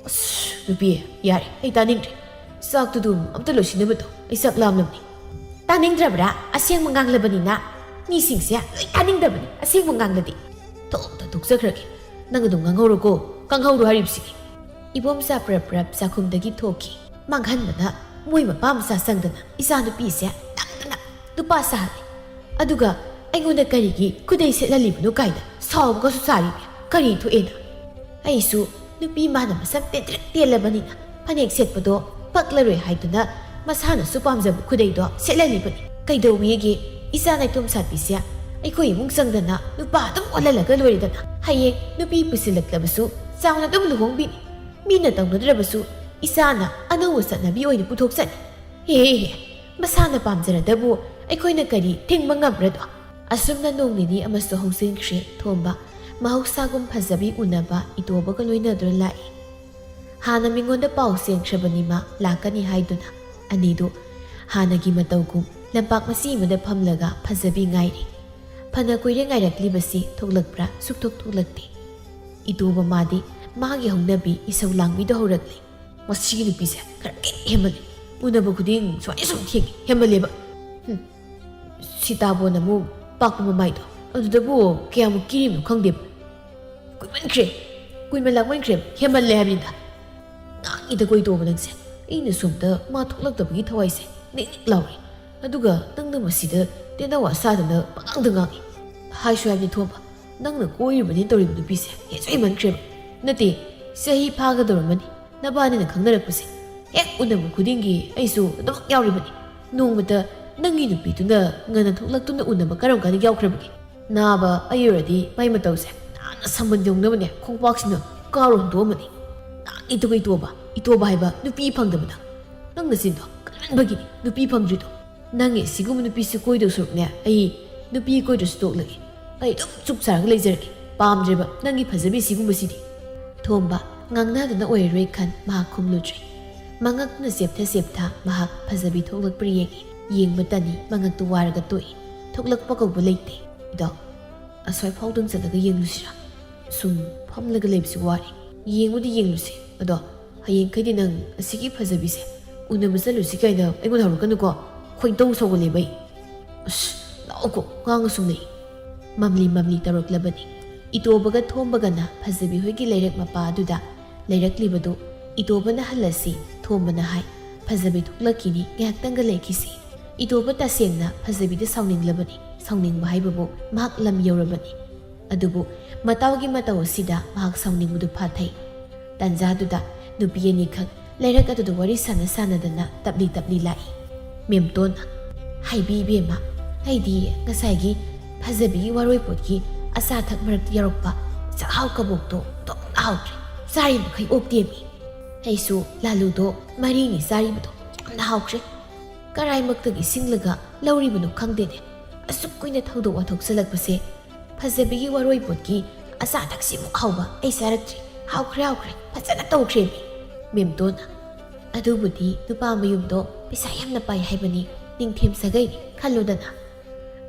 ꯑꯁ, ꯅꯨꯄꯤ, ꯌꯥꯔꯦ, ꯑꯩ ꯇꯥꯅꯤꯡꯗ꯭ꯔꯦ꯫ ꯆꯥꯛꯇꯨꯗꯨꯝ ꯑꯝꯇ ꯂꯣꯏꯁꯤꯟꯅꯕꯗꯣ, ꯑꯩ ꯆꯥꯛ ꯂꯥꯝꯂꯝꯅꯤ꯫ ꯇꯥꯅꯤꯡꯗ꯭ꯔꯕ꯭ꯔꯥ? ꯑꯁꯦꯡꯕ ꯉꯥꯡꯂꯕꯅꯤꯅ꯫ ꯃꯤꯁꯤꯡꯁꯦ ꯂꯣꯏ ꯇꯥꯅꯤꯡꯗꯕꯅꯤ ꯑꯁꯦꯡꯕ ꯉꯥꯡꯂꯗꯤ꯫ ꯊꯣꯛꯇ ꯊꯣꯛꯆꯈ꯭ꯔꯒꯦ꯫ ꯅꯪ ꯑꯗꯨꯝ ꯉꯥꯡꯍꯧꯔꯣꯀꯣ, ꯀꯥꯡꯍꯧꯔꯣ ꯍꯥꯏꯔꯤꯕꯁꯤꯗꯤ꯫ ꯏꯕꯣꯝꯆꯥ ꯄ꯭ꯔꯞ ꯄ꯭ꯔꯞ ꯆꯥꯛꯈꯨꯝꯗꯒꯤ ꯊꯣꯛꯈꯤ꯫ ꯃꯥꯡꯍꯟꯕꯅ ꯃꯣꯏ ꯃꯄꯥ ꯃꯆꯥ ꯆꯪꯗꯅ ꯏꯆꯥꯅꯨꯄꯤꯁꯦ ꯅꯝꯗꯅ ꯅꯨꯄꯥ ꯁꯥꯍꯜꯂꯤ꯫ ꯑꯗꯨꯒ ꯑꯩꯉꯣꯟꯗ ꯀꯔꯤꯒꯤ ꯈꯨꯗꯩ ꯁꯦꯠꯍꯜꯂꯤꯕꯅꯣ ꯀꯥꯏꯅ ꯁꯥꯎꯕꯒꯁꯨ ꯁꯥꯔꯤꯕ꯫ ꯀꯔꯤ ꯊꯣꯛꯑꯦꯅ? ꯑꯩꯁꯨ ꯅꯨꯄꯤ ꯃꯥꯅ ꯃꯁꯝ ꯇꯦꯟꯇ꯭ꯔꯤꯛ ꯇꯦꯜꯂꯕꯅꯤꯅ ꯐꯅꯦꯛ ꯁꯦꯠꯄꯗꯣ ꯄꯛꯂꯔꯣꯏ ꯍꯥꯏꯗꯨꯅ ꯃꯁꯥꯅꯁꯨ ꯄꯥꯝꯖꯕ ꯈꯨꯗꯩꯗꯣ ꯁꯦꯠꯍꯜꯂꯤꯕꯅꯤ꯫ ꯀꯩꯗꯧꯋꯦꯒꯦ? ꯏꯆꯥ ꯅꯥꯏꯇꯣꯝ ꯁꯥꯠꯄꯤꯁꯦ ꯑꯩꯈꯣꯏ ꯏꯃꯨꯡ ꯆꯪꯗꯅ ꯅꯨꯄꯥ ꯑꯗꯨꯝ ꯑꯣꯜꯍꯜꯂꯒ ꯂꯣꯏꯔꯦꯗꯅ꯫ ꯍꯌꯦꯡ ꯅꯨꯄꯤ ꯄꯨꯁꯤꯜꯂꯛꯂꯕꯁꯨ ꯆꯥꯎꯅ ꯑꯗꯨꯝ ꯂꯨꯍꯣꯡꯕꯤꯅꯤ꯫ ꯃꯤꯅ ꯇꯧꯅꯗ꯭ꯔꯕꯁꯨ ꯏꯆꯥꯅ ꯑꯅꯧꯕ ꯆꯠꯅꯕꯤ ꯑꯣꯏꯅ ꯄꯨꯊꯣꯛꯆꯅꯤ꯫ ꯍꯦ ꯍꯦ ꯍꯦ, ꯃꯁꯥꯅ ꯄꯥꯝꯖꯔꯗꯕꯨ ꯑꯩꯈꯣꯏꯅ ꯀꯔꯤ ꯊꯤꯡꯕ ꯉꯝꯕ꯭ꯔꯗꯣ? ꯑꯁꯨꯝꯅ ꯅꯣꯡ ꯅꯤꯅꯤ ꯑꯃꯁꯨ ꯍꯧꯖꯤꯟꯈ꯭ꯔꯦ꯫ ꯊꯣꯝꯕ ꯃꯍꯧꯁꯥꯒꯨꯝ ꯐꯖꯕꯤ ꯎꯅꯕ ꯏꯇꯣꯕꯒ ꯂꯣꯏꯅꯗꯨꯅ ꯂꯥꯛꯏ꯫ ꯍꯥꯟꯅ ꯃꯤꯉꯣꯟꯗ ꯄꯥꯎ ꯆꯦꯟꯈ꯭ꯔꯕꯅꯤ ꯃꯥ ꯂꯥꯛꯀꯅꯤ ꯍꯥꯏꯗꯨꯅ꯫ ꯑꯅꯤꯗꯨ ꯍꯥꯟꯅꯒꯤ ꯃꯇꯧꯒꯨꯝ ꯂꯝꯄꯥꯛ ꯃꯆꯤ ꯑꯃꯗ ꯐꯝꯂꯒ ꯐꯖꯕꯤ ꯉꯥꯏꯔꯤ꯫ ꯐꯅ ꯀꯨꯏꯔꯦ ꯉꯥꯏꯔꯛꯂꯤꯕꯁꯤ ꯊꯣꯛꯂꯛꯄ꯭ꯔꯥ? ꯁꯨꯛꯊꯣꯛ ꯊꯣꯛꯂꯛꯇꯦ꯫ ꯏꯇꯣꯕ ꯃꯥꯗꯤ ꯃꯥꯒꯤ ꯍꯧꯅꯕꯤ ꯏꯁꯧ ꯂꯥꯡꯕꯤꯗ ꯍꯧꯔꯛꯂꯦ꯫ ꯃꯁꯤꯒꯤ ꯅꯨꯄꯤꯁꯦ ꯈꯔ ꯀꯤꯛ ꯍꯦꯟꯃꯜꯂꯦ꯫ ꯎꯅꯕ ꯈꯨꯗꯤꯡ ꯁꯨꯃꯥꯏꯅ ꯁꯨꯝ ꯊꯦꯡꯉꯦ꯫ ꯍꯦꯟꯃꯜꯂꯦꯕ꯫ ꯍꯨꯝ꯫ ꯁꯤꯇꯥꯕꯣꯟ ꯑꯃꯨꯛ ꯄꯥꯛꯄ ꯃꯃꯥꯏꯗꯣ꯫ ꯑꯗꯨꯗꯕꯨ ꯀꯌꯥꯃꯨꯛ ꯀꯤꯔꯤꯕꯅꯣ ꯈꯪꯗꯦꯕ꯫ ꯀꯨꯏꯃꯟꯈ꯭ꯔꯦ꯫ ꯀꯨꯏꯃꯟ ꯂꯥꯛꯃꯟꯈ꯭ꯔꯦ꯫ ꯍꯦꯟꯃꯜꯂꯦ ꯍꯥꯏꯕꯅꯤꯗ꯫ ꯉꯥꯡꯉꯤꯗ ꯀꯣꯏ ꯇꯣꯕ ꯅꯪꯁꯦ꯫ ꯑꯩꯅ ꯁꯣꯝꯗ ꯃꯥ ꯊꯣꯛꯂꯛꯇꯕꯒꯤ ꯊꯋꯥꯏꯁꯦ ꯅꯤꯛ ꯅꯤꯛ ꯂꯥꯎꯔꯤ꯫ ꯑꯗꯨꯒ ꯅꯪꯅ ꯃꯁꯤꯗ ꯇꯦꯟꯅꯋꯥ ꯁꯥꯗꯅ ꯄꯉꯥꯡꯗ ꯉꯥꯡꯉꯤ꯫ ꯍꯥꯏꯁꯨ ꯍꯥꯏꯕꯅꯤ ꯊꯣꯝꯕ꯫ ꯅꯪꯅ ꯀꯣꯏꯔꯤꯕꯅꯤ ꯇꯧꯔꯤꯕ ꯅꯨꯄꯤꯁꯦ ꯍꯦꯟꯁꯨ ꯍꯦꯟꯃꯟꯈ꯭ꯔꯦꯕ꯫ ꯅꯠꯇꯦ, ꯆꯍꯤ ꯐꯥꯒꯗꯧꯔꯝꯃꯅꯤ ꯅꯕꯥꯅꯤꯅ ꯈꯪꯅꯔꯛꯄꯁꯦ꯫ ꯍꯦꯛ ꯎꯅꯕ ꯈꯨꯗꯤꯡꯒꯤ ꯑꯩꯁꯨ ꯑꯗꯨꯃꯛ ꯌꯥꯎꯔꯤꯕꯅꯤ꯫ ꯅꯣꯡꯃꯇ ꯅꯪꯒꯤ ꯅꯨꯄꯤꯗꯨꯅ ꯉꯟꯅ ꯊꯣꯛꯂꯛꯇꯨꯅ ꯎꯅꯕ ꯀꯔꯝ ꯀꯥꯟꯗ ꯌꯥꯎꯈ꯭ꯔꯕꯒꯦ? ꯅꯥꯕ ꯑꯩ ꯑꯣꯏꯔꯗꯤ ꯃꯥꯏ ꯃꯇꯧꯁꯦ ꯅꯥꯟꯅ ꯁꯝꯕꯟ ꯌꯧꯅꯕꯅꯦ ꯈꯣꯡꯄꯥꯛꯁꯤꯅ ꯀꯥꯔꯣ ꯍꯨꯟꯗꯣꯛꯑꯝꯃꯅꯤ꯫ ꯅꯥꯟꯅ ꯏꯇꯨꯒ ꯏꯇꯣꯕ, ꯏꯇꯣꯕ ꯍꯥꯏꯕ ꯅꯨꯄꯤ ꯐꯪꯗꯕꯗ꯫ ꯅꯪ ꯅꯆꯤꯟꯗꯣ ꯀꯟꯃꯟꯕꯒꯤꯅꯤ ꯅꯨꯄꯤ ꯐꯪꯗ꯭ꯔꯤꯗꯣ꯫ ꯅꯪꯒꯤ ꯁꯤꯒꯨꯝꯕ ꯅꯨꯄꯤꯁꯨ ꯀꯣꯏꯗꯧ ꯁꯔꯨꯛꯅꯦ ꯑꯩ ꯅꯨꯄꯤ ꯀꯣꯏꯗ꯭ꯔꯁꯨ ꯇꯣꯛꯂꯒꯦ꯫ ꯑꯩ ꯑꯗꯨꯝ ꯆꯨꯞ ꯁꯥꯔꯒ ꯂꯩꯖꯔꯒꯦ꯫ ꯄꯥꯝꯗ꯭ꯔꯦꯕ ꯅꯪꯒꯤ ꯐꯖꯕꯤ ꯁꯤꯒꯨꯝꯕꯁꯤꯗꯤ꯫ ꯊꯣꯝꯕ ꯉꯥꯡꯅꯗꯨꯅ ꯑꯣꯏꯔꯔꯣꯏ ꯈꯟ ꯃꯍꯥꯛ ꯈꯨꯝꯂꯨꯗ꯭ꯔꯦ꯫ ꯃꯉꯛꯅ ꯆꯦꯞꯊ ꯆꯦꯞꯊ ꯃꯍꯥꯛ ꯐꯖꯕꯤ ꯊꯣꯛꯂꯛꯄ꯭ꯔꯥ ꯌꯦꯡꯉꯤ꯫ ꯌꯦꯡꯕꯇꯅꯤ ꯃꯉꯛꯇꯨ ꯋꯥꯔꯒ ꯇꯣꯛꯏ꯫ ꯊꯣꯛꯂꯛꯄ ꯀꯧꯕ ꯂꯩꯇꯦ꯫ "ꯏꯗꯣ, ꯑꯁ꯭ꯋꯥꯏ ꯐꯥꯎꯗꯪ ꯆꯠꯂꯒ ꯌꯦꯡꯂꯨꯁꯤꯔꯥ? ꯁꯨꯝ ꯐꯝꯂꯒ ꯂꯩꯕꯁꯤ ꯋꯥꯔꯦ꯫ ꯌꯦꯡꯕꯨꯗꯤ ꯌꯦꯡꯂꯨꯁꯦ, ꯑꯗꯣ ꯍꯌꯦꯡꯈꯩꯗꯤ ꯅꯪ ꯑꯁꯤꯒꯤ ꯐꯖꯕꯤꯁꯦ ꯎꯅꯕ ꯆꯠꯂꯨꯁꯤ ꯀꯥꯏꯅ ꯑꯩꯉꯣꯟꯗ ꯍꯧꯔꯛꯀꯅꯨꯀꯣ꯫ ꯈꯣꯏꯗꯧ ꯁꯧꯒꯠꯂꯦꯕ ꯑꯩ꯫ ꯑꯁ, ꯂꯥꯛꯑꯣꯀꯣ, ꯉꯥꯡꯉ ꯁꯨꯝ ꯂꯩ꯫" ꯃꯝꯂꯤ ꯃꯝꯂꯤ ꯇꯧꯔꯛꯂꯕꯅꯤ꯫ ꯏꯇꯣꯕꯒ ꯊꯣꯝꯕꯒꯅ ꯐꯖꯕꯤ ꯍꯣꯏꯒꯤ ꯂꯩꯔꯛ ꯃꯄꯥ ꯑꯗꯨꯗ ꯂꯩꯔꯛꯂꯤꯕꯗꯨ ꯏꯇꯣꯕꯅ ꯍꯜꯂꯁꯤ꯫ ꯊꯣꯝꯕꯅ ꯍꯥꯏ, "ꯐꯖꯕꯤ ꯊꯣꯛꯂꯛꯈꯤꯅꯤ, ꯉꯥꯏꯍꯥꯛꯇꯪꯒ ꯂꯩꯈꯤꯁꯤ꯫" ꯏꯇꯣꯕ ꯇꯁꯦꯡꯅ ꯐꯖꯕꯤꯗ ꯁꯥꯎꯅꯤꯡꯂꯕꯅꯤ꯫ ꯁꯥꯎꯅꯤꯡꯕ ꯍꯥꯏꯕꯕꯨ ꯃꯍꯥꯛ ꯂꯝ ꯌꯧꯔꯕꯅꯤ꯫ ꯑꯗꯨꯕꯨ ꯃꯇꯥꯎꯒꯤ ꯃꯇꯧ ꯑꯁꯤꯗ ꯃꯍꯥꯛ ꯁꯥꯎꯅꯤꯡꯕꯗꯨ ꯐꯥꯊꯩ꯫ ꯇꯥꯟꯖꯥꯗꯨꯗ ꯅꯨꯄꯤ ꯑꯅꯤꯈꯛ ꯂꯩꯔꯛ ꯑꯗꯨꯗ ꯋꯥꯔꯤ ꯁꯥꯟꯅ ꯁꯥꯟꯅꯗꯅ ꯇꯞꯂꯤ ꯇꯞꯂꯤ ꯂꯥꯛꯏ꯫ ꯃꯦꯝꯇꯣꯟꯅ, "ꯍꯥꯏꯕꯤ ꯏꯕꯦꯝꯃ, ꯑꯩꯗꯤ ꯉꯁꯥꯏꯒꯤ ꯐꯖꯕꯤꯒꯤ ꯋꯥꯔꯣꯏꯄꯣꯠꯀꯤ ꯑꯆꯥ ꯑꯊꯛ ꯃꯔꯛꯇ ꯌꯥꯎꯔꯛꯄ ꯆꯥꯛꯍꯥꯎ ꯀꯕꯣꯛꯇꯣ ꯑꯣꯟꯊꯣꯛꯅ ꯍꯥꯎꯈ꯭ꯔꯦ꯫ ꯆꯥꯔꯤ ꯃꯈꯩ ꯑꯣꯛꯇꯦꯃꯤ꯫ ꯑꯩꯁꯨ ꯂꯥꯂꯨꯗꯣ ꯃꯔꯤꯅꯤ ꯆꯥꯔꯤꯕꯗꯣ ꯌꯥꯝꯅ ꯍꯥꯎꯈ꯭ꯔꯦ꯫ ꯀꯔꯥꯏꯃꯛꯇꯒꯤ ꯁꯤꯡꯂꯒ ꯂꯧꯔꯤꯕꯅꯣ ꯈꯪꯗꯦꯅꯦ꯫ ꯑꯁꯨꯛ ꯀꯨꯏꯅ ꯊꯧꯗꯣꯛ ꯋꯥꯊꯣꯛ ꯆꯠꯂꯛꯄꯁꯦ ꯐꯖꯕꯤꯒꯤ ꯋꯥꯔꯣꯏꯄꯣꯠꯀꯤ ꯑꯆꯥ ꯑꯊꯛꯁꯤꯃꯨꯛ ꯍꯥꯎꯕ ꯑꯩ ꯆꯥꯔꯛꯇ꯭ꯔꯤ꯫ ꯍꯥꯎꯈ꯭ꯔꯦ, ꯍꯥꯎꯈ꯭ꯔꯦ, ꯐꯖꯅ ꯇꯧꯈ꯭ꯔꯦꯃꯤ꯫" ꯃꯦꯝꯇꯣꯟꯅ, "ꯑꯗꯨꯕꯨꯗꯤ ꯅꯨꯄꯥ ꯃꯌꯨꯝꯗꯣ ꯄꯩꯁꯥ ꯌꯥꯝꯅ ꯄꯥꯏ ꯍꯥꯏꯕꯅꯤ, ꯅꯤꯡꯊꯦꯝ ꯁꯥꯒꯩꯅꯤ ꯈꯜꯂꯨꯗꯅ꯫"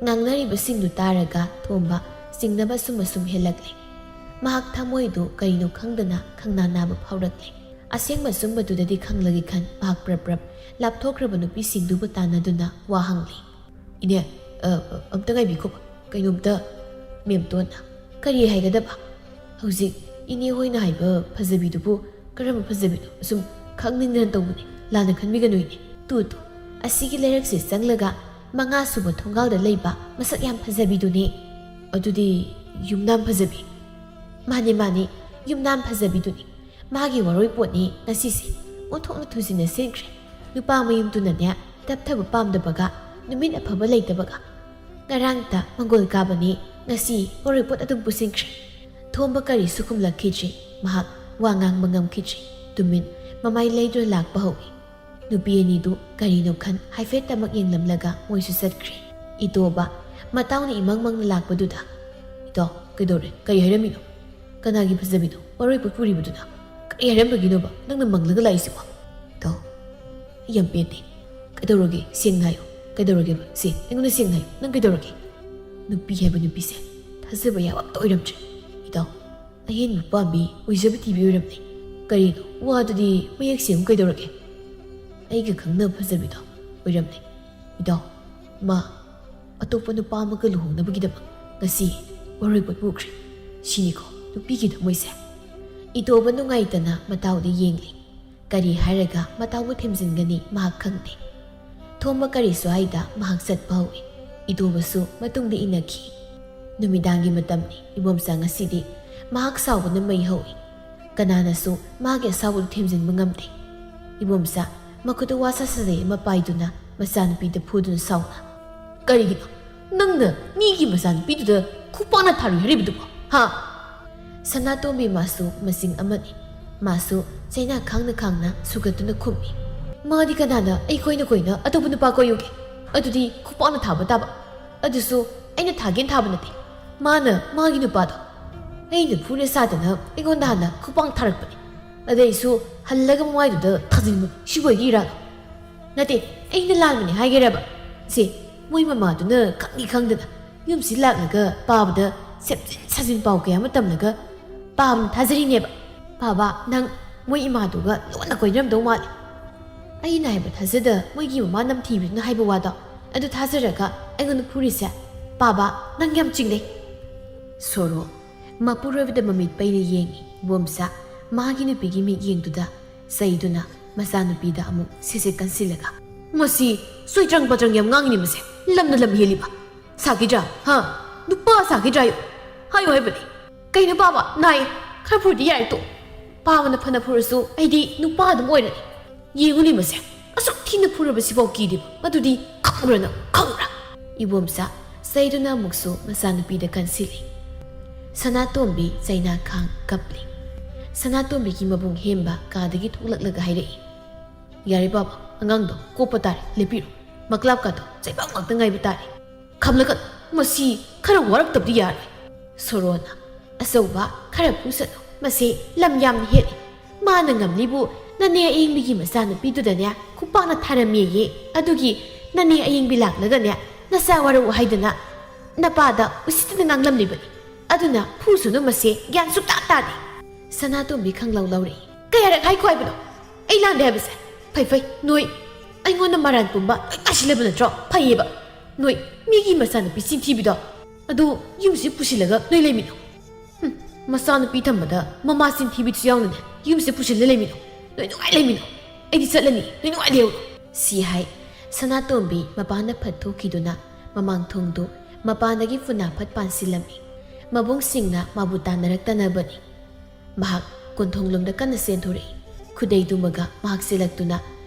ꯉꯥꯡꯅꯔꯤꯕꯁꯤꯡꯗꯨ ꯇꯥꯔꯒ ꯊꯣꯝꯕ ꯆꯤꯡꯅꯕ ꯁꯨꯝ ꯑꯁꯨꯝ ꯍꯦꯜꯂꯛꯂꯦ꯫ ꯃꯍꯥꯛ ꯊꯃꯣꯏꯗꯨ ꯀꯔꯤꯅꯣ ꯈꯪꯗꯅ ꯈꯪꯅꯥ ꯅꯥꯕ ꯐꯥꯎꯔꯛꯂꯦ꯫ ꯑꯁꯦꯡꯕ ꯑꯆꯨꯝꯕꯗꯨꯗꯗꯤ ꯈꯪꯂꯒꯦ ꯈꯟ ꯃꯍꯥꯛ ꯄ꯭ꯔꯞ ꯄ꯭ꯔꯞ ꯂꯥꯞꯊꯣꯛꯈ꯭ꯔꯕ ꯅꯨꯄꯤꯁꯤꯡꯗꯨꯕꯨ ꯇꯥꯟꯅꯗꯨꯅ ꯋꯥ ꯍꯪꯂꯤ꯫ "ꯏꯅꯦ, ꯑ, ꯑ, ꯑꯝꯇ ꯉꯥꯏꯕꯤꯈꯣ, ꯀꯩꯅꯣꯝꯇ꯫" ꯃꯦꯝꯇꯣꯟꯅ, "ꯀꯔꯤ ꯍꯥꯏꯒꯗꯕ? ꯍꯧꯖꯤꯛ ꯏꯅꯦ ꯍꯣꯏꯅ ꯍꯥꯏꯕ ꯐꯖꯕꯤꯗꯨꯕꯨ ꯀꯔꯝꯕ ꯐꯖꯕꯤꯅꯣ? ꯁꯨꯝ ꯈꯪꯅꯤꯡꯗꯅ ꯇꯧꯕꯅꯤ, ꯂꯥꯟꯅ ꯈꯟꯕꯤꯒꯅꯨ ꯏꯅꯦ꯫ ꯇꯨ, ꯇꯨ, ꯑꯁꯤꯒꯤ ꯂꯩꯔꯛꯁꯦ ꯆꯪꯂꯒ ꯃꯉꯥ ꯁꯨꯕ ꯊꯣꯡꯒꯥꯜꯗ ꯂꯩꯕ ꯃꯁꯛ ꯌꯥꯝ ꯐꯖꯕꯤꯗꯨꯅꯤ꯫ ꯑꯗꯨꯗꯤ ꯌꯨꯝꯅꯥꯝ ꯐꯖꯕꯤ꯫" "ꯃꯥꯅꯤ, ꯃꯥꯅꯤ, ꯌꯨꯝꯅꯥꯝ ꯐꯖꯕꯤꯗꯨꯅꯤ꯫ ꯃꯥꯒꯤ ꯋꯥꯔꯣꯏꯄꯣꯠꯅꯤ ꯉꯁꯤꯁꯦ ꯑꯣꯟꯊꯣꯛꯅ ꯊꯨꯖꯤꯟꯅ ꯁꯤꯟꯈ꯭ꯔꯦ꯫ ꯅꯨꯄꯥ ꯃꯌꯨꯝꯗꯨꯅꯅꯦ ꯇꯞꯊꯕ ꯄꯥꯝꯗꯕꯒ, ꯅꯨꯃꯤꯠ ꯑꯐꯕ ꯂꯩꯇꯕꯒ꯫ ꯉꯔꯥꯡꯇ ꯃꯪꯒꯣꯜ ꯀꯥꯕꯅꯤ, ꯉꯁꯤ ꯋꯥꯔꯣꯏꯄꯣꯠ ꯑꯗꯨꯝ ꯄꯨꯁꯤꯟꯈ꯭ꯔꯦ꯫" ꯊꯣꯝꯕ ꯀꯔꯤꯁꯨ ꯈꯨꯝꯂꯛꯈꯤꯗ꯭ꯔꯤ꯫ ꯃꯍꯥꯛ ꯋꯥ ꯉꯥꯡꯕ ꯉꯝꯈꯤꯗ꯭ꯔꯤ꯫ ꯇꯨꯃꯤꯟ ꯃꯃꯥꯏ ꯂꯩꯗꯨꯅ ꯂꯥꯛꯄ ꯍꯧꯏ꯫ ꯅꯨꯄꯤ ꯑꯅꯤꯗꯨ ꯀꯔꯤꯅꯣ ꯈꯟ ꯍꯥꯏꯐꯦꯠꯇꯃꯛ ꯌꯦꯡꯂꯝꯂꯒ ꯃꯣꯏꯁꯨ ꯆꯠꯈ꯭ꯔꯦ꯫ ꯏꯇꯣꯕ ꯃꯇꯥꯎꯅ ꯏꯃꯪ ꯃꯪꯅ ꯂꯥꯛꯄꯗꯨꯗ, "ꯏꯇꯥꯎ, ꯀꯩꯗꯧꯔꯦ? ꯀꯔꯤ ꯍꯥꯏꯔꯝꯃꯤꯅꯣ? ꯀꯅꯥꯒꯤ ꯐꯖꯕꯤꯅꯣ?" ꯋꯥꯔꯣꯏ ꯄꯣꯠ ꯄꯨꯔꯤꯕꯗꯨꯅ ꯀꯔꯤ ꯍꯥꯏꯔꯝꯕꯒꯤꯅꯣꯕ ꯅꯪꯅ ꯃꯪꯂꯒ ꯂꯥꯛꯏꯁꯤꯕꯣ? ꯏꯇꯥꯎ, ꯑꯩ ꯌꯥꯝ ꯄꯦꯟꯗꯦ꯫ ꯀꯩꯗꯧꯔꯒꯦ? ꯁꯦꯡꯅ ꯍꯥꯏꯌꯨ꯫ ꯀꯩꯗꯧꯔꯒꯦꯕ? ꯁꯦ, ꯑꯩꯉꯣꯟꯗ ꯁꯦꯡꯅ ꯍꯥꯏꯌꯨ꯫ ꯅꯪ ꯀꯩꯗꯧꯔꯒꯦ? ꯅꯨꯄꯤ ꯍꯥꯏꯕ ꯅꯨꯄꯤꯁꯦ ꯊꯥꯖꯕ ꯌꯥꯕ ꯑꯝꯇ ꯑꯣꯏꯔꯝꯗ꯭ꯔꯦ꯫ ꯏꯇꯥꯎ, ꯑꯍꯦꯟꯕ ꯄꯥꯝꯕꯤ ꯑꯣꯏꯖꯕ ꯊꯤꯕꯤ ꯑꯣꯏꯔꯝꯂꯦ꯫ ꯀꯔꯤꯅꯣ? ꯋꯥꯗꯨꯗꯤ ꯃꯌꯦꯛ ꯁꯦꯡꯉꯨ ꯀꯩꯗꯧꯔꯒꯦ? ꯑꯩꯒ ꯈꯪꯅꯕ ꯐꯖꯕꯤꯗꯣ ꯑꯣꯏꯔꯝꯂꯦ꯫ ꯏꯇꯥꯎ, ꯃꯥ ꯑꯇꯣꯞꯄ ꯅꯨꯄꯥ ꯑꯃꯒ ꯂꯨꯍꯣꯡꯅꯕꯒꯤꯗꯃꯛ ꯉꯁꯤ ꯋꯥꯔꯣꯏ ꯄꯣꯠ ꯄꯨꯈ꯭ꯔꯦ꯫ ꯁꯤꯅꯤꯀꯣ ꯅꯨꯄꯤꯒꯤ ꯊꯃꯣꯏꯁꯦ꯫ ꯏꯇꯣꯕ ꯅꯨꯡꯉꯥꯏꯇꯅ ꯃꯇꯥꯎꯗ ꯌꯦꯡꯂꯤ꯫ ꯀꯔꯤ ꯍꯥꯏꯔꯒ ꯃꯇꯥꯎꯕꯨ ꯊꯦꯝꯖꯤꯟꯒꯅꯤ ꯃꯍꯥꯛ ꯈꯪꯗꯦ꯫ ꯊꯣꯝꯕ ꯀꯔꯤꯁꯨ ꯍꯥꯏꯗ ꯃꯍꯥꯛ ꯆꯠꯄ ꯍꯧꯏ꯫ ꯏꯇꯣꯕꯁꯨ ꯃꯇꯨꯡꯗ ꯏꯟꯅꯈꯤ꯫ ꯅꯨꯃꯤꯗꯥꯡꯒꯤ ꯃꯇꯝꯅꯤ꯫ ꯏꯕꯣꯝꯆꯥ ꯉꯁꯤꯗꯤ ꯃꯍꯥꯛ ꯁꯥꯎꯕꯅ ꯃꯩ ꯍꯧꯏ꯫ ꯀꯅꯥꯅꯁꯨ ꯃꯥꯒꯤ ꯑꯁꯥꯎꯕꯗꯨ ꯊꯦꯝꯖꯤꯟꯕ ꯉꯝꯗꯦ꯫ ꯏꯕꯣꯝꯆꯥ ꯃꯈꯨꯠꯇ ꯋꯥ ꯁꯥ ꯁꯥꯖꯩ ꯑꯃ ꯄꯥꯏꯗꯨꯅ ꯃꯆꯥꯅꯨꯄꯤꯗ ꯐꯨꯗꯨꯅ ꯁꯥꯎꯅ, "ꯀꯔꯤꯒꯤꯅꯣ ꯅꯪꯅ ꯃꯤꯒꯤ ꯃꯆꯥꯅꯨꯄꯤꯗꯨꯗ ꯈꯨꯄꯥꯛꯅ ꯊꯥꯔꯨꯏ ꯍꯥꯏꯔꯤꯕꯗꯨꯕꯣ? ꯍꯥ?" ꯁꯅꯥꯇꯣꯝꯕꯤ ꯃꯥꯁꯨ ꯃꯆꯤꯡ ꯑꯃꯅꯤ꯫ ꯃꯥꯁꯨ ꯆꯩꯅꯥ ꯈꯥꯡꯅ ꯈꯥꯡꯅ ꯁꯨꯒꯠꯇꯨꯅ ꯈꯨꯝꯃꯤ, "ꯃꯥꯗꯤ ꯀꯅꯥꯅ ꯑꯩ ꯀꯣꯏꯅ ꯀꯣꯏꯅ ꯑꯇꯣꯞꯄ ꯅꯨꯄꯥ ꯀꯣꯏꯌꯨꯒꯦ? ꯑꯗꯨꯗꯤ ꯈꯨꯄꯥꯛꯅ ꯊꯥꯕ ꯇꯥꯕ꯫ ꯑꯗꯨꯁꯨ ꯑꯩꯅ ꯊꯥꯒꯦꯅ ꯊꯥꯕ ꯅꯠꯇꯦ꯫ ꯃꯥꯅ ꯃꯥꯒꯤ ꯅꯨꯄꯥꯗꯣ ꯑꯩꯅ ꯐꯨꯔꯦ ꯁꯥꯗꯅ ꯑꯩꯉꯣꯟꯗ ꯍꯥꯟꯅ ꯈꯨꯄꯥꯛ ꯊꯥꯔꯛꯄꯅꯦ꯫ ꯑꯗꯩꯁꯨ ꯍꯜꯂꯒ ꯃꯃꯥꯏꯗꯨꯗ ꯊꯥꯖꯤꯟꯕꯅꯤ꯫ ꯁꯤꯕꯨ ꯑꯩꯒꯤ ꯏꯔꯥꯜꯂꯣ? ꯅꯠꯇꯦ, ꯑꯩꯅ ꯂꯥꯟꯕꯅꯦ ꯍꯥꯏꯒꯦꯔꯕ? ꯁꯦ, ꯃꯣꯏ ꯃꯃꯥꯗꯨꯅ ꯈꯪꯏ ꯈꯪꯗꯅ ꯌꯨꯝꯁꯤ ꯂꯥꯛꯂꯒ ꯄꯥꯕꯗ ꯁꯦꯝꯖꯤꯟ ꯁꯥꯖꯤꯟ ꯄꯥꯎ ꯀꯌꯥ ꯑꯃ ꯇꯝꯂꯒ ꯄꯥꯕꯅ ꯊꯥꯖꯔꯤꯅꯦꯕ꯫ ꯄꯥꯕ, ꯅꯪ ꯃꯣꯏ ꯏꯃꯥꯗꯨꯒ ꯂꯣꯟꯅ ꯀꯣꯏꯅꯔꯝꯗꯧ ꯃꯥꯜꯂꯦ꯫ ꯑꯩꯅ ꯍꯥꯏꯕ ꯊꯥꯖꯗ ꯃꯣꯏꯒꯤ ꯃꯃꯥ ꯅꯝꯊꯤꯕꯤꯗꯨꯅ ꯍꯥꯏꯕ ꯋꯥꯗꯣ ꯑꯗꯨ ꯊꯥꯖꯔꯒ ꯑꯩꯉꯣꯟꯗ ꯐꯨꯔꯤꯁꯦ꯫ ꯄꯥꯕ, ꯅꯪ ꯌꯥꯝ ꯆꯤꯡꯅꯩ꯫" ꯁꯣꯔꯣ ꯃꯄꯨꯔꯣꯏꯕꯗ ꯃꯃꯤꯠ ꯄꯩꯅ ꯌꯦꯡꯉꯤ꯫ ꯕꯣꯝꯆꯥ ꯃꯥꯒꯤ ꯅꯨꯄꯤꯒꯤ ꯃꯤꯠꯌꯦꯡꯗꯨꯗ ꯆꯩꯗꯨꯅ ꯃꯆꯥꯅꯨꯄꯤꯗ ꯑꯃꯨꯛ ꯁꯤꯁꯦ ꯀꯟꯁꯤꯜꯂꯒ, "ꯃꯁꯤ ꯆꯣꯏꯇ꯭ꯔꯪ ꯄꯇ꯭ꯔꯪ ꯌꯥꯝ ꯉꯥꯡꯉꯤꯅꯦ ꯃꯁꯦ꯫ ꯂꯝꯅ ꯂꯝ ꯍꯦꯜꯂꯤꯕ꯫ ꯁꯥꯈꯤꯗ꯭ꯔꯥ? ꯍꯥ? ꯅꯨꯄꯥ ꯁꯥꯈꯤꯗ꯭ꯔꯥ ꯍꯥꯏꯌꯨ꯫ ꯍꯥꯏꯌꯨ ꯍꯥꯏꯕꯅꯦ꯫ ꯀꯩꯅꯣ ꯄꯥꯕ? ꯅꯥꯏ꯫ ꯈꯔ ꯐꯨꯔꯗꯤ ꯌꯥꯔꯦ ꯇꯣ꯫ ꯄꯥꯕꯅ ꯐꯅ ꯐꯨꯔꯁꯨ ꯑꯩꯗꯤ ꯅꯨꯄꯥ ꯑꯗꯨꯝ ꯑꯣꯏꯔꯅꯤ꯫ ꯌꯦꯡꯉꯨꯅꯦ ꯃꯁꯦ꯫ ꯑꯁꯨꯛ ꯊꯤꯅ ꯐꯨꯔꯕ ꯁꯤꯐꯥꯎ ꯀꯤꯗꯦꯕ꯫ ꯑꯗꯨꯗꯤ ꯈꯪꯕ꯭ꯔꯥ ꯅꯪ? ꯈꯪꯕ꯭ꯔꯥ?" ꯏꯕꯣꯝꯆꯥ ꯆꯩꯗꯨꯅ ꯑꯃꯨꯛꯁꯨ ꯃꯆꯥꯅꯨꯄꯤꯗ ꯀꯟꯁꯤꯜꯂꯤ꯫ ꯁꯅꯥꯇꯣꯝꯕꯤ ꯆꯩꯅꯥ ꯈꯥꯡ ꯀꯞꯂꯤ꯫ ꯁꯅꯥꯇꯣꯝꯕꯤꯒꯤ ꯃꯕꯨꯡ ꯍꯦꯝꯕ ꯀꯥꯗꯒꯤ ꯊꯣꯛꯂꯛꯂꯒ ꯍꯥꯏꯔꯛꯏ, "ꯌꯥꯔꯦ ꯕꯥꯕꯥ, ꯑꯉꯥꯡꯗꯣ ꯀꯣꯞꯄ ꯇꯥꯔꯦ, ꯂꯦꯞꯄꯤꯔꯣ꯫ ꯃꯀ꯭ꯂꯥꯞꯀꯥꯗꯣ ꯆꯩꯕꯥꯛ ꯉꯥꯛꯇ ꯉꯥꯏꯕ ꯇꯥꯔꯦ꯫ ꯈꯝꯂꯒ ꯃꯁꯤ ꯈꯔ ꯋꯥꯔꯛꯇꯕꯗꯤ ꯌꯥꯔꯣꯏ꯫" ꯁꯣꯔꯣꯅ, "ꯑꯆꯧꯕ, ꯈꯔ ꯐꯨꯁꯠꯂꯣ꯫ ꯃꯁꯤ ꯂꯝ ꯌꯥꯝꯅ ꯍꯦꯜꯂꯤ꯫ ꯃꯥꯅ ꯉꯝꯂꯤꯕꯨ ꯅꯅꯦ ꯑꯌꯤꯡꯕꯤꯒꯤ ꯃꯆꯥꯅꯨꯄꯤꯗꯨꯗꯅꯦ ꯈꯨꯄꯥꯛꯅ ꯊꯥꯔꯝꯃꯦꯌꯦ꯫ ꯑꯗꯨꯒꯤ ꯅꯅꯦ ꯑꯌꯤꯡꯕꯤ ꯂꯥꯛꯂꯒꯅꯦ ꯅꯆꯥ ꯋꯥꯔꯛꯎ ꯍꯥꯏꯗꯅ ꯅꯄꯥꯗ ꯎꯁꯤꯠꯇꯅ ꯉꯥꯡꯂꯝꯂꯤꯕꯅꯤ꯫ ꯑꯗꯨꯅ ꯐꯨꯁꯨꯅꯨ, ꯃꯁꯦ ꯒ꯭ꯌꯥꯟ ꯁꯨꯛꯇꯥ ꯇꯥꯗꯦ꯫ ꯁꯅꯥꯇꯣꯝꯕꯤ ꯈꯪꯂꯧ ꯂꯧꯔꯦ꯫ ꯀꯌꯥꯔꯛ ꯍꯥꯏꯈꯣ ꯍꯥꯏꯕꯅꯣ ꯑꯩ ꯂꯥꯟꯗꯦ ꯍꯥꯏꯕꯁꯦ? ꯐꯩ ꯐꯩ, ꯅꯣꯏ ꯑꯩꯉꯣꯟꯗ ꯃꯔꯥꯟ ꯄꯨꯝꯕ ꯂꯣꯏ ꯇꯥꯁꯤꯜꯂꯕ ꯅꯠꯇ꯭ꯔꯣ? ꯐꯩꯌꯦꯕ꯫ ꯅꯣꯏ ꯃꯤꯒꯤ ꯃꯆꯥꯅꯨꯄꯤ ꯆꯤꯟꯊꯤꯕꯤꯗꯣ ꯑꯗꯨ ꯌꯨꯝꯁꯤ ꯄꯨꯁꯤꯜꯂꯒ ꯅꯣꯏ ꯂꯩꯃꯤꯟꯅꯧ꯫ ꯍꯨꯝ, ꯃꯆꯥꯅꯨꯄꯤ ꯊꯝꯕꯗ ꯃꯃꯥ ꯆꯤꯟꯊꯤꯕꯤꯗꯨꯁꯨ ꯌꯥꯎꯅꯅꯦ ꯌꯨꯝꯁꯦ ꯄꯨꯁꯤꯜꯂ ꯂꯩꯃꯤꯟꯅꯧ꯫ ꯅꯣꯏ ꯅꯨꯡꯉꯥꯏ ꯂꯩꯃꯤꯟꯅꯧ꯫ ꯑꯩꯗꯤ ꯆꯠꯂꯅꯤ, ꯅꯣꯏ ꯅꯨꯡꯉꯥꯏ ꯂꯩꯍꯧꯔꯣ꯫ ꯁꯤ ꯍꯥꯏ ꯁꯅꯥꯇꯣꯝꯕꯤ ꯃꯄꯥꯟꯗ ꯐꯠ ꯊꯣꯛꯈꯤꯗꯨꯅ ꯃꯃꯥꯡ ꯊꯣꯡꯗꯨ ꯃꯄꯥꯟꯗꯒꯤ ꯐꯨꯅꯥ ꯐꯠ ꯄꯥꯟꯁꯤꯜꯂꯝꯃꯤ꯫ ꯃꯕꯨꯡꯁꯤꯡꯅ ꯃꯥꯕꯨ ꯇꯥꯟꯅꯔꯛꯇꯅꯕꯅꯤ꯫ ꯃꯍꯥꯛ ꯀꯣꯟꯊꯣꯡꯂꯣꯝꯗ ꯀꯟꯅ ꯆꯦꯟꯊꯣꯔꯛꯏ꯫ ꯈꯨꯗꯩꯗꯨꯃꯒ ꯃꯍꯥꯛ ꯆꯦꯜꯂꯛꯇꯨꯅ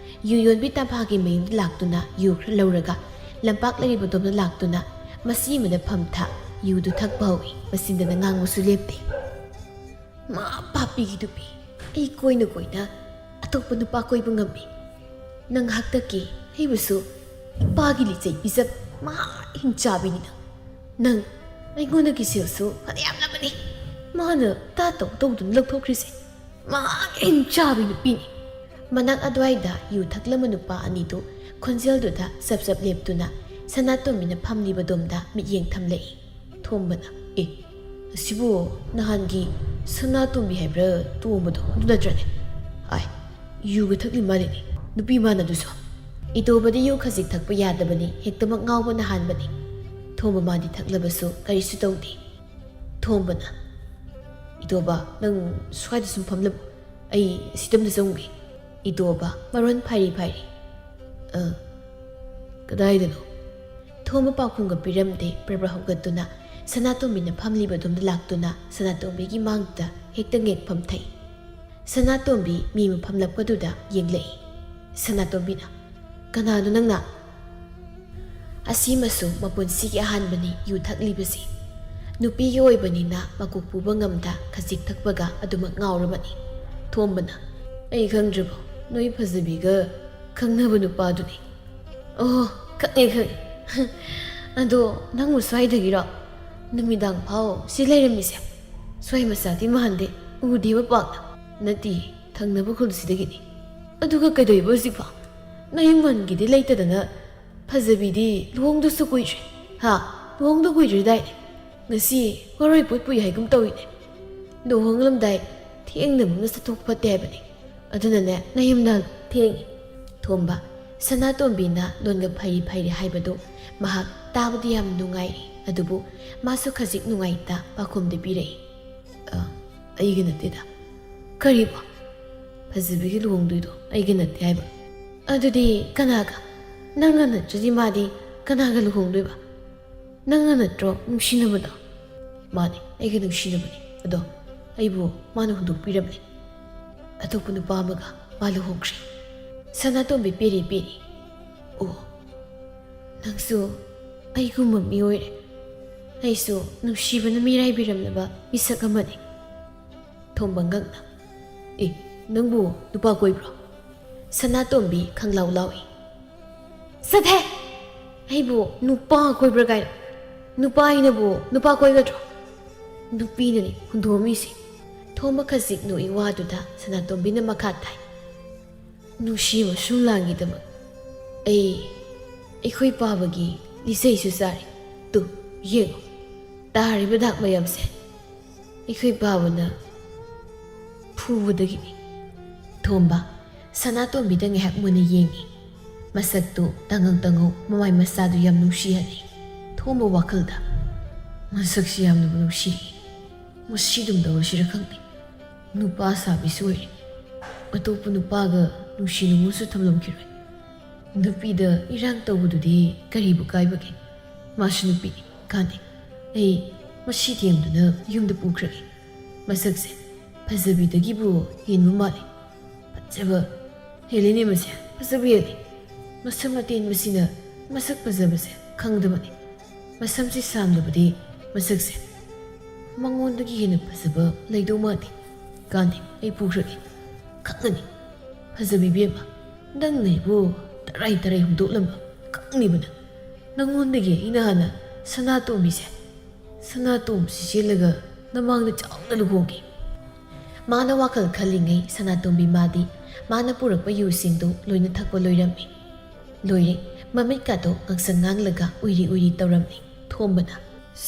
ꯌꯨ ꯌꯣꯟꯕꯤ ꯇꯝꯐꯥꯒꯤ ꯃꯌꯨꯝꯗ ꯂꯥꯛꯇꯨꯅ ꯌꯨ ꯈꯔ ꯂꯧꯔꯒ ꯂꯝꯄꯥꯛ ꯂꯩꯔꯤꯕꯗꯣꯝꯗ ꯂꯥꯛꯇꯨꯅ ꯃꯆꯤ ꯑꯃꯗ ꯐꯝ ꯊꯥ ꯌꯨꯗꯨ ꯊꯛꯄ ꯍꯧꯏ꯫ ꯃꯆꯤꯟꯗꯅ ꯉꯥꯡꯕꯁꯨ ꯂꯦꯞꯇꯦ꯫ ꯃꯥ ꯄꯥꯄꯤꯒꯤ ꯅꯨꯄꯤ, ꯑꯩ ꯀꯣꯏꯅ ꯀꯣꯏꯅ ꯑꯇꯣꯞꯄ ꯅꯨꯄꯥ ꯀꯣꯏꯕ ꯉꯝꯃꯤ꯫ ꯅꯪ ꯍꯥꯛꯇꯛꯀꯤ ꯑꯩꯕꯨꯁꯨ ꯅꯨꯄꯥꯒꯤ ꯂꯤꯆꯩ ꯄꯤꯖꯕ ꯃꯥ ꯍꯤꯡꯆꯥꯕꯤꯅꯤ ꯅꯪ꯫ ꯅꯪ ꯑꯩꯉꯣꯟꯗꯒꯤ ꯁꯦꯜꯁꯨ ꯐꯅꯌꯥꯝ ꯂꯧꯕꯅꯤ꯫ ꯃꯥꯅ ꯇꯥ ꯇꯧ ꯇꯧꯗꯨꯅ ꯂꯧꯊꯣꯛꯈ꯭ꯔꯤꯁꯦ ꯃꯥꯒꯤ ꯍꯤꯡꯆꯥꯕꯤ ꯅꯨꯄꯤꯅꯤ꯫ ꯃꯅꯥꯛ ꯑꯗꯨꯋꯥꯏꯗ ꯌꯨ ꯊꯛꯂꯝꯕ ꯅꯨꯄꯥ ꯑꯅꯤꯗꯨ ꯈꯣꯟꯖꯦꯜꯗꯨꯗ ꯆꯞ ꯆꯞ ꯂꯦꯞꯇꯨꯅ ꯁꯅꯥꯇꯣꯝꯕꯤꯅ ꯐꯝꯂꯤꯕꯗꯣꯝꯗ ꯃꯤꯠꯌꯦꯡ ꯊꯝꯂꯛꯏ꯫ ꯊꯣꯝꯕꯅ, "ꯑꯦ, ꯑꯁꯤꯕꯨ ꯅꯍꯥꯟꯒꯤ ꯁꯅꯥꯇꯣꯝꯕꯤ ꯍꯥꯏꯕ꯭ꯔꯥ ꯇꯣꯝꯕꯗꯣ ꯑꯗꯨ ꯅꯠꯇ꯭ꯔꯅꯦ? ꯑꯥꯏ, ꯌꯨꯒ ꯊꯛꯂꯤ ꯃꯥꯜꯂꯤꯅꯦ ꯅꯨꯄꯤ ꯃꯥꯟꯅꯗꯨꯁꯨ꯫ ꯏꯇꯣꯕꯗꯤ ꯌꯨ ꯈꯖꯤꯛ ꯊꯛꯄ ꯌꯥꯗꯕꯅꯤ, ꯍꯦꯛꯇꯃꯛ ꯉꯥꯎꯕꯅ ꯍꯥꯟꯕꯅꯤ꯫ ꯊꯣꯝꯕ ꯃꯥꯗꯤ ꯊꯛꯂꯕꯁꯨ ꯀꯔꯤꯁꯨ ꯇꯧꯗꯦ꯫" ꯊꯣꯝꯕꯅ, "ꯏꯇꯣꯕ, ꯅꯪ ꯁ꯭ꯋꯥꯏꯗ ꯁꯨꯝ ꯐꯝꯂꯝꯃꯨ, ꯑꯩ ꯁꯤꯗꯝꯗ ꯆꯪꯒꯦ꯫" ꯏꯇꯣꯕ ꯃꯔꯣꯟ ꯐꯥꯏꯔꯤ ꯐꯥꯏꯔꯤ, "ꯑ, ꯀꯗꯥꯏꯗꯅꯣ?" ꯊꯣꯝꯕ ꯄꯥꯎꯈꯨꯝꯒ ꯄꯤꯔꯝꯗꯦ꯫ ꯄ꯭ꯔꯕ꯭ꯔ ꯍꯧꯒꯠꯇꯨꯅ ꯁꯅꯥꯇꯣꯝꯕꯤꯅ ꯐꯝꯂꯤꯕꯗꯣꯝꯗ ꯂꯥꯛꯇꯨꯅ ꯁꯅꯥꯇꯣꯝꯕꯤꯒꯤ ꯃꯥꯡꯗ ꯍꯦꯛꯇ ꯉꯦꯛ ꯐꯝꯊꯩ꯫ ꯁꯅꯥꯇꯣꯝꯕꯤ ꯃꯤ ꯃꯐꯝ ꯂꯞꯄꯗꯨꯗ ꯌꯦꯡꯂꯛꯏ꯫ ꯁꯅꯥꯇꯣꯝꯕꯤꯅ, "ꯀꯅꯥꯅꯣ ꯅꯪꯅ?" ꯑꯁꯤꯃꯁꯨ ꯃꯄꯨꯟꯁꯤꯒꯤ ꯑꯍꯥꯟꯕꯅꯤ ꯌꯨ ꯊꯛꯂꯤꯕꯁꯤ꯫ ꯅꯨꯄꯤꯒꯤ ꯑꯣꯏꯕꯅꯤꯅ ꯃꯀꯣꯛ ꯄꯨꯕ ꯉꯝꯗ ꯈꯖꯤꯛ ꯊꯛꯄꯒ ꯑꯗꯨꯃꯛ ꯉꯥꯎꯔꯕꯅꯤ꯫ ꯊꯣꯝꯕꯅ, "ꯑꯩ ꯈꯪꯗ꯭ꯔꯕꯣ? ꯅꯣꯏ ꯐꯖꯕꯤꯒ ꯈꯪꯅꯕ ꯅꯨꯄꯥꯗꯨꯅꯤ꯫" "ꯑꯣ, ꯈꯪꯉꯦ, ꯈꯪꯉꯦ꯫ ꯑꯗꯣ ꯅꯪꯕꯨ ꯁ꯭ꯋꯥꯏꯗꯒꯤꯔꯣ? ꯅꯨꯃꯤꯗꯥꯡ ꯐꯥꯎ ꯁꯤ ꯂꯩꯔꯝꯃꯤꯁꯦ? ꯁ꯭ꯋꯥꯏ ꯃꯆꯥꯗꯤ ꯃꯥꯟꯗꯦ꯫ ꯎꯗꯦꯕ ꯄꯥꯛꯅ꯫ ꯅꯠꯇꯦ, ꯊꯪꯅꯕ ꯈꯨꯜꯁꯤꯗꯒꯤꯅꯤ꯫ ꯑꯗꯨꯒ ꯀꯩꯗꯧꯏꯕ ꯍꯧꯖꯤꯛꯐꯥꯎ? ꯅꯌꯨꯝ ꯍꯟꯒꯦꯗꯤ ꯂꯩꯇꯗꯅ ꯐꯖꯕꯤꯗꯤ ꯂꯨꯍꯣꯡꯗꯁꯨ ꯀꯨꯏꯗ꯭ꯔꯤ꯫ ꯍꯥ? ꯂꯨꯍꯣꯡꯗ ꯀꯨꯏꯗ꯭ꯔꯤꯗꯥꯏꯅꯦ? ꯉꯁꯤ ꯋꯥꯔꯣꯏ ꯄꯣꯠ ꯄꯨꯏ ꯍꯥꯏꯒꯨꯝ ꯇꯧꯏꯅꯦ꯫ ꯂꯨꯍꯣꯡꯂꯝꯗꯥꯏ ꯊꯦꯡꯅ ꯑꯃꯨꯛꯅ ꯆꯠꯊꯣꯛ ꯐꯠꯇꯦ ꯍꯥꯏꯕꯅꯤ꯫ ꯑꯗꯨꯅꯅꯦ, ꯅꯌꯨꯝꯗ ꯍꯜꯂꯣ, ꯊꯦꯡꯉꯤ꯫ ꯊꯣꯝꯕ, ꯁꯅꯥꯇꯣꯝꯕꯤꯅ ꯂꯣꯟꯒ ꯐꯩꯔꯤ ꯐꯩꯔꯤ ꯍꯥꯏꯕꯗꯨ ꯃꯍꯥꯛ ꯇꯥꯕꯗꯤ ꯌꯥꯝ ꯅꯨꯡꯉꯥꯏ, ꯑꯗꯨꯕꯨ ꯃꯥꯁꯨ ꯈꯖꯤꯛ ꯅꯨꯡꯉꯥꯏꯇ ꯄꯥꯎꯈꯨꯝꯗꯤ ꯄꯤꯔꯛꯏ꯫ "ꯑ, ꯑꯩꯒ ꯅꯠꯇꯦꯗ꯫" "ꯀꯔꯤꯕꯣ? ꯐꯖꯕꯤꯒ ꯂꯨꯍꯣꯡꯗꯣꯏꯗꯣ ꯑꯩꯒ ꯅꯠꯇꯦ ꯍꯥꯏꯕ? ꯑꯗꯨꯗꯤ ꯀꯅꯥꯒ? ꯅꯪꯒ ꯅꯠꯇ꯭ꯔꯗꯤ ꯃꯥꯗꯤ ꯀꯅꯥꯒ ꯂꯨꯍꯣꯡꯗꯣꯏꯕ? ꯅꯪꯒ ꯅꯠꯇ꯭ꯔꯣ ꯅꯨꯡꯁꯤꯅꯕꯗꯣ?" "ꯃꯥꯅꯦ, ꯑꯩꯒ ꯅꯨꯡꯁꯤꯅꯕꯅꯦ꯫ ꯑꯗꯣ ꯑꯩꯕꯨ ꯃꯥꯅ ꯍꯨꯟꯗꯣꯛꯄꯤꯔꯝꯃꯦ꯫ ꯑꯇꯣꯞꯄ ꯅꯨꯄꯥ ꯑꯃꯒ ꯃꯥ ꯂꯨꯍꯣꯡꯈ꯭ꯔꯦ꯫" ꯁꯅꯥꯇꯣꯝꯕꯤ ꯄꯦꯔꯤ ꯄꯦꯔꯤ꯫ "ꯑꯣ, ꯅꯪꯁꯨ ꯑꯩꯒꯨꯝꯕ ꯃꯤ ꯑꯣꯏꯔꯦ꯫ ꯑꯩꯁꯨ ꯅꯨꯡꯁꯤꯕꯅ ꯃꯤꯔꯥꯏꯕꯤꯔꯝꯂꯕ ꯃꯤꯁꯛ ꯑꯃꯅꯤ꯫" ꯊꯣꯝꯕ ꯉꯛꯅ, "ꯑꯦ, ꯅꯪꯕꯨ ꯅꯨꯄꯥ ꯀꯣꯏꯕ꯭ꯔꯣ?" ꯁꯅꯥꯇꯣꯝꯕꯤ ꯈꯪꯂꯥꯎ ꯂꯥꯎꯏ꯫ "ꯆꯠꯊꯦ! ꯑꯩꯕꯨ ꯅꯨꯄꯥ ꯀꯣꯏꯕ꯭ꯔꯥ ꯀꯥꯏꯅ? ꯅꯨꯄꯥ ꯑꯩꯅꯕꯨ ꯅꯨꯄꯥ ꯀꯣꯏꯒꯗ꯭ꯔꯣ? ꯅꯨꯄꯤꯅꯅꯤ ꯍꯨꯟꯗꯣꯛꯑꯝꯃꯤꯁꯦ꯫" ꯊꯣꯝꯕ ꯈꯖꯤꯛ ꯅꯣꯛꯏ ꯋꯥꯗꯨꯗ ꯁꯅꯥꯇꯣꯝꯕꯤꯅ ꯃꯈꯥ ꯇꯥꯏ꯫ "ꯅꯨꯡꯁꯤ ꯃꯁꯨꯝ ꯂꯥꯡꯒꯤꯗꯃꯛ ꯑꯩ ꯑꯩꯈꯣꯏ ꯄꯥꯕꯒꯤ ꯂꯤꯆꯩꯁꯨ ꯆꯥꯔꯤ꯫ ꯇꯨ, ꯌꯦꯡꯉꯨ, ꯇꯥꯔꯤꯕ ꯗꯥꯛ ꯃꯌꯥꯝꯁꯦ ꯑꯩꯈꯣꯏ ꯄꯥꯕꯅ ꯐꯨꯕꯗꯒꯤꯅꯤ꯫" ꯊꯣꯝꯕ ꯁꯅꯥꯇꯣꯝꯕꯤꯗ ꯉꯥꯏꯍꯥꯛ ꯃꯨꯟꯅ ꯌꯦꯡꯉꯤ꯫ ꯃꯁꯛꯇꯨ ꯇꯉꯧ ꯇꯉꯧ, ꯃꯃꯥꯏ ꯃꯆꯥꯗꯨ ꯌꯥꯝ ꯅꯨꯡꯁꯤꯍꯜꯂꯤ꯫ ꯊꯣꯝꯕ ꯋꯥꯈꯜꯗ, "ꯃꯁꯛꯁꯤ ꯌꯥꯝꯅꯕꯨ ꯅꯨꯡꯁꯤ꯫ ꯃꯁꯤ ꯑꯗꯨꯝ ꯇꯧꯔꯁꯤꯔ ꯈꯪꯗꯦ꯫ ꯅꯨꯄꯥ ꯁꯥꯕꯤꯁꯨ ꯑꯣꯏꯔꯦ꯫ ꯑꯇꯣꯞꯄ ꯅꯨꯄꯥꯒ ꯅꯨꯡꯁꯤ ꯅꯨꯡꯉꯣꯟꯁꯨ ꯊꯝꯂꯝꯈꯤꯔꯣꯏ꯫ ꯅꯨꯄꯤꯗ ꯏꯔꯥꯡ ꯇꯧꯕꯗꯨꯗꯤ ꯀꯔꯤꯕꯨ ꯀꯥꯏꯕꯒꯦ? ꯃꯥꯁꯨ ꯅꯨꯄꯤꯅꯤ, ꯀꯥꯟꯅꯩ꯫ ꯑꯩ ꯃꯁꯤ ꯊꯦꯝꯗꯨꯅ ꯌꯨꯝꯗ ꯄꯨꯈ꯭ꯔꯒꯦ꯫ ꯃꯁꯛꯁꯦ ꯐꯖꯕꯤꯗꯒꯤꯕꯨ ꯍꯦꯟꯕ ꯃꯥꯜꯂꯤ꯫ ꯐꯖꯕ ꯍꯦꯜꯂꯤꯅꯦ ꯃꯁꯦ, ꯐꯖꯕ ꯍꯦꯜꯂꯤ꯫ ꯃꯁꯝ ꯑꯇꯦꯟꯕꯁꯤꯅ ꯃꯁꯛ ꯐꯖꯕꯁꯦ ꯈꯪꯗꯕꯅꯤ꯫ ꯃꯁꯝꯁꯤ ꯁꯥꯡꯂꯕꯗꯤ ꯃꯁꯛꯁꯦ ꯃꯉꯣꯟꯗꯒꯤ ꯍꯦꯟꯅ ꯐꯖꯕ ꯂꯩꯗꯧ ꯃꯥꯟꯗꯦ꯫ ꯀꯥꯟꯗꯦ, ꯑꯩ ꯄꯨꯈ꯭ꯔꯒꯦ꯫ ꯈꯪꯒꯅꯤ꯫ ꯐꯖꯕꯤ ꯏꯕꯦꯝꯃ, ꯅꯪꯅ ꯑꯩꯕꯨ ꯇꯔꯥꯏ ꯇꯔꯥꯏ ꯍꯨꯟꯗꯣꯛꯂꯝꯕ ꯈꯪꯂꯤꯕ ꯅꯪ꯫ ꯅꯪꯉꯣꯟꯗꯒꯤ ꯑꯩꯅ ꯍꯥꯟꯅ ꯁꯅꯥꯇꯣꯝꯕꯤꯁꯦ, ꯁꯅꯥꯇꯣꯝꯕꯁꯤ ꯆꯦꯜꯂꯒ ꯅꯃꯥꯡꯗ ꯆꯥꯎꯅ ꯂꯨꯍꯣꯡꯒꯦ꯫ ꯃꯥꯅ ꯋꯥꯈꯜ ꯈꯜꯂꯤꯉꯩ ꯁꯅꯥꯇꯣꯝꯕꯤ ꯃꯥꯗꯤ ꯃꯥꯅ ꯄꯨꯔꯛꯄ ꯌꯨꯁꯤꯡꯗꯨ ꯂꯣꯏꯅ ꯊꯛꯄ ꯂꯣꯏꯔꯝꯃꯤ꯫ ꯂꯣꯏꯔꯦ, ꯃꯃꯤꯠꯀꯥꯗꯣ ꯉꯥꯡꯁꯪ ꯉꯥꯡꯂꯒ ꯎꯏꯔꯤ ꯎꯏꯔꯤ ꯇꯧꯔꯝꯃꯤ꯫ ꯊꯣꯝꯕꯅ,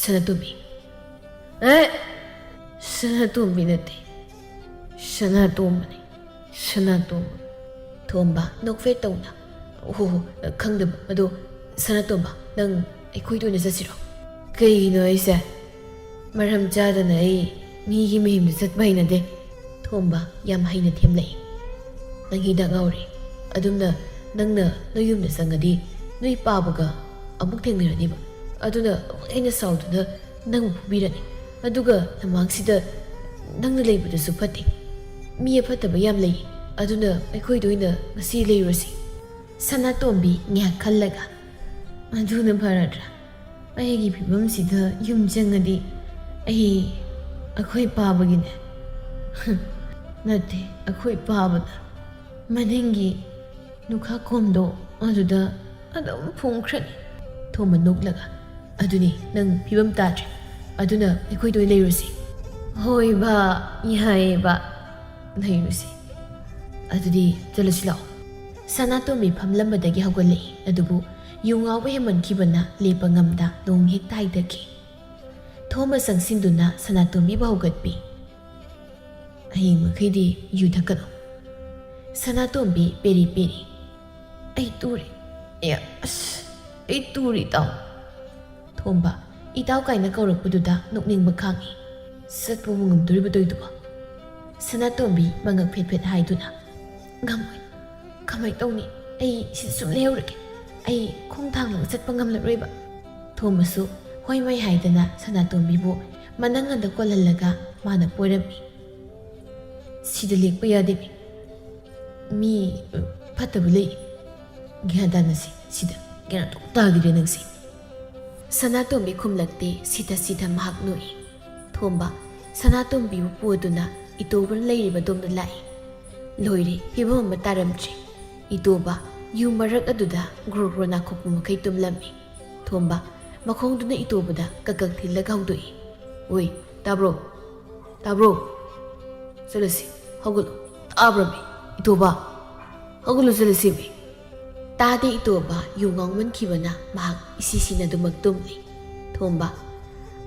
"ꯁꯅꯥꯇꯣꯝꯕꯤ!" "ꯑꯦ! ꯁꯅꯥꯇꯣꯝꯕꯤ ꯅꯠꯇꯦ, ꯁꯅꯥꯇꯣꯝꯕꯅꯤ, ꯁꯅꯥꯇꯣꯝꯕ!" ꯊꯣꯝꯕ ꯅꯣꯛꯐꯦꯠ ꯇꯧꯅ, "ꯑꯣ, ꯈꯪꯗꯕ꯫ ꯑꯗꯣ ꯁꯅꯥꯇꯣꯝꯕ, ꯅꯪ ꯑꯩꯈꯣꯏꯗ ꯑꯣꯏꯅ ꯆꯠꯁꯤꯔꯣ?" "ꯀꯩꯒꯤꯅꯣ ꯑꯩꯁꯦ? ꯃꯔꯝ ꯆꯥꯗꯅ ꯑꯩ ꯃꯤꯒꯤ ꯃꯌꯨꯝꯗ ꯆꯠꯄ ꯍꯩꯅꯗꯦ꯫" ꯊꯣꯝꯕ ꯌꯥꯝ ꯍꯩꯅ ꯊꯦꯝꯂꯛꯏ꯫ "ꯅꯪ ꯍꯤꯗꯥꯛ ꯉꯥꯎꯔꯦ꯫ ꯑꯗꯨꯝꯅ ꯅꯪꯅ ꯅꯣꯏ ꯌꯨꯝꯗ ꯆꯪꯉꯗꯤ ꯅꯣꯏ ꯄꯥꯕꯒ ꯑꯃꯨꯛ ꯊꯦꯡꯅꯔꯅꯤꯕ꯫ ꯑꯗꯨꯅ ꯑꯃꯨꯛ ꯍꯦꯟꯅ ꯁꯥꯎꯗꯨꯅ ꯅꯪꯕꯨ ꯐꯨꯕꯤꯔꯅꯤ꯫ ꯑꯗꯨꯒ ꯂꯝꯍꯥꯡꯁꯤꯗ ꯅꯪꯅ ꯂꯩꯕꯗꯨꯁꯨ ꯐꯠꯇꯦ꯫ ꯃꯤ ꯑꯐꯠꯇꯕ ꯌꯥꯝ ꯂꯩ꯫ ꯑꯗꯨꯅ ꯑꯩꯈꯣꯏꯗ ꯑꯣꯏꯅ ꯉꯁꯤ ꯂꯩꯔꯨꯔꯁꯤ꯫" ꯁꯅꯥꯇꯣꯝꯕꯤ ꯉꯥꯏꯍꯥꯛ ꯈꯜꯂꯒ, "ꯑꯗꯨꯅ ꯐꯔꯗ꯭ꯔꯥ? ꯑꯩꯒꯤ ꯐꯤꯕꯝꯁꯤꯗ ꯌꯨꯝ ꯆꯪꯉꯗꯤ ꯑꯩ ꯑꯩꯈꯣꯏ ꯄꯥꯕꯒꯤꯅꯦ, ꯅꯠꯇꯦ, ꯑꯩꯈꯣꯏ ꯄꯥꯕꯗ ꯃꯅꯤꯡꯒꯤ ꯂꯨꯈꯥ ꯀꯣꯝꯗꯣ ꯑꯗꯨꯗ ꯑꯗꯨꯝ ꯐꯨꯝꯈ꯭ꯔꯅꯤ꯫" ꯊꯣꯝꯕ ꯅꯣꯛꯂꯒ, "ꯑꯗꯨꯅꯤ, ꯅꯪ ꯐꯤꯕꯝ ꯇꯥꯗ꯭ꯔꯦ꯫ ꯑꯗꯨꯅ ꯑꯩꯈꯣꯏꯗ ꯑꯣꯏꯅ ꯂꯩꯔꯨꯁꯤ꯫" "ꯍꯣꯏ ꯕꯥ, ꯌꯥꯏꯌꯦ ꯕꯥ, ꯂꯩꯔꯨꯁꯤ꯫ ꯑꯗꯨꯗꯤ ꯆꯠꯂꯁꯤ ꯂꯥꯛꯑꯣ꯫" ꯁꯅꯥꯇꯣꯝꯕꯤ ꯐꯝꯂꯝꯕꯗꯒꯤ ꯍꯧꯒꯠꯂꯛꯏ, ꯑꯗꯨꯕꯨ ꯌꯨ ꯉꯥꯎꯕ ꯍꯦꯟꯃꯟꯈꯤꯕꯅ ꯂꯦꯞꯄ ꯉꯝꯗ ꯅꯣꯡ ꯍꯦꯛ ꯇꯥꯏꯗꯈꯤ꯫ ꯊꯣꯝꯕ ꯆꯪꯁꯤꯟꯗꯨꯅ ꯁꯅꯥꯇꯣꯝꯕꯤꯕꯨ ꯍꯧꯒꯠꯄꯤ꯫ "ꯍꯌꯦꯡ ꯃꯈꯩꯗꯤ ꯌꯨ ꯊꯛꯀꯅꯨ꯫" ꯁꯅꯥꯇꯣꯝꯕꯤ ꯄꯦꯔꯤ ꯄꯦꯔꯤ, "ꯑꯩ ꯇꯨꯔꯦ꯫ ꯑꯦ, ꯑꯁ, ꯑꯩ ꯇꯨꯔꯦ, ꯏꯇꯥꯎ꯫" ꯊꯣꯝꯕ ꯏꯇꯥꯎ ꯀꯥꯏꯅ ꯀꯧꯔꯛꯄꯗꯨꯗ ꯅꯣꯛꯅꯤꯡꯕ ꯈꯥꯡꯉꯤ꯫ "ꯆꯠꯄꯕꯨ ꯉꯝꯗꯣꯔꯤꯕ ꯇꯧꯏꯗꯨꯕꯣ?" ꯁꯅꯥꯇꯣꯝꯕꯤ ꯃꯉꯛ ꯐꯦꯠ ꯐꯦꯠ ꯍꯥꯏꯗꯨꯅ, "ꯉꯝꯃꯣꯏ꯫ ꯀꯃꯥꯏ ꯇꯧꯅꯤ? ꯑꯩ ꯁꯤꯗ ꯁꯨꯝ ꯂꯩꯍꯧꯔꯒꯦ꯫ ꯑꯩ ꯈꯣꯡ ꯊꯥꯡꯂꯒ ꯆꯠꯄ ꯉꯝꯂꯔꯣꯏꯕ꯫" ꯊꯣꯝꯕꯁꯨ ꯍꯣꯏ ꯃꯣꯏ ꯍꯥꯏꯗꯅ ꯁꯅꯥꯇꯣꯝꯕꯤꯕꯨ ꯃꯅꯪꯒꯟꯗ ꯀꯣꯜꯍꯜꯂꯒ ꯃꯥꯅ ꯄꯣꯏꯔꯝꯃꯤ꯫ "ꯁꯤꯗ ꯂꯦꯛꯄ ꯌꯥꯗꯦ꯫ ꯃꯤ, ꯎ, ꯐꯠꯇꯕ ꯂꯩ꯫ ꯒ꯭ꯌꯥꯟ ꯇꯥꯅꯁꯤ ꯁꯤꯗ꯫ ꯒ꯭ꯌꯥꯟ ꯑꯗꯨꯝ ꯇꯥꯈꯤꯗ꯭ꯔꯦ ꯅꯪꯁꯦ꯫" ꯁꯅꯥꯇꯣꯝꯕꯤ ꯈꯨꯝꯂꯛꯇꯦ꯫ ꯁꯤꯊ ꯁꯤꯊ ꯃꯍꯥꯛ ꯅꯣꯛꯏ꯫ ꯊꯣꯝꯕ ꯁꯅꯥꯇꯣꯝꯕꯤꯕꯨ ꯄꯨꯗꯨꯅ ꯏꯇꯣꯕꯅ ꯂꯩꯔꯤꯕ ꯑꯗꯣꯝꯗ ꯂꯥꯛꯏ꯫ ꯂꯣꯏꯔꯦ, ꯐꯤꯕꯝ ꯑꯃ ꯇꯥꯔꯝꯗ꯭ꯔꯦ꯫ ꯏꯇꯣꯕ ꯌꯨꯝ ꯃꯔꯛ ꯑꯗꯨꯗ ꯒ꯭ꯔꯣ ꯒ꯭ꯔꯣ ꯅꯥꯈꯣꯛꯄ ꯃꯈꯩ ꯇꯨꯝꯂꯝꯃꯤ꯫ ꯊꯣꯝꯕ ꯃꯈꯣꯡꯗꯨꯅ ꯏꯇꯣꯕꯗ ꯀꯛ ꯀꯛ ꯊꯤꯜꯂꯒ ꯍꯧꯗꯣꯛꯏ꯫ "ꯑꯣꯏ, ꯇꯥꯕ꯭ꯔꯣ? ꯇꯥꯕ꯭ꯔꯣ?" "ꯆꯠꯂꯁꯤ, ꯍꯧꯒꯠꯂꯨ꯫ ꯇꯥꯕ꯭ꯔꯃꯤ? ꯏꯇꯣꯕ, ꯍꯧꯒꯠꯂꯨ, ꯆꯠꯂꯁꯤꯃꯤ꯫" ꯇꯥꯗꯦ ꯏꯇꯣꯕ꯫ ꯌꯨ ꯉꯥꯎꯃꯟꯈꯤꯕꯅ ꯃꯍꯥꯛ ꯏꯁꯤ ꯁꯤꯅꯗꯨꯃꯛ ꯇꯨꯝꯂꯤ꯫ ꯊꯣꯝꯕ꯫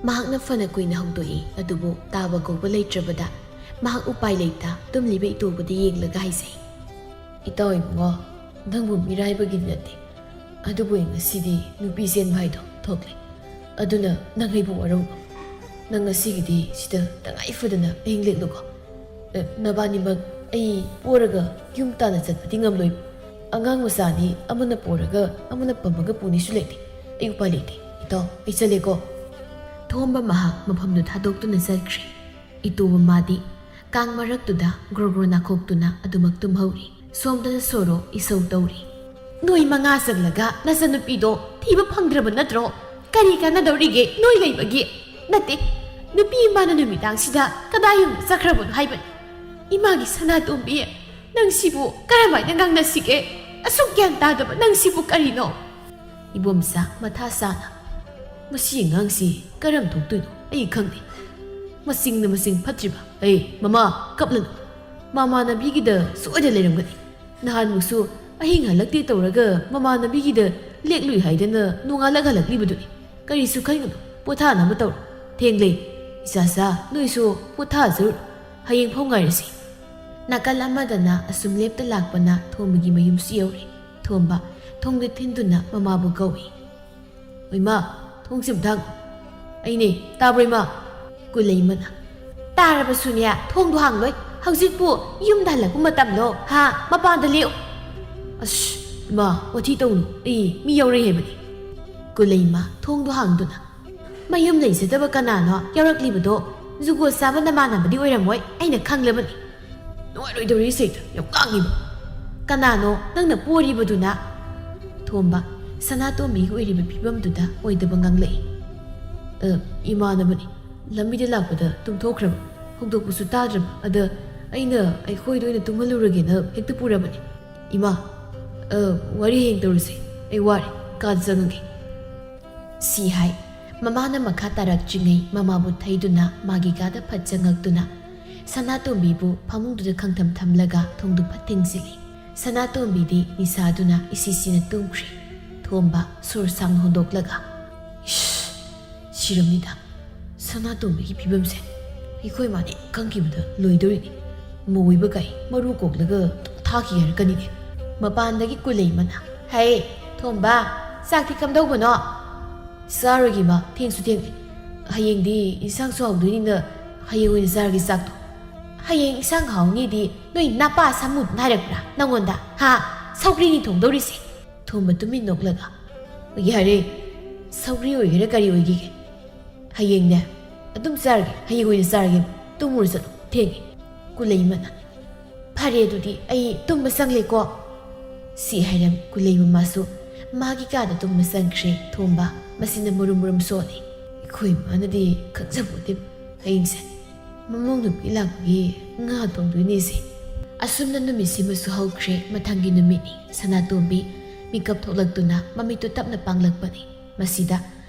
ꯃꯍꯥꯛꯅ ꯐꯅ ꯀꯨꯏꯅ ꯍꯧꯗꯣꯛꯏ, ꯑꯗꯨꯕꯨ ꯇꯥꯕ ꯀꯧꯕ ꯂꯩꯇ꯭ꯔꯕꯗ ꯃꯍꯥꯛ ꯎꯄꯥꯏ ꯂꯩꯇ ꯇꯨꯝꯂꯤꯕ ꯏꯇꯣꯕꯗ ꯌꯦꯡꯂꯒ ꯍꯥꯏꯖꯩ, "ꯏꯇꯥꯎ ꯏꯕꯨꯡꯉꯣ, ꯅꯪꯕꯨ ꯃꯤꯔꯥꯏꯕꯒꯤ ꯅꯠꯇꯦ, ꯑꯗꯨꯕꯨ ꯑꯩ ꯉꯁꯤꯗꯤ ꯅꯨꯄꯤ ꯆꯦꯟꯕ ꯍꯥꯏꯗꯣ ꯊꯣꯛꯂꯦ꯫ ꯑꯗꯨꯅ ꯅꯪ ꯑꯩꯕꯨ ꯋꯥꯔꯧꯅꯨ꯫ ꯅꯪ ꯉꯁꯤꯒꯤꯗꯤ ꯁꯤꯗ ꯇꯉꯥꯏ ꯐꯗꯅ ꯑꯍꯤꯡ ꯂꯦꯛꯂꯨꯀꯣ꯫ ꯑꯦ, ꯅꯕꯥꯅꯤꯃꯛ ꯑꯩ ꯄꯣꯔꯒ ꯌꯨꯝ ꯇꯥꯟꯅ ꯆꯠꯄꯗꯤ ꯉꯝꯂꯣꯏ꯫ ꯑꯉꯥꯡ ꯃꯆꯥꯅꯤ, ꯑꯃꯅ ꯄꯣꯔꯒ ꯑꯃꯅ ꯄꯝꯃꯒ ꯄꯨꯅꯤꯁꯨ ꯂꯩꯇꯦ꯫ ꯑꯩ ꯎꯄꯥꯏ ꯂꯩꯇꯦ꯫ ꯏꯇꯥꯎ, ꯑꯩ ꯆꯠꯂꯦꯀꯣ꯫" ꯊꯣꯝꯕ ꯃꯍꯥꯛ ꯃꯐꯝꯗꯨ ꯊꯥꯗꯣꯛꯇꯨꯅ ꯆꯠꯈ꯭ꯔꯦ꯫ ꯏꯇꯣꯕ ꯃꯥꯗꯤ ꯀꯥꯡ ꯃꯔꯛꯇꯨꯗ ꯒ꯭ꯔꯣ ꯒ꯭ꯔꯣ ꯅꯥꯈꯣꯛꯇꯨꯅ ꯑꯗꯨꯃꯛ ꯇꯨꯝꯍꯧꯔꯤ꯫ ꯁꯣꯝꯗꯅ ꯁꯣꯔꯣ ꯏꯁꯧ ꯇꯧꯔꯤ꯫ "ꯅꯣꯏ ꯃꯉꯥ ꯆꯪꯂꯒ ꯅꯆꯟꯅꯨꯄꯤꯗꯣ ꯊꯤꯕ ꯐꯪꯗ꯭ꯔꯕ ꯅꯠꯇ꯭ꯔꯣ? ꯀꯔꯤ ꯀꯥꯟꯅꯗꯧꯔꯤꯒꯦ ꯅꯣꯏ ꯂꯩꯕꯒꯤ? ꯅꯠꯇꯦ, ꯅꯨꯄꯤ ꯏꯃꯥꯅ ꯅꯨꯃꯤꯗꯥꯡꯁꯤꯗ ꯀꯗꯥꯏ ꯌꯨꯝꯗ ꯆꯠꯈ꯭ꯔꯕꯅꯣ ꯍꯥꯏꯕꯅꯤ? ꯏꯃꯥꯒꯤ ꯁꯅꯥꯇꯣꯝꯕꯤ, ꯅꯪ ꯁꯤꯕꯨ ꯀꯔꯝꯍꯥꯏꯅ ꯉꯥꯡꯅꯁꯤꯒꯦ? ꯑꯁꯨꯛ ꯒ꯭ꯌꯥꯟ ꯇꯥꯗꯕ ꯅꯪ ꯁꯤꯕꯨ ꯀꯔꯤꯅꯣ?" ꯏꯕꯣꯝꯆꯥ ꯃꯊꯥ ꯁꯥꯅ, "ꯃꯁꯤ ꯑꯉꯥꯡꯁꯤ ꯀꯔꯝ ꯊꯣꯛꯇꯣꯏꯅꯣ? ꯑꯩ ꯈꯪꯗꯦ꯫ ꯃꯁꯤꯡꯅ ꯃꯁꯤꯡ ꯐꯠꯇ꯭ꯔꯤꯕ꯫ ꯑꯩ, ꯃꯃꯥ, ꯀꯞꯂꯅꯨ꯫ ꯃꯃꯥꯟꯅꯕꯤꯒꯤꯗ ꯁꯣꯏꯗ ꯂꯩꯔꯝꯒꯅꯤ꯫ ꯅꯍꯥꯟꯃꯨꯛꯁꯨ ꯑꯍꯤꯡ ꯍꯜꯂꯛꯇꯦ ꯇꯧꯔꯒ ꯃꯃꯥꯟꯅꯕꯤꯒꯤꯗ ꯂꯦꯛꯂꯨꯏ ꯍꯥꯏꯗꯅ ꯅꯣꯡꯉꯥꯜꯂꯛ ꯍꯜꯂꯛꯂꯤꯕꯗꯨꯅꯤ꯫ ꯀꯔꯤꯁꯨ ꯈꯟꯒꯅꯨ, ꯄꯣꯊꯥꯅꯕ ꯇꯧꯔꯣ꯫ ꯊꯦꯡꯂꯦ, ꯏꯆꯥꯆꯥ, ꯅꯣꯏꯁꯨ ꯄꯣꯊꯥꯖꯔꯨꯔꯣ꯫ ꯍꯌꯦꯡ ꯐꯥꯎ ꯉꯥꯏꯔꯁꯤ꯫" ꯅꯥꯀꯜ ꯑꯃꯗꯅ ꯑꯁꯨꯝ ꯂꯦꯞꯇ ꯂꯥꯛꯄꯅ ꯊꯣꯝꯕꯒꯤ ꯃꯌꯨꯝꯁꯨ ꯌꯧꯔꯦ꯫ ꯊꯣꯝꯕ ꯊꯣꯡꯗ ꯊꯤꯟꯗꯨꯅ ꯃꯃꯥꯕꯨ ꯀꯧꯏ꯫ "ꯏꯃꯥ, ꯊꯣꯡꯁꯤ ꯑꯝꯇ ꯍꯥꯡꯉꯨ꯫" "ꯑꯩꯅꯦ, ꯇꯥꯕ꯭ꯔꯣ ꯏꯃꯥ?" ꯀꯨꯂꯩꯃꯅ, "ꯇꯥꯔꯕꯁꯨꯅꯦ, ꯊꯣꯡꯗꯣ ꯍꯥꯡꯂꯣꯏ꯫ ꯍꯧꯖꯤꯛꯄꯨ ꯌꯨꯝꯗ ꯍꯜꯂꯛꯄ ꯃꯇꯝꯂꯣ? ꯍꯥ? ꯃꯄꯥꯟꯗ ꯂꯦꯛꯎ꯫" "ꯑꯁ, ꯏꯃꯥ, ꯋꯥꯊꯤ ꯇꯧꯅꯨ꯫ ꯑꯩ ꯃꯤ ꯌꯥꯎꯔꯛꯏ ꯍꯥꯏꯕꯅꯤ꯫" ꯀꯨꯂꯩꯃ ꯊꯣꯡꯗꯣ ꯍꯥꯡꯗꯨꯅ, "ꯃꯌꯨꯝ ꯂꯩꯖꯗꯕ ꯀꯅꯥꯅꯣ ꯌꯥꯎꯔꯛꯂꯤꯕꯗꯣ? ꯖꯨꯒꯣꯠ ꯆꯥꯕ ꯅꯃꯥꯟꯅꯕꯗꯤ ꯑꯣꯏꯔꯝꯃꯣꯏ, ꯑꯩꯅ ꯈꯪꯂꯕꯅꯤ꯫" "ꯅꯨꯡꯉꯥꯏꯔꯣꯏꯗꯧꯔꯤ ꯁꯦꯛꯇ ꯌꯥꯝ ꯉꯥꯡꯉꯤꯕ꯫" "ꯀꯅꯥꯅꯣ ꯅꯪꯅ ꯄꯣꯔꯤꯕꯗꯨꯅ?" ꯊꯣꯝꯕ ꯁꯅꯥꯇꯣꯝꯕꯤꯒꯤ ꯑꯣꯏꯔꯤꯕ ꯐꯤꯕꯝꯗꯨꯗ ꯑꯣꯏꯗꯕ ꯉꯥꯡꯂꯛꯏ꯫ "ꯑ, ꯏꯃꯥꯟꯅꯕꯅꯤ꯫ ꯂꯝꯕꯤꯗ ꯂꯥꯛꯄꯗ ꯇꯨꯝꯊꯣꯛꯈ꯭ꯔꯕ꯫ ꯍꯧꯗꯣꯛꯄꯁꯨ ꯇꯥꯗ꯭ꯔꯕ꯫ ꯑꯗ ꯑꯩꯅ ꯑꯩꯈꯣꯏꯗ ꯑꯣꯏꯅ ꯇꯨꯝꯍꯜꯂꯨꯔꯒꯦꯅ ꯍꯦꯛꯇ ꯄꯨꯔꯕꯅꯤ꯫ ꯏꯃꯥ, ꯑ, ꯋꯥꯔꯤ ꯍꯌꯦꯡ ꯇꯧꯔꯁꯤ꯫ ꯑꯩ ꯋꯥꯔꯦ꯫ ꯀꯥꯗ ꯆꯪꯉꯒꯦ꯫" ꯁꯤ ꯍꯥꯏ꯫ ꯃꯃꯥꯅ ꯃꯈꯥ ꯇꯥꯔꯛꯇ꯭ꯔꯤꯉꯩ ꯃꯃꯥꯕꯨ ꯊꯩꯗꯨꯅ ꯃꯥꯒꯤ ꯀꯥꯗ ꯐꯠ ꯆꯪꯉꯛꯇꯨꯅ, ꯁꯅꯥꯇꯣꯝꯕꯤꯕꯨ ꯐꯃꯨꯡꯗꯨꯗ ꯈꯪꯊꯝ ꯊꯝꯂꯒ ꯊꯣꯡꯗꯨ ꯐꯠ ꯊꯤꯡꯖꯤꯜꯂꯤ꯫ ꯁꯅꯥꯇꯣꯝꯕꯤꯗꯤ ꯅꯤꯁꯥꯗꯨꯅ ꯏꯁꯤ ꯁꯤꯅ ꯇꯨꯝꯈ꯭ꯔꯦ꯫ ꯊꯣꯝꯕ ꯁꯣꯔ ꯁꯥꯡꯅ ꯍꯣꯟꯗꯣꯛꯂꯒ, "ꯏꯁ, ꯁꯤꯔꯝꯅꯤꯗ꯫ ꯁꯅꯥꯇꯣꯝꯕꯤꯒꯤ ꯐꯤꯕꯝꯁꯦ ꯑꯩꯈꯣꯏ ꯃꯥꯅꯦ ꯈꯪꯈꯤꯕꯗ ꯂꯣꯏꯗꯣꯔꯤꯅꯤ꯫ ꯃꯧ ꯑꯣꯏꯕ ꯀꯥꯏ ꯃꯔꯨ ꯀꯣꯛꯂꯒ ꯊꯥꯈꯤ ꯍꯥꯏꯔꯛꯀꯅꯤꯅꯦ꯫ ꯃꯄꯥꯟꯗꯒꯤ ꯀꯨꯂꯩꯃꯅ, ꯍꯩ, ꯊꯣꯝꯕ, ꯆꯥꯛꯇꯤ ꯀꯝꯗꯧꯕꯅꯣ?" "ꯆꯥꯔꯣꯏꯒꯦ ꯏꯃꯥ, ꯊꯦꯡꯁꯨ ꯊꯦꯡꯂꯦ꯫ ꯍꯌꯦꯡꯗꯤ ꯏꯟꯁꯥꯡꯁꯨ ꯍꯥꯎꯗꯣꯏꯅꯤꯅ ꯍꯌꯦꯡ ꯑꯣꯏꯅ ꯆꯥꯔꯒꯦ ꯆꯥꯛꯇꯣ꯫" "ꯍꯌꯦꯡ ꯏꯟꯁꯥꯡ ꯍꯥꯎꯅꯤꯗꯤ ꯅꯣꯏ ꯅꯄꯥ ꯁꯥꯃꯨꯗꯨꯅ ꯍꯥꯏꯔꯛꯄ꯭ꯔꯥ ꯅꯪꯉꯣꯟꯗ? ꯍꯥ? ꯁꯧꯒ꯭ꯔꯤꯅꯤ ꯊꯣꯡꯗꯧꯔꯤꯁꯦ꯫" ꯊꯣꯝꯕ ꯇꯨꯃꯤꯟ ꯅꯣꯛꯂꯒ, "ꯌꯥꯔꯦ, ꯁꯧꯒ꯭ꯔꯤ ꯑꯣꯏꯒꯦꯔꯥ ꯀꯔꯤ ꯑꯣꯏꯒꯦꯒꯦ, ꯍꯌꯦꯡꯅꯦ ꯑꯗꯨꯝ ꯆꯥꯔꯒꯦ, ꯍꯌꯦꯡ ꯑꯣꯏꯅ ꯆꯥꯔꯒꯦ꯫ ꯇꯨꯝꯃꯨꯔꯣ ꯆꯠꯂꯣ, ꯊꯦꯡꯉꯦ꯫" ꯀꯨꯂꯩꯃꯅ, "ꯐꯔꯦ, ꯑꯗꯨꯗꯤ ꯑꯩ ꯇꯨꯝꯕ ꯆꯪꯂꯦꯀꯣ꯫" ꯁꯤ ꯍꯥꯏꯔꯝ ꯀꯨꯂꯩꯃ ꯃꯥꯁꯨ ꯃꯥꯒꯤ ꯀꯥꯗ ꯇꯨꯝꯕ ꯆꯪꯈ꯭ꯔꯦ꯫ ꯊꯣꯝꯕ ꯃꯁꯤꯅ ꯃꯔꯨꯝ ꯃꯔꯨꯝ ꯁꯣꯜꯂꯤ꯫ ꯑꯩꯈꯣꯏ ꯃꯥꯅꯗꯤ ꯈꯪꯖꯄꯣꯠꯇꯦ ꯍꯌꯦꯡꯁꯦ ꯃꯃꯧ ꯅꯨꯄꯤ ꯂꯥꯛꯄꯒꯤ ꯉꯥ ꯊꯣꯡꯗꯣꯏꯅꯦꯁꯦ꯫ ꯑꯁꯨꯝꯅ ꯅꯨꯃꯤꯠꯁꯤꯃꯁꯨ ꯍꯧꯈ꯭ꯔꯦ꯫ ꯃꯊꯪꯒꯤ ꯅꯨꯃꯤꯠꯅꯤ꯫ ꯁꯅꯥꯇꯣꯝꯕꯤ ꯃꯤꯀꯞ ꯊꯣꯛꯂꯛꯇꯨꯅ ꯃꯃꯤꯠꯇꯨ ꯇꯞꯅ ꯄꯥꯡꯂꯛꯄꯅꯤ꯫ ꯃꯁꯤꯗ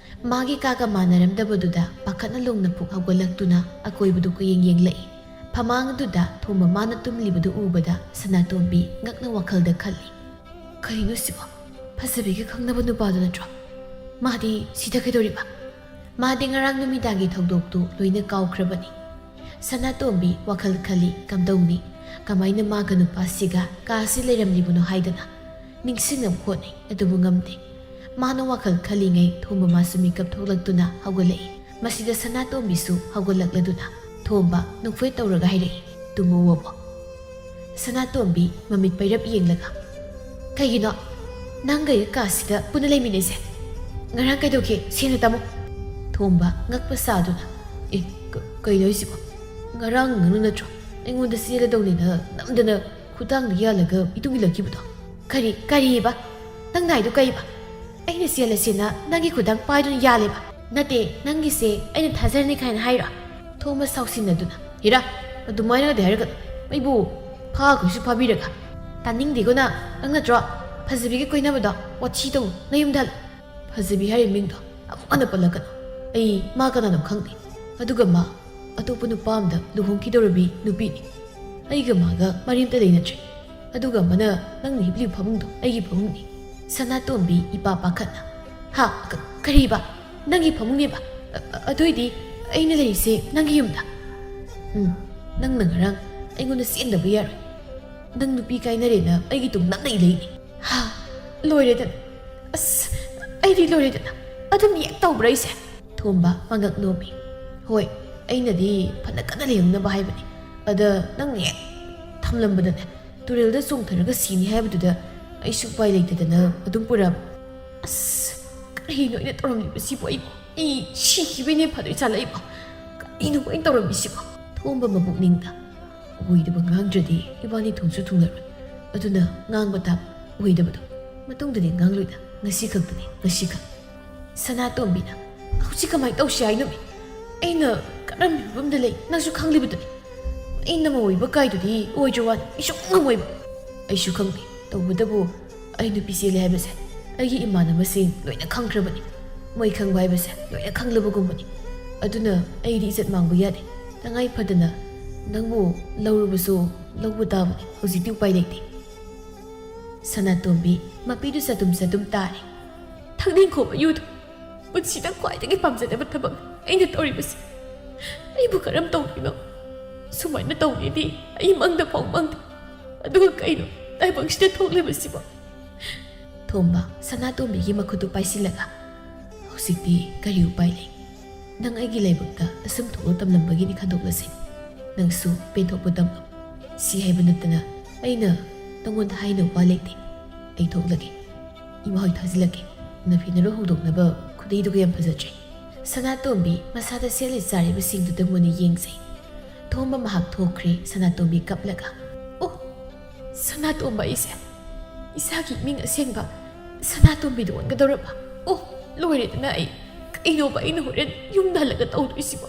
ꯃꯥꯒꯤ ꯀꯥꯒ ꯃꯥꯟꯅꯔꯝꯗꯕꯗꯨꯗ ꯄꯥꯈꯠꯅ ꯂꯣꯡꯅ ꯐꯨꯛ ꯍꯧꯒꯠꯂꯛꯇꯨꯅ ꯑꯀꯣꯏꯕꯗꯨ ꯀꯣꯏꯌꯦꯡ ꯌꯦꯡꯂꯛꯏ꯫ ꯐꯃꯥꯡ ꯑꯗꯨꯗ ꯊꯣꯝꯕ ꯃꯥꯅ ꯇꯨꯝꯂꯤꯕꯗꯨ ꯎꯕꯗ ꯁꯅꯥꯇꯣꯝꯕꯤ ꯉꯛꯅ ꯋꯥꯈꯜꯗ ꯈꯜꯂꯤ, "ꯀꯔꯤꯅꯣ ꯁꯤꯕꯣ? ꯐꯖꯕꯤꯒ ꯈꯪꯅꯕ ꯅꯨꯄꯥꯗꯨ ꯅꯠꯇ꯭ꯔꯣ? ꯃꯥꯗꯤ ꯁꯤꯗ ꯀꯩꯗꯧꯔꯤꯕ?" ꯃꯥꯗꯤ ꯉꯔꯥꯡ ꯅꯨꯃꯤꯗꯥꯡꯒꯤ ꯊꯧꯗꯣꯛꯇꯨ ꯂꯣꯏꯅ ꯀꯥꯎꯈ꯭ꯔꯕꯅꯤ꯫ ꯁꯅꯥꯇꯣꯝꯕꯤ ꯋꯥꯈꯜ ꯈꯜꯂꯤ, ꯀꯝꯗꯧꯅꯤ? ꯀꯃꯥꯏꯅ ꯃꯥꯒ ꯅꯨꯄꯥꯁꯤꯒ ꯀꯥꯁꯤ ꯂꯩꯔꯝꯂꯤꯕꯅꯣ ꯍꯥꯏꯗꯅ? ꯅꯤꯡꯁꯤꯡꯅꯕ ꯍꯣꯠꯅꯩ, ꯑꯗꯨꯕꯨ ꯉꯝꯗꯦ꯫ ꯃꯥꯅ ꯋꯥꯈꯜ ꯈꯜꯂꯤꯉꯩ ꯊꯣꯝꯕ ꯃꯥꯁꯨ ꯃꯤꯀꯞ ꯊꯣꯛꯂꯛꯇꯨꯅ ꯍꯧꯒꯠꯂꯛꯏ꯫ ꯃꯁꯤꯗ ꯁꯅꯥꯇꯣꯝꯕꯤꯁꯨ ꯍꯧꯒꯠꯂꯛꯂꯗꯨꯅ ꯊꯣꯝꯕ ꯅꯣꯛꯐꯦꯠ ꯇꯧꯔꯒ ꯍꯥꯏꯔꯛꯏ, "ꯇꯨꯝꯃꯨꯑꯣꯕꯣ?" ꯁꯅꯥꯇꯣꯝꯕꯤ ꯃꯃꯤꯠ ꯄꯩꯔꯞ ꯌꯦꯡꯂꯒ, "ꯀꯩꯒꯤꯅꯣ ꯅꯪꯒ ꯑꯩꯒ ꯀꯥꯁꯤꯗ ꯄꯨꯟꯅ ꯂꯩꯃꯤꯟꯅꯩꯁꯦ? ꯉꯔꯥꯡ ꯀꯩꯗꯧꯒꯦ? ꯁꯦꯡꯅ ꯇꯝꯃꯨ꯫" ꯊꯣꯝꯕ ꯉꯛꯄ ꯁꯥꯗꯨꯅ, "ꯑꯦ, ꯀ-, ꯀꯩꯅꯣ ꯍꯥꯏꯁꯤꯕꯣ? ꯉꯔꯥꯡ ꯅꯪꯅ ꯅꯠꯇ꯭ꯔꯣ ꯑꯩꯉꯣꯟꯗ ꯆꯦꯜꯂꯗꯧꯅꯦꯅ ꯅꯝꯗꯅ ꯈꯨꯗꯥꯡꯗ ꯌꯥꯜꯂꯒ ꯏꯇꯨꯡ ꯏꯜꯂꯛꯈꯤꯕꯗꯣ?" "ꯀꯔꯤ, ꯀꯔꯤꯕ? ꯅꯪꯅ ꯍꯥꯏꯗꯣ ꯀꯩꯕ? ꯑꯩꯅ ꯆꯦꯜꯂꯁꯦꯅ ꯅꯪꯒꯤ ꯈꯨꯗꯥꯡ ꯄꯥꯏꯗꯨꯅ ꯌꯥꯜꯂꯦꯕ?" "ꯅꯠꯇꯦ, ꯅꯪꯒꯤꯁꯦ ꯑꯩꯅ ꯊꯥꯖꯔꯅꯤ ꯀꯥꯏꯅ ꯍꯥꯏꯔꯣ?" ꯊꯣꯝꯕ ꯁꯥꯎꯁꯤꯟꯅꯗꯨꯅ, "ꯍꯤꯔꯥ, ꯑꯗꯨꯃꯥꯏꯅꯒꯗꯤ ꯍꯥꯏꯔꯛꯀꯅꯨ꯫ ꯑꯩꯕꯨ ꯐꯥꯈꯩꯁꯨ ꯐꯥꯕꯤꯔꯒ꯫ ꯇꯥꯅꯤꯡꯗꯦꯀꯣ ꯅꯪ, ꯅꯪ ꯅꯠꯇ꯭ꯔꯣ ꯐꯖꯕꯤꯒ ꯀꯣꯏꯅꯕꯗꯣ? ꯋꯥꯊꯤ ꯇꯧ, ꯅꯌꯨꯝꯗ ꯍꯜꯂꯣ꯫" ꯐꯖꯕꯤ ꯍꯥꯏꯔꯤꯕ ꯃꯤꯡꯗꯣ ꯑꯃꯨꯛ ꯍꯟꯅ ꯄꯜꯂꯛꯀꯅꯨ꯫ ꯑꯩ ꯃꯥ ꯀꯅꯥꯅꯣ ꯈꯪꯗꯦ꯫ ꯑꯗꯨꯒ ꯃꯥ ꯑꯇꯣꯞꯄ ꯅꯨꯄꯥ ꯑꯃꯗ ꯂꯨꯍꯣꯡꯈꯤꯗꯧꯔꯕꯤ ꯅꯨꯄꯤꯅꯤ꯫ ꯑꯩꯒ ꯃꯥꯒ ꯃꯔꯤ ꯑꯝꯇ ꯂꯩꯅꯗ꯭ꯔꯦ꯫ ꯑꯗꯨꯒ ꯑꯃꯅ ꯅꯪꯅ ꯍꯤꯞꯂꯤꯕ ꯐꯃꯨꯡꯗꯣ ꯑꯩꯒꯤ ꯐꯃꯨꯡꯅꯤ꯫ ꯁꯅꯥꯇꯣꯝꯕꯤ ꯏꯄꯥ ꯄꯥꯈꯠꯅ꯫ "ꯍꯥ? ꯀ-, ꯀꯔꯤꯕ? ꯅꯪꯒꯤ ꯐꯃꯨꯡꯅꯦꯕ? ꯑ-, ꯑ-, ꯑꯗꯨꯏꯗꯤ ꯑꯩꯅ ꯂꯩꯔꯤꯁꯦ ꯅꯪꯒꯤ ꯌꯨꯝꯗ?" "ꯎꯝ, ꯅꯪꯅ ꯉꯔꯥꯡ ꯑꯩꯉꯣꯟꯗ ꯆꯦꯟꯗꯕ ꯌꯥꯔꯣꯏ꯫ ꯅꯪ ꯅꯨꯄꯤ ꯀꯥꯏꯅꯔꯦꯅ ꯑꯩꯒꯤ ꯇꯨꯡ ꯅꯝꯅ ꯏꯜꯂꯛꯏꯅꯤ꯫ ꯍꯥ? ꯂꯣꯏꯔꯦꯗꯅ꯫ ꯑꯁ, ꯑꯩꯗꯤ ꯂꯣꯏꯔꯦꯗꯅ꯫ ꯑꯗꯨꯝ ꯍꯦꯛ ꯇꯧꯕ꯭ꯔꯥ ꯑꯩꯁꯦ?" ꯊꯣꯝꯕ ꯃꯉꯛ ꯅꯣꯝꯃꯤ꯫ "ꯍꯣꯏ, ꯑꯩꯅꯗꯤ ꯐꯅ ꯀꯟꯅ ꯂꯩꯍꯧꯅꯕ ꯍꯥꯏꯕꯅꯤ꯫ ꯑꯗ ꯅꯪꯅ ꯍꯦꯛ ꯊꯝꯂꯝꯕꯗꯅꯦ, ꯇꯨꯔꯦꯜꯗ ꯆꯣꯡꯊꯔꯒ ꯁꯤꯅꯤ ꯍꯥꯏꯕꯗꯨꯗ ꯑꯩꯁꯨ ꯎꯄꯥꯏ ꯂꯩꯇꯗꯅ ꯑꯗꯨꯝ ꯄꯨꯔꯛꯑꯕ꯫ ꯑꯁ, ꯀꯔꯤꯅꯣ ꯑꯩꯅ ꯇꯧꯔꯝꯂꯤꯕꯁꯤꯕꯨ? ꯑꯩ, ꯑꯩ ꯁꯤꯈꯤꯕꯩꯅꯦ ꯐꯗꯣꯏ ꯆꯥꯜꯂꯛꯏꯕꯣ꯫ ꯀꯔꯤꯅꯣ ꯑꯩꯅ ꯇꯧꯔꯝꯃꯤꯁꯤꯕꯣ?" ꯊꯣꯝꯕ ꯃꯕꯨꯛꯅꯤꯡꯗ꯫ ꯑꯣꯏꯗꯕ ꯉꯥꯡꯗ꯭ꯔꯗꯤ ꯏꯕꯥꯅꯤ ꯊꯨꯡꯁꯨ ꯊꯨꯡꯅꯔꯣꯏ꯫ ꯑꯗꯨꯅ ꯉꯥꯡꯕ ꯇꯥꯕ ꯑꯣꯏꯗꯕꯗꯣ꯫ ꯃꯇꯨꯡꯗꯗꯤ ꯉꯥꯡꯂꯣꯏꯗ꯫ ꯉꯁꯤ ꯈꯛꯇꯅꯤ, ꯉꯁꯤ ꯈꯛ꯫ ꯁꯅꯥꯇꯣꯝꯕꯤꯅ, "ꯍꯧꯖꯤꯛ ꯀꯃꯥꯏꯅ ꯇꯧꯁꯤ ꯍꯥꯏꯅꯣꯃꯤ? ꯑꯩꯅ ꯀꯔꯝꯕ ꯐꯤꯕꯝꯗ ꯂꯩ ꯅꯪꯁꯨ ꯈꯪꯂꯤꯕꯗꯨꯅꯤ꯫ ꯑꯩꯅ ꯃꯧ ꯑꯣꯏꯕ ꯀꯥꯏꯗꯨꯗꯤ ꯑꯣꯏꯗ꯭ꯔ ꯋꯥꯅꯤ, ꯑꯩꯁꯨ ꯉꯝꯃꯣꯏꯕ꯫ ꯑꯩꯁꯨ ꯈꯪꯗꯦ, ꯇꯧꯕꯇꯕꯨ ꯑꯩ ꯅꯨꯄꯤ ꯆꯦꯜꯂꯦ ꯍꯥꯏꯕꯁꯦ ꯑꯩꯒꯤ ꯏꯃꯥꯟꯅꯕꯁꯤꯡ ꯂꯣꯏꯅ ꯈꯪꯈ꯭ꯔꯕꯅꯤ꯫ ꯃꯣꯏ ꯈꯪꯕ ꯍꯥꯏꯕꯁꯦ ꯂꯣꯏꯅ ꯈꯪꯂꯕꯒꯨꯝꯕꯅꯤ꯫ ꯑꯗꯨꯅ ꯑꯩꯗꯤ ꯏꯖꯠ ꯃꯥꯡꯕ ꯌꯥꯗꯦ꯫ ꯇꯉꯥꯏ ꯐꯗꯅ ꯅꯪꯕꯨ ꯂꯧꯔꯕꯁꯨ ꯂꯧꯕ ꯇꯥꯕꯅꯤ꯫ ꯍꯧꯖꯤꯛꯇꯤ ꯎꯄꯥꯏ ꯂꯩꯇꯦ꯫" ꯁꯅꯥꯇꯣꯝꯕꯤ ꯃꯄꯤꯗꯨ ꯆꯗꯨꯝ ꯆꯗꯨꯝ ꯇꯥꯔꯦ꯫ "ꯊꯛꯅꯤꯡꯈꯣꯕ ꯌꯨꯗꯣ ꯄꯨꯟꯁꯤꯗ ꯈ꯭ꯋꯥꯏꯗꯒꯤ ꯄꯥꯝꯖꯗꯕ ꯊꯕꯛ ꯑꯩꯅ ꯇꯧꯔꯤꯕꯁꯦ꯫ ꯑꯩꯕꯨ ꯀꯔꯝ ꯇꯧꯗꯣꯏꯅꯣ? ꯁꯨꯃꯥꯏꯅ ꯇꯧꯅꯤꯗꯤ ꯑꯩ ꯃꯪꯗ ꯐꯥꯎ ꯃꯪꯗꯦ꯫ ꯑꯗꯨꯒ ꯀꯩꯅꯣ ꯇꯥꯏꯕꯪꯁꯤꯗ ꯊꯣꯛꯂꯤꯕꯁꯤꯕꯣ?" ꯊꯣꯝꯕ ꯁꯅꯥꯇꯣꯝꯕꯤꯒꯤ ꯃꯈꯨꯠꯇꯨ ꯄꯥꯏꯁꯤꯜꯂꯒ, "ꯍꯧꯖꯤꯛꯇꯤ ꯀꯔꯤ ꯎꯄꯥꯏ ꯂꯩ? ꯅꯪ ꯑꯩꯒꯤ ꯂꯥꯏꯕꯛꯇ ꯑꯁꯨꯝ ꯊꯣꯛꯂ ꯇꯝꯂꯝꯕꯒꯤꯅꯤ ꯈꯟꯗꯣꯛꯂꯁꯤ꯫ ꯅꯪꯁꯨ ꯄꯦꯟꯊꯣꯛꯄ ꯇꯝꯂꯣ꯫ ꯁꯤ ꯍꯥꯏꯕ ꯅꯠꯇꯅ ꯑꯩꯅ ꯅꯪꯉꯣꯟꯗ ꯍꯥꯏꯅꯕ ꯋꯥ ꯂꯩꯇꯦ꯫ ꯑꯩ ꯊꯣꯛꯂꯒꯦ꯫ ꯏꯃꯥ ꯍꯣꯏ ꯊꯥꯖꯤꯜꯂꯛꯀꯦ꯫ ꯅꯐꯤꯅꯔꯣ ꯍꯧꯗꯣꯛꯅꯕ ꯈꯨꯗꯩꯗꯨꯒ ꯌꯥꯝ ꯐꯖꯗ꯭ꯔꯦ꯫" ꯁꯅꯥꯇꯣꯝꯕꯤ ꯃꯁꯥꯗ ꯁꯦꯠꯂꯤ ꯆꯥꯔꯤꯕꯁꯤꯡꯗꯨꯗ ꯃꯨꯟꯅ ꯌꯦꯡꯖꯩ꯫ ꯊꯣꯝꯕ ꯃꯍꯥꯛ ꯊꯣꯛꯈ꯭ꯔꯦ꯫ ꯁꯅꯥꯇꯣꯝꯕꯤ ꯀꯞꯂꯒ, "ꯑꯣ, ꯁꯅꯥꯇꯣꯝꯕ ꯑꯩꯁꯦ ꯏꯁꯥꯒꯤ ꯃꯤꯡ ꯑꯁꯦꯡꯕ ꯁꯅꯥꯇꯣꯝꯕꯤꯗ ꯑꯣꯟꯒꯗꯧꯔꯕ? ꯑꯣ, ꯂꯣꯏꯔꯦꯗꯅ ꯑꯩ꯫ ꯀꯩꯅꯣꯕ ꯑꯩꯅ ꯍꯣꯔꯦꯟ ꯌꯨꯝꯗ ꯍꯜꯂꯒ ꯇꯧꯗꯣꯏꯁꯤꯕꯣ?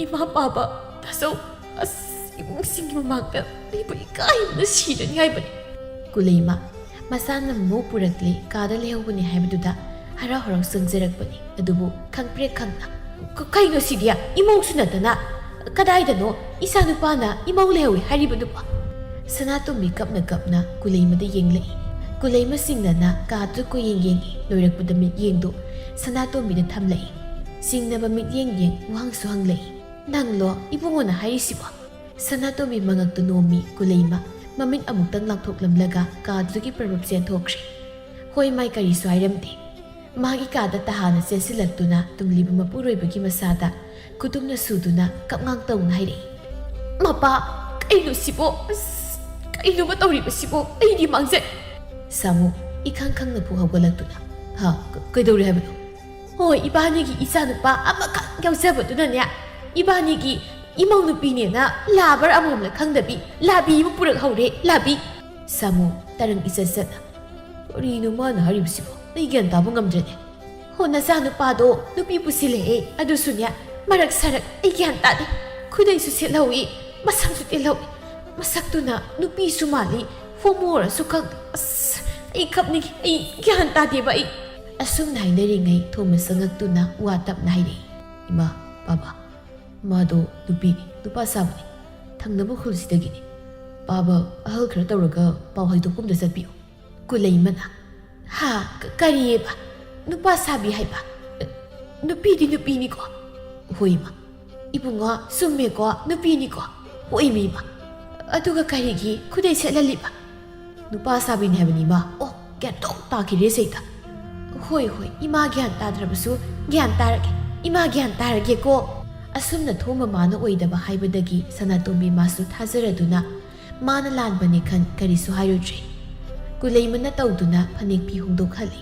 ꯏꯃꯥ ꯄꯥꯕ, ꯇꯥꯆꯧ, ꯑꯁ, ꯏꯃꯨꯡꯁꯤꯡꯒꯤ ꯃꯃꯥꯡꯗ ꯑꯩꯕꯨ ꯏꯀꯥꯏꯕꯅ ꯁꯤꯔꯅꯤ ꯍꯥꯏꯕꯅꯤ꯫" ꯀꯨꯂꯩꯃ ꯃꯆꯥꯅ ꯃꯃꯧ ꯄꯨꯔꯛꯂꯦ, ꯀꯥꯗ ꯂꯩꯍꯧꯕꯅꯤ ꯍꯥꯏꯕꯗꯨꯗ ꯍꯔꯥꯎ ꯍꯔꯥꯎ ꯆꯪꯖꯔꯛꯄꯅꯤ꯫ ꯑꯗꯨꯕꯨ ꯈꯪꯄ꯭ꯔꯦꯛ ꯈꯪꯅ, ꯀ-, ꯀꯩꯅꯣ ꯁꯤꯗꯤ? ꯏꯃꯧꯁꯨ ꯅꯠꯇꯅ ꯀꯗꯥꯏꯗꯅꯣ ꯏꯆꯥꯅꯨꯄꯥꯅ ꯏꯃꯧ ꯂꯩꯍꯧꯏ ꯍꯥꯏꯔꯤꯕꯗꯨꯕꯣ? ꯁꯅꯥꯇꯣꯝꯕꯤ ꯀꯞꯅ ꯀꯞꯅ ꯀꯨꯂꯩꯃꯗ ꯌꯦꯡꯂꯛꯏ꯫ ꯀꯨꯂꯩꯃ ꯆꯤꯡꯅꯅ ꯀꯥꯗꯨ ꯀꯣꯏꯌꯦꯡ ꯌꯦꯡꯏ꯫ ꯂꯣꯏꯔꯛꯄꯗ ꯃꯤꯠꯌꯦꯡꯗꯨ ꯁꯅꯥꯇꯣꯝꯕꯤꯗ ꯊꯝꯂꯛꯏ꯫ ꯆꯤꯡꯅꯕ ꯃꯤꯠꯌꯦꯡ ꯌꯦꯡ ꯋꯥꯍꯪꯁꯨ ꯍꯪꯂꯛꯏ꯫ "ꯅꯪꯂꯣ ꯏꯕꯨꯡꯉꯣꯅ ꯍꯥꯏꯔꯤꯁꯤꯕꯣ?" ꯁꯅꯥꯇꯣꯝꯕꯤ ꯃꯉꯛꯇꯨ ꯅꯣꯝꯃꯤ꯫ ꯀꯨꯂꯩꯃ ꯃꯃꯤꯠ ꯑꯃꯨꯛꯇꯪ ꯂꯥꯎꯊꯣꯛꯂꯝꯂꯒ ꯀꯥꯗꯨꯒꯤ ꯄ꯭ꯔꯚꯞ ꯆꯦꯟꯊꯣꯛꯈ꯭ꯔꯦ꯫ ꯍꯣꯏ, ꯃꯥꯏ ꯀꯔꯤꯁꯨ ꯍꯥꯏꯔꯝꯗꯦ꯫ ꯃꯥꯒꯤ ꯀꯥꯗ ꯇꯍꯥꯅ ꯆꯦꯟꯁꯤꯜꯂꯛꯇꯨꯅ ꯇꯨꯝꯂꯤꯕ ꯃꯄꯨꯔꯣꯏꯕꯒꯤ ꯃꯁꯥꯗ ꯈꯨꯇꯨꯝꯅ ꯁꯨꯗꯨꯅ ꯀꯞꯉꯥꯡ ꯇꯧꯅ ꯍꯥꯏꯔꯛꯏ꯫ "ꯃꯄꯥ, ꯀꯩꯅꯣ ꯁꯤꯕꯣ? ꯑꯁ, ꯀꯩꯅꯣꯕ ꯇꯧꯔꯤꯕꯁꯤꯕꯣ? ꯑꯩꯗꯤ ꯃꯥꯡꯖꯩ!" ꯁꯥꯃꯨ ꯏꯈꯪ ꯈꯪꯅ ꯐꯨꯛ ꯍꯧꯒꯠꯂꯛꯇꯨꯅ, "ꯍꯥ? ꯀ-, ꯀꯩꯗꯧꯔꯦ ꯍꯥꯏꯕꯅꯣ?" "ꯍꯣꯏ, ꯏꯕꯥꯅꯤꯒꯤ ꯏꯆꯥꯅꯨꯄꯥ ꯑꯃꯈꯛ ꯌꯥꯎꯖꯕꯗꯨꯅꯅꯦ, ꯏꯕꯥꯅꯤꯒꯤ ꯏꯃꯧ ꯅꯨꯄꯤꯅꯦꯅ ꯂꯥꯕꯔ ꯑꯃꯣꯝꯂ ꯈꯪꯗꯕꯤ ꯂꯥꯕꯤ ꯑꯃ ꯄꯨꯔꯛꯍꯧꯔꯦ, ꯂꯥꯕꯤ!" ꯁꯥꯃꯨ ꯇꯔꯪ ꯏꯆꯠ ꯆꯠꯅ, "ꯀꯔꯤꯅꯣ ꯃꯥꯅ ꯍꯥꯏꯔꯤꯕꯁꯤꯕꯣ? ꯑꯩ ꯒ꯭ꯌꯥꯟ ꯇꯥꯕ ꯉꯝꯗ꯭ꯔꯦꯅꯦ꯫ ꯍꯣ, ꯅꯆꯥꯅꯨꯄꯥꯗꯣ ꯅꯨꯄꯤ ꯄꯨꯁꯤꯜꯂꯛꯑꯦ, ꯑꯗꯨꯁꯨꯅꯦ ꯃꯔꯛ ꯁꯔꯛ, ꯑꯩ ꯒ꯭ꯌꯥꯟ ꯇꯥꯗꯦ꯫ ꯈꯨꯗꯩꯁꯨ ꯁꯦꯠꯍꯧꯏ, ꯃꯁꯝꯁꯨ ꯇꯦꯜꯍꯧꯏ, ꯃꯁꯛꯇꯨꯅ ꯅꯨꯄꯤꯁꯨ ꯃꯥꯜꯂꯤ, ꯍꯣꯃꯣꯔꯁꯨ ꯈꯪꯗꯦ꯫ ꯑꯁ, ꯑꯩ ꯀꯞꯅꯤꯡꯉꯤ, ꯑꯩ ꯒ꯭ꯌꯥꯟ ꯇꯥꯗꯦꯕ ꯑꯩ!" ꯑꯁꯨꯝꯅ ꯍꯥꯏꯅꯔꯤꯉꯩ ꯊꯣꯃꯁ ꯆꯪꯉꯛꯇꯨꯅ ꯋꯥ ꯇꯞꯅ ꯍꯥꯏꯔꯛꯏ꯫ "ꯏꯃꯥ, ꯕꯥꯕꯥ, ꯃꯥꯗꯣ ꯅꯨꯄꯤꯅꯤ, ꯅꯨꯄꯥ ꯁꯥꯕꯅꯤ, ꯊꯪꯅꯕ ꯈꯨꯜꯁꯤꯗꯒꯤꯅꯤ꯫ ꯄꯥꯕ ꯑꯍꯜ ꯈꯔ ꯇꯧꯔꯒ ꯄꯥꯎ ꯍꯥꯏꯗꯣꯛꯐꯝꯗ ꯆꯠꯄꯤꯌꯨ꯫" ꯀꯨꯂꯩꯃꯅ, "ꯍꯥ? ꯀ-, ꯀꯔꯤꯑꯕ? ꯅꯨꯄꯥ ꯁꯥꯕꯤ ꯍꯥꯏꯕ? ꯅꯨꯄꯤꯗꯤ ꯅꯨꯄꯤꯅꯤꯀꯣ?" "ꯍꯣꯏ, ꯏꯃꯥ꯫" "ꯏꯕꯨꯡꯉꯣ, ꯆꯨꯝꯃꯦꯀꯣ? ꯅꯨꯄꯤꯅꯤꯀꯣ?" "ꯍꯣꯏ, ꯏꯃꯥ, ꯏꯃꯥ꯫ ꯑꯗꯨꯒ ꯀꯔꯤꯒꯤ ꯈꯨꯗꯩ ꯁꯦꯠꯍꯜꯂꯤꯕ?" "ꯅꯨꯄꯥ ꯁꯥꯕꯤꯅꯤ ꯍꯥꯏꯕꯅꯤ, ꯏꯃꯥ꯫" "ꯑꯣ, ꯒ꯭ꯌꯥꯟ ꯇꯣꯛ ꯇꯥꯈꯤꯔꯦ ꯁꯩꯇ꯫" "ꯍꯣꯏ, ꯍꯣꯏ, ꯏꯃꯥ ꯒ꯭ꯌꯥꯟ ꯇꯥꯗ꯭ꯔꯕꯁꯨ ꯒ꯭ꯌꯥꯟ ꯇꯥꯔꯒꯦ, ꯏꯃꯥ ꯒ꯭ꯌꯥꯟ ꯇꯥꯔꯒꯦꯀꯣ꯫" ꯑꯁꯨꯝꯅ ꯊꯣꯝ ꯃꯃꯥꯅ ꯑꯣꯏꯗꯕ ꯍꯥꯏꯕꯗꯒꯤ ꯁꯅꯥꯇꯣꯝꯕꯤ ꯃꯥꯁꯨ ꯊꯥꯖꯔꯗꯨꯅ ꯃꯥꯅ ꯂꯥꯟꯕꯅꯤ ꯈꯟ ꯀꯔꯤꯁꯨ ꯍꯥꯏꯔꯨꯗ꯭ꯔꯦ꯫ ꯀꯨꯂꯩꯃꯅ ꯇꯧꯗꯨꯅ ꯐꯅꯦꯛ ꯐꯤ ꯍꯣꯡꯗꯣꯛꯍꯜꯂꯤ꯫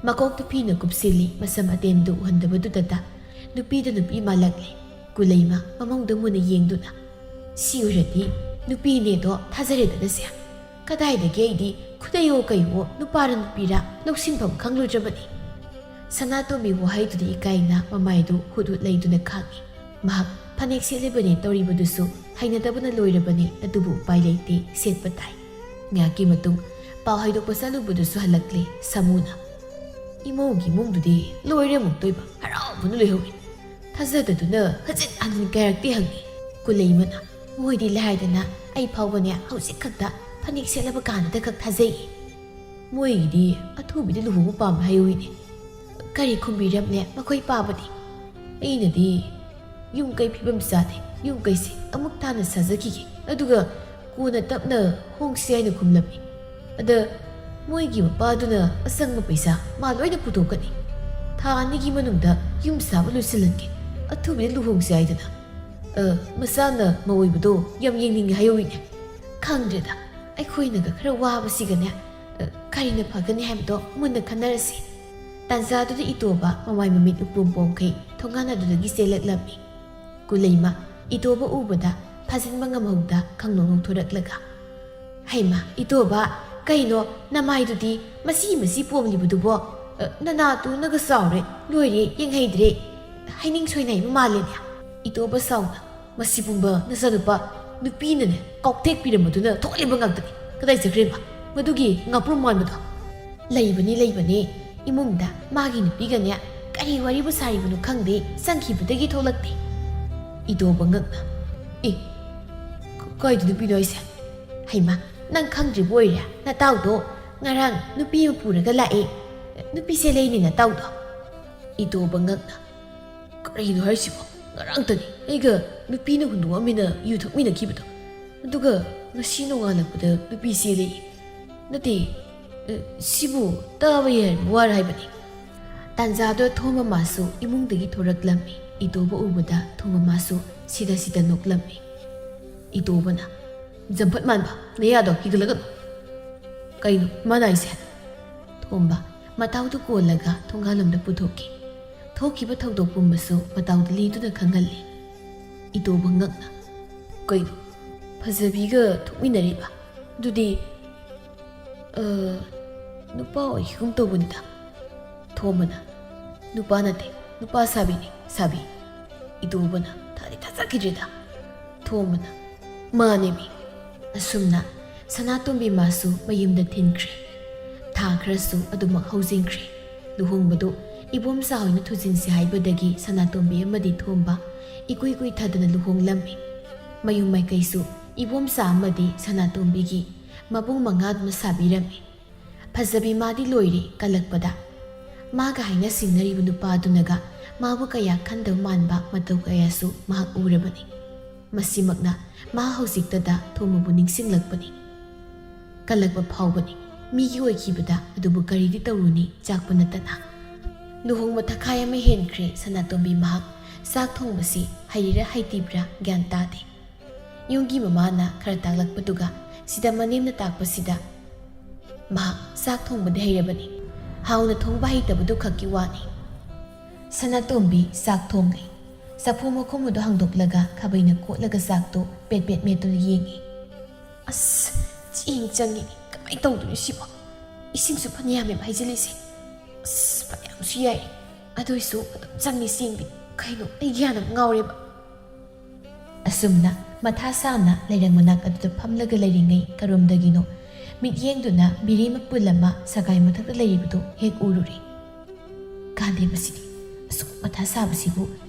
ꯃꯀꯣꯛꯇ ꯐꯤꯅ ꯀꯨꯞꯁꯤꯜꯂꯤ, ꯃꯁꯝ ꯑꯇꯦꯟꯗꯨ ꯎꯍꯟꯗꯕꯗꯨꯗꯇ ꯅꯨꯄꯤꯗ ꯅꯨꯄꯤ ꯃꯥꯜꯂꯛꯂꯦ꯫ ꯀꯨꯂꯩꯃ ꯃꯃꯧꯗ ꯃꯨꯟꯅ ꯌꯦꯡꯗꯨꯅ, "ꯁꯤ ꯑꯣꯏꯔꯗꯤ ꯅꯨꯄꯤꯅꯦꯗꯣ ꯊꯥꯖꯔꯦꯗꯅ ꯁꯦ꯫ ꯀꯗꯥꯏꯗꯒꯤ ꯑꯩꯗꯤ ꯈꯨꯗꯩꯌꯣ ꯀꯩꯋꯣ ꯅꯨꯄꯥꯔ ꯅꯨꯄꯤꯔ ꯂꯧꯁꯤꯟꯐꯝ ꯈꯪꯂꯨꯗ꯭ꯔꯕꯅꯤ꯫" ꯁꯅꯥꯇꯣꯝꯕꯤ ꯋꯥꯍꯩꯗꯨꯗ ꯏꯀꯥꯏꯅ ꯃꯃꯥꯏꯗꯨ ꯍꯨꯠ ꯍꯨꯠ ꯂꯩꯗꯨꯅ ꯈꯥꯡꯏ꯫ ꯃꯍꯥꯛ ꯐꯅꯦꯛ ꯁꯦꯠꯂꯤꯕꯅꯤ ꯇꯧꯔꯤꯕꯗꯨꯁꯨ ꯍꯩꯅꯗꯕꯅ ꯂꯣꯏꯔꯕꯅꯤ, ꯑꯗꯨꯕꯨ ꯎꯄꯥꯏ ꯂꯩꯇꯦ, ꯁꯦꯠꯄ ꯇꯥꯏ꯫ ꯉꯥꯏꯍꯥꯛꯀꯤ ꯃꯇꯨꯡ ꯄꯥꯎ ꯍꯥꯏꯗꯣꯛꯄ ꯆꯠꯂꯨꯕꯗꯨꯁꯨ ꯍꯜꯂꯛꯂꯦ ꯁꯥꯃꯨꯅ꯫ "ꯏꯃꯧꯒꯤ ꯏꯃꯨꯡꯗꯨꯗꯤ ꯂꯣꯏꯔꯦ ꯑꯃꯨꯛꯇꯣꯏꯕ, ꯍꯔꯥꯎꯕꯅ ꯂꯣꯏꯍꯧꯔꯦ꯫ ꯊꯥꯖꯗꯗꯨꯅ ꯍꯟꯖꯤꯟ ꯍꯟꯖꯤꯟ ꯀꯌꯥꯔꯛꯇꯤ ꯍꯪꯉꯤ꯫ ꯀꯨꯂꯩꯃꯅ, ꯃꯣꯏꯗꯤ ꯂꯥꯏꯗꯅ ꯑꯩ ꯐꯥꯎꯕꯅꯦ ꯍꯧꯖꯤꯛ ꯈꯛꯇ ꯐꯅꯦꯛ ꯁꯦꯠꯂꯕ ꯀꯥꯟꯗ ꯈꯛ ꯊꯥꯖꯩ꯫ ꯃꯣꯏꯒꯤꯗꯤ ꯑꯊꯨꯕꯤꯗ ꯂꯨꯍꯣꯡꯕ ꯄꯥꯝꯃꯦ ꯍꯥꯏꯍꯧꯋꯤꯅꯦ꯫ ꯀꯔꯤ ꯈꯨꯝꯕꯤꯔꯝꯅꯦ ꯃꯈꯣꯏ ꯄꯥꯕꯗꯤ? ꯑꯩꯅꯗꯤ ꯌꯨꯝ ꯀꯩ ꯐꯤꯕꯝ ꯆꯥꯗꯦ, ꯌꯨꯝ ꯀꯩꯁꯦ ꯑꯃꯨꯛ ꯇꯥꯅ ꯁꯥꯖꯈꯤꯒꯦ, ꯑꯗꯨꯒ ꯀꯣꯟꯅ ꯇꯞꯅ ꯍꯣꯡꯁꯤ ꯍꯥꯏꯅ ꯈꯨꯝꯂꯝꯃꯤ꯫ ꯑꯗ ꯃꯣꯏꯒꯤ ꯃꯄꯥꯗꯨꯅ ꯑꯆꯪꯕ ꯄꯩꯁꯥ ꯃꯥ ꯂꯣꯏꯅ ꯄꯨꯊꯣꯛꯀꯅꯤ꯫ ꯊꯥ ꯑꯅꯤꯒꯤ ꯃꯅꯨꯡꯗ ꯌꯨꯝ ꯁꯥꯕ ꯂꯣꯏꯁꯤꯜꯍꯟꯒꯦ, ꯑꯊꯨꯕꯤꯗ ꯂꯨꯍꯣꯡꯁꯤ ꯍꯥꯏꯗꯅ꯫ ꯑ, ꯃꯆꯥꯅ ꯃꯧ ꯑꯣꯏꯕꯗꯣ ꯌꯥꯝ ꯌꯦꯡꯅꯤꯡꯉꯦ ꯍꯥꯏꯍꯧꯋꯤꯅꯦ꯫ ꯈꯪꯗ꯭ꯔꯦꯗ, ꯑꯩꯈꯣꯏꯅꯒ ꯈꯔ ꯋꯥꯕꯁꯤꯒꯅꯦ, ꯑ, ꯀꯔꯤꯅ ꯐꯒꯅꯤ ꯍꯥꯏꯕꯗꯣ ꯃꯨꯟꯅ ꯈꯟꯅꯔꯁꯤ꯫ ꯇꯥꯟꯖꯥꯗꯨꯗ ꯏꯇꯣꯕ ꯃꯃꯥꯏ ꯃꯃꯤꯠ ꯎꯄꯣꯝ ꯄꯣꯝꯈꯩ ꯊꯣꯡꯒꯥꯟ ꯑꯗꯨꯗꯒꯤ ꯆꯦꯜꯂꯛꯂꯝꯃꯤ꯫ ꯀꯨꯂꯩꯃ ꯏꯇꯣꯕ ꯎꯕꯗ ꯐꯥꯖꯤꯟꯕ ꯉꯝꯍꯧꯗ ꯈꯪꯅꯣꯛ ꯅꯣꯛꯊꯣꯔꯛꯂꯒ, "ꯍꯩꯃꯥ, ꯏꯇꯣꯕ, ꯀꯩꯅꯣ ꯅꯃꯥꯏꯗꯨꯗꯤ ꯃꯁꯤ ꯃꯁꯤ ꯄꯣꯝꯂꯤꯕꯗꯨꯕꯣ? ꯑ, ꯅꯅꯥꯇꯨꯅꯒ ꯆꯥꯎꯔꯦ, ꯂꯣꯏꯔꯦ, ꯌꯦꯡꯍꯩꯗ꯭ꯔꯦ꯫ ꯍꯩꯅꯤꯡ ꯁꯣꯏꯅꯥꯏꯕ ꯃꯥꯜꯂꯦꯅꯦ꯫" ꯏꯇꯣꯕ ꯁꯥꯎꯅ, "ꯃꯁꯤ ꯄꯨꯝꯕ ꯅꯆꯥꯅꯨꯄꯥ ꯅꯨꯄꯤꯅꯅꯦ ꯀꯥꯎꯊꯦꯛꯄꯤꯔꯝꯕꯗꯨꯅ ꯊꯣꯛꯍꯜꯂꯤꯕ ꯉꯥꯛꯇꯅꯤ꯫ ꯀꯗꯥꯏ ꯆꯠꯈ꯭ꯔꯦꯕ ꯃꯗꯨꯒꯤ ꯉꯥꯄ꯭ꯔꯨꯝ ꯃꯥꯟꯕꯗꯣ?" "ꯂꯩꯕꯅꯤ, ꯂꯩꯕꯅꯤ꯫ ꯏꯃꯨꯡꯗ ꯃꯥꯒꯤ ꯅꯨꯄꯤꯒꯅꯦ ꯀꯔꯤ ꯋꯥꯔꯤꯕꯨ ꯁꯥꯔꯤꯕꯅꯣ ꯈꯪꯗꯦ, ꯆꯪꯈꯤꯕꯗꯒꯤ ꯊꯣꯛꯂꯛꯇꯦ꯫" ꯏꯇꯣꯕ ꯉꯛꯅ, "ꯑꯦ, ꯀ-, ꯀꯥꯏꯗ ꯅꯨꯄꯤꯅꯣ ꯍꯥꯏꯁꯦ?" "ꯍꯩꯃꯥ, ꯅꯪ ꯈꯪꯗ꯭ꯔꯤꯕ ꯑꯣꯏꯔꯦ? ꯅꯇꯥꯎꯗꯣ ꯉꯔꯥꯡ ꯅꯨꯄꯤ ꯑꯃ ꯄꯨꯔꯒ ꯂꯥꯛꯑꯦ꯫ ꯅꯨꯄꯤꯁꯦ ꯂꯩꯅꯤ ꯅꯇꯥꯎꯗꯣ꯫" ꯏꯇꯣꯕ ꯉꯛꯅ, "ꯀꯔꯤꯅꯣ ꯍꯥꯏꯁꯤꯕꯣ? ꯉꯔꯥꯡꯇꯅꯤ ꯑꯩꯒ ꯅꯨꯄꯤꯅ ꯍꯨꯟꯗꯣꯛꯑꯝꯃꯤꯅ ꯌꯨ ꯊꯛꯃꯤꯟꯅꯈꯤꯕꯗꯣ꯫ ꯑꯗꯨꯒ ꯉꯁꯤ ꯅꯣꯡꯉꯥꯜꯂꯛꯄꯗ ꯅꯨꯄꯤ ꯆꯦꯜꯂꯛꯏ꯫ ꯅꯠꯇꯦ, ꯑ, ꯁꯤꯕꯨ ꯇꯥꯕ ꯌꯥꯏ ꯋꯥꯔ ꯍꯥꯏꯕꯅꯤ꯫" ꯇꯥꯟꯖꯥꯗꯣ ꯊꯣꯝꯕ ꯃꯥꯁꯨ ꯏꯃꯨꯡꯗꯒꯤ ꯊꯣꯔꯛꯂꯝꯃꯤ꯫ ꯏꯇꯣꯕ ꯎꯕꯗ ꯊꯣꯝꯕ ꯃꯥꯁꯨ ꯁꯤꯗ ꯁꯤꯗ ꯅꯣꯛꯂꯝꯃꯤ꯫ ꯏꯇꯣꯕꯅ, "ꯖꯝꯐꯠ ꯃꯥꯟꯕ, ꯅꯌꯥꯗꯣ ꯍꯤꯒꯠꯂꯒꯅꯨ꯫" "ꯀꯩꯅꯣ ꯃꯥꯅ ꯍꯥꯏꯁꯦ?" ꯊꯣꯝꯕ ꯃꯇꯥꯎꯗꯨ ꯀꯣꯜꯂꯒ ꯊꯣꯡꯒꯥꯜꯂꯣꯝꯗ ꯄꯨꯊꯣꯛꯈꯤ꯫ ꯊꯣꯛꯈꯤꯕ ꯊꯧꯗꯣꯛ ꯄꯨꯝꯕꯁꯨ ꯃꯇꯥꯎꯗ ꯂꯤꯗꯨꯅ ꯈꯪꯍꯜꯂꯤ꯫ ꯏꯇꯣꯕ ꯉꯛꯅ, "ꯀꯩꯅꯣ, ꯐꯖꯕꯤꯒ ꯊꯣꯛꯃꯤꯟꯅꯔꯤꯕ? ꯑꯗꯨꯗꯤ, ꯑ, ꯅꯨꯄꯥ ꯑꯣꯏꯈꯤꯒꯨꯝ ꯇꯧꯕꯅꯤꯗ꯫" ꯊꯣꯝꯕꯅ, "ꯅꯨꯄꯥ ꯅꯠꯇꯦ, ꯅꯨꯄꯥ ꯁꯥꯕꯤꯅꯤ, ꯁꯥꯕꯤ꯫" ꯏꯇꯣꯕꯅ, "ꯊꯥꯗꯤ ꯊꯥꯖꯈꯤꯗ꯭ꯔꯦꯗ꯫" ꯊꯣꯝꯕꯅ, "ꯃꯥꯅꯦꯃꯤ꯫" ꯑꯁꯨꯝꯅ ꯁꯅꯥꯇꯣꯝꯕꯤ ꯃꯥꯁꯨ ꯃꯌꯨꯝꯗ ꯊꯤꯟꯈ꯭ꯔꯦ꯫ ꯊꯥ ꯈꯔꯁꯨ ꯑꯗꯨꯃꯛ ꯍꯧꯖꯤꯟꯈ꯭ꯔꯦ꯫ ꯂꯨꯍꯣꯡꯕꯗꯨ ꯏꯕꯣꯝꯆꯥ ꯍꯣꯏꯅ ꯊꯨꯖꯤꯟꯁꯤ ꯍꯥꯏꯕꯗꯒꯤ ꯁꯅꯥꯇꯣꯝꯕꯤ ꯑꯃꯗꯤ ꯊꯣꯝꯕ ꯏꯀꯨꯏ ꯀꯨꯏꯊꯗꯅ ꯂꯨꯍꯣꯡꯂꯝꯃꯤ꯫ ꯃꯌꯨꯝ ꯃꯥꯏꯀꯩꯁꯨ ꯏꯕꯣꯝꯆꯥ ꯑꯃꯗꯤ ꯁꯅꯥꯇꯣꯝꯕꯤꯒꯤ ꯃꯕꯨꯡ ꯃꯉꯥꯗꯨꯅ ꯁꯥꯕꯤꯔꯝꯃꯤ꯫ ꯐꯖꯕꯤ ꯃꯥꯗꯤ ꯂꯣꯏꯔꯦ ꯀꯜꯂꯛꯄꯗ꯫ ꯃꯥꯒ ꯍꯥꯏꯅ ꯁꯤꯡꯅꯔꯤꯕ ꯅꯨꯄꯥꯗꯨꯅꯒ ꯃꯥꯕꯨ ꯀꯌꯥ ꯈꯟꯗꯕ ꯃꯥꯟꯕ ꯃꯇꯧ ꯀꯌꯥꯁꯨ ꯃꯍꯥꯛ ꯎꯔꯕꯅꯤ꯫ ꯃꯁꯤꯃꯛꯅ ꯃꯥ ꯍꯧꯖꯤꯛꯇꯗ ꯊꯣꯝꯕꯕꯨ ꯅꯤꯡꯁꯤꯡꯂꯛꯄꯅꯤ꯫ ꯀꯜꯂꯛꯄ ꯐꯥꯎꯕꯅꯤ꯫ ꯃꯤꯒꯤ ꯑꯣꯏꯈꯤꯕꯗ ꯑꯗꯨꯕꯨ ꯀꯔꯤꯗꯤ ꯇꯧꯔꯨꯅꯤ, ꯆꯥꯛꯄ ꯅꯠꯇꯅ꯫ ꯂꯨꯍꯣꯡꯕ ꯊꯈꯥꯏ ꯑꯃ ꯍꯦꯟꯈ꯭ꯔꯦ ꯁꯅꯥꯇꯣꯝꯕꯤ ꯃꯍꯥꯛ ꯆꯥꯛ ꯊꯣꯡꯕꯁꯤ ꯍꯩꯔꯤꯔꯥ ꯍꯩꯇꯤꯕ꯭ꯔꯥ ꯒ꯭ꯌꯥꯟ ꯇꯥꯗꯦ꯫ ꯌꯨꯝꯒꯤ ꯃꯃꯥꯅ ꯈꯔ ꯇꯥꯛꯂꯛꯄꯗꯨꯒ ꯁꯤꯗ ꯃꯅꯦꯝꯅ ꯇꯥꯛꯄꯁꯤꯗ ꯃꯍꯥꯛ ꯆꯥꯛ ꯊꯣꯡꯕꯗꯤ ꯍꯩꯔꯕꯅꯤ꯫ ꯍꯥꯎꯅ ꯊꯣꯡꯕ ꯍꯩꯇꯕꯗꯨ ꯈꯛꯀꯤ ꯋꯥꯅꯤ꯫ ꯁꯅꯥꯇꯣꯝꯕꯤ ꯆꯥꯛ ꯊꯣꯡꯂꯤ꯫ ꯆꯐꯨ ꯃꯈꯨꯝ ꯑꯗꯨ ꯍꯥꯡꯗꯣꯛꯂꯒ ꯈꯥꯕꯩꯅ ꯀꯣꯠꯂꯒ ꯆꯥꯛꯇꯨ ꯄꯦꯠ ꯄꯦꯠ ꯃꯦꯠꯇꯨꯅ ꯌꯦꯡꯉꯤ꯫ ꯑꯁ, ꯆꯦꯡ ꯆꯪꯉꯤꯅꯦ, ꯀꯃꯥꯏꯅ ꯇꯧꯗꯣꯏꯅꯣ ꯁꯤꯕꯣ? ꯏꯁꯤꯡꯁꯨ ꯐꯅꯌꯥꯝꯃꯦꯕ ꯍꯩꯖꯤꯜꯂꯤꯁꯦ꯫ ꯑꯁ, ꯐꯅꯌꯥꯝꯁꯨ ꯌꯥꯏ, ꯑꯗꯨꯏꯁꯨ ꯑꯗꯨꯝ ꯆꯪꯉꯤ ꯆꯦꯡꯗꯤ꯫ ꯀꯩꯅꯣ, ꯑꯩ ꯒ꯭ꯌꯥꯟ ꯑꯃ ꯉꯥꯎꯔꯦꯕ꯫ ꯑꯁꯨꯝꯅ ꯃꯊꯥ ꯁꯥꯅ ꯂꯩꯔꯪ ꯃꯅꯥꯛ ꯑꯗꯨꯗ ꯐꯝꯂꯒ ꯂꯩꯔꯤꯉꯩ ꯀꯔꯣꯝꯗꯒꯤꯅꯣ ꯃꯤꯠꯌꯦꯡꯗꯨꯅ ꯕꯤꯔꯤ ꯃꯄꯨꯜ ꯑꯃ ꯁꯒꯥꯏ ꯃꯊꯛꯇ ꯂꯩꯔꯤꯕꯗꯨ ꯍꯦꯛ ꯎꯔꯨꯔꯦ꯫ ꯀꯥꯟꯗꯦ ꯃꯁꯤꯗꯤ, ꯑꯁꯨꯛ ꯃꯊꯥ ꯁꯥꯕꯁꯤꯕꯨ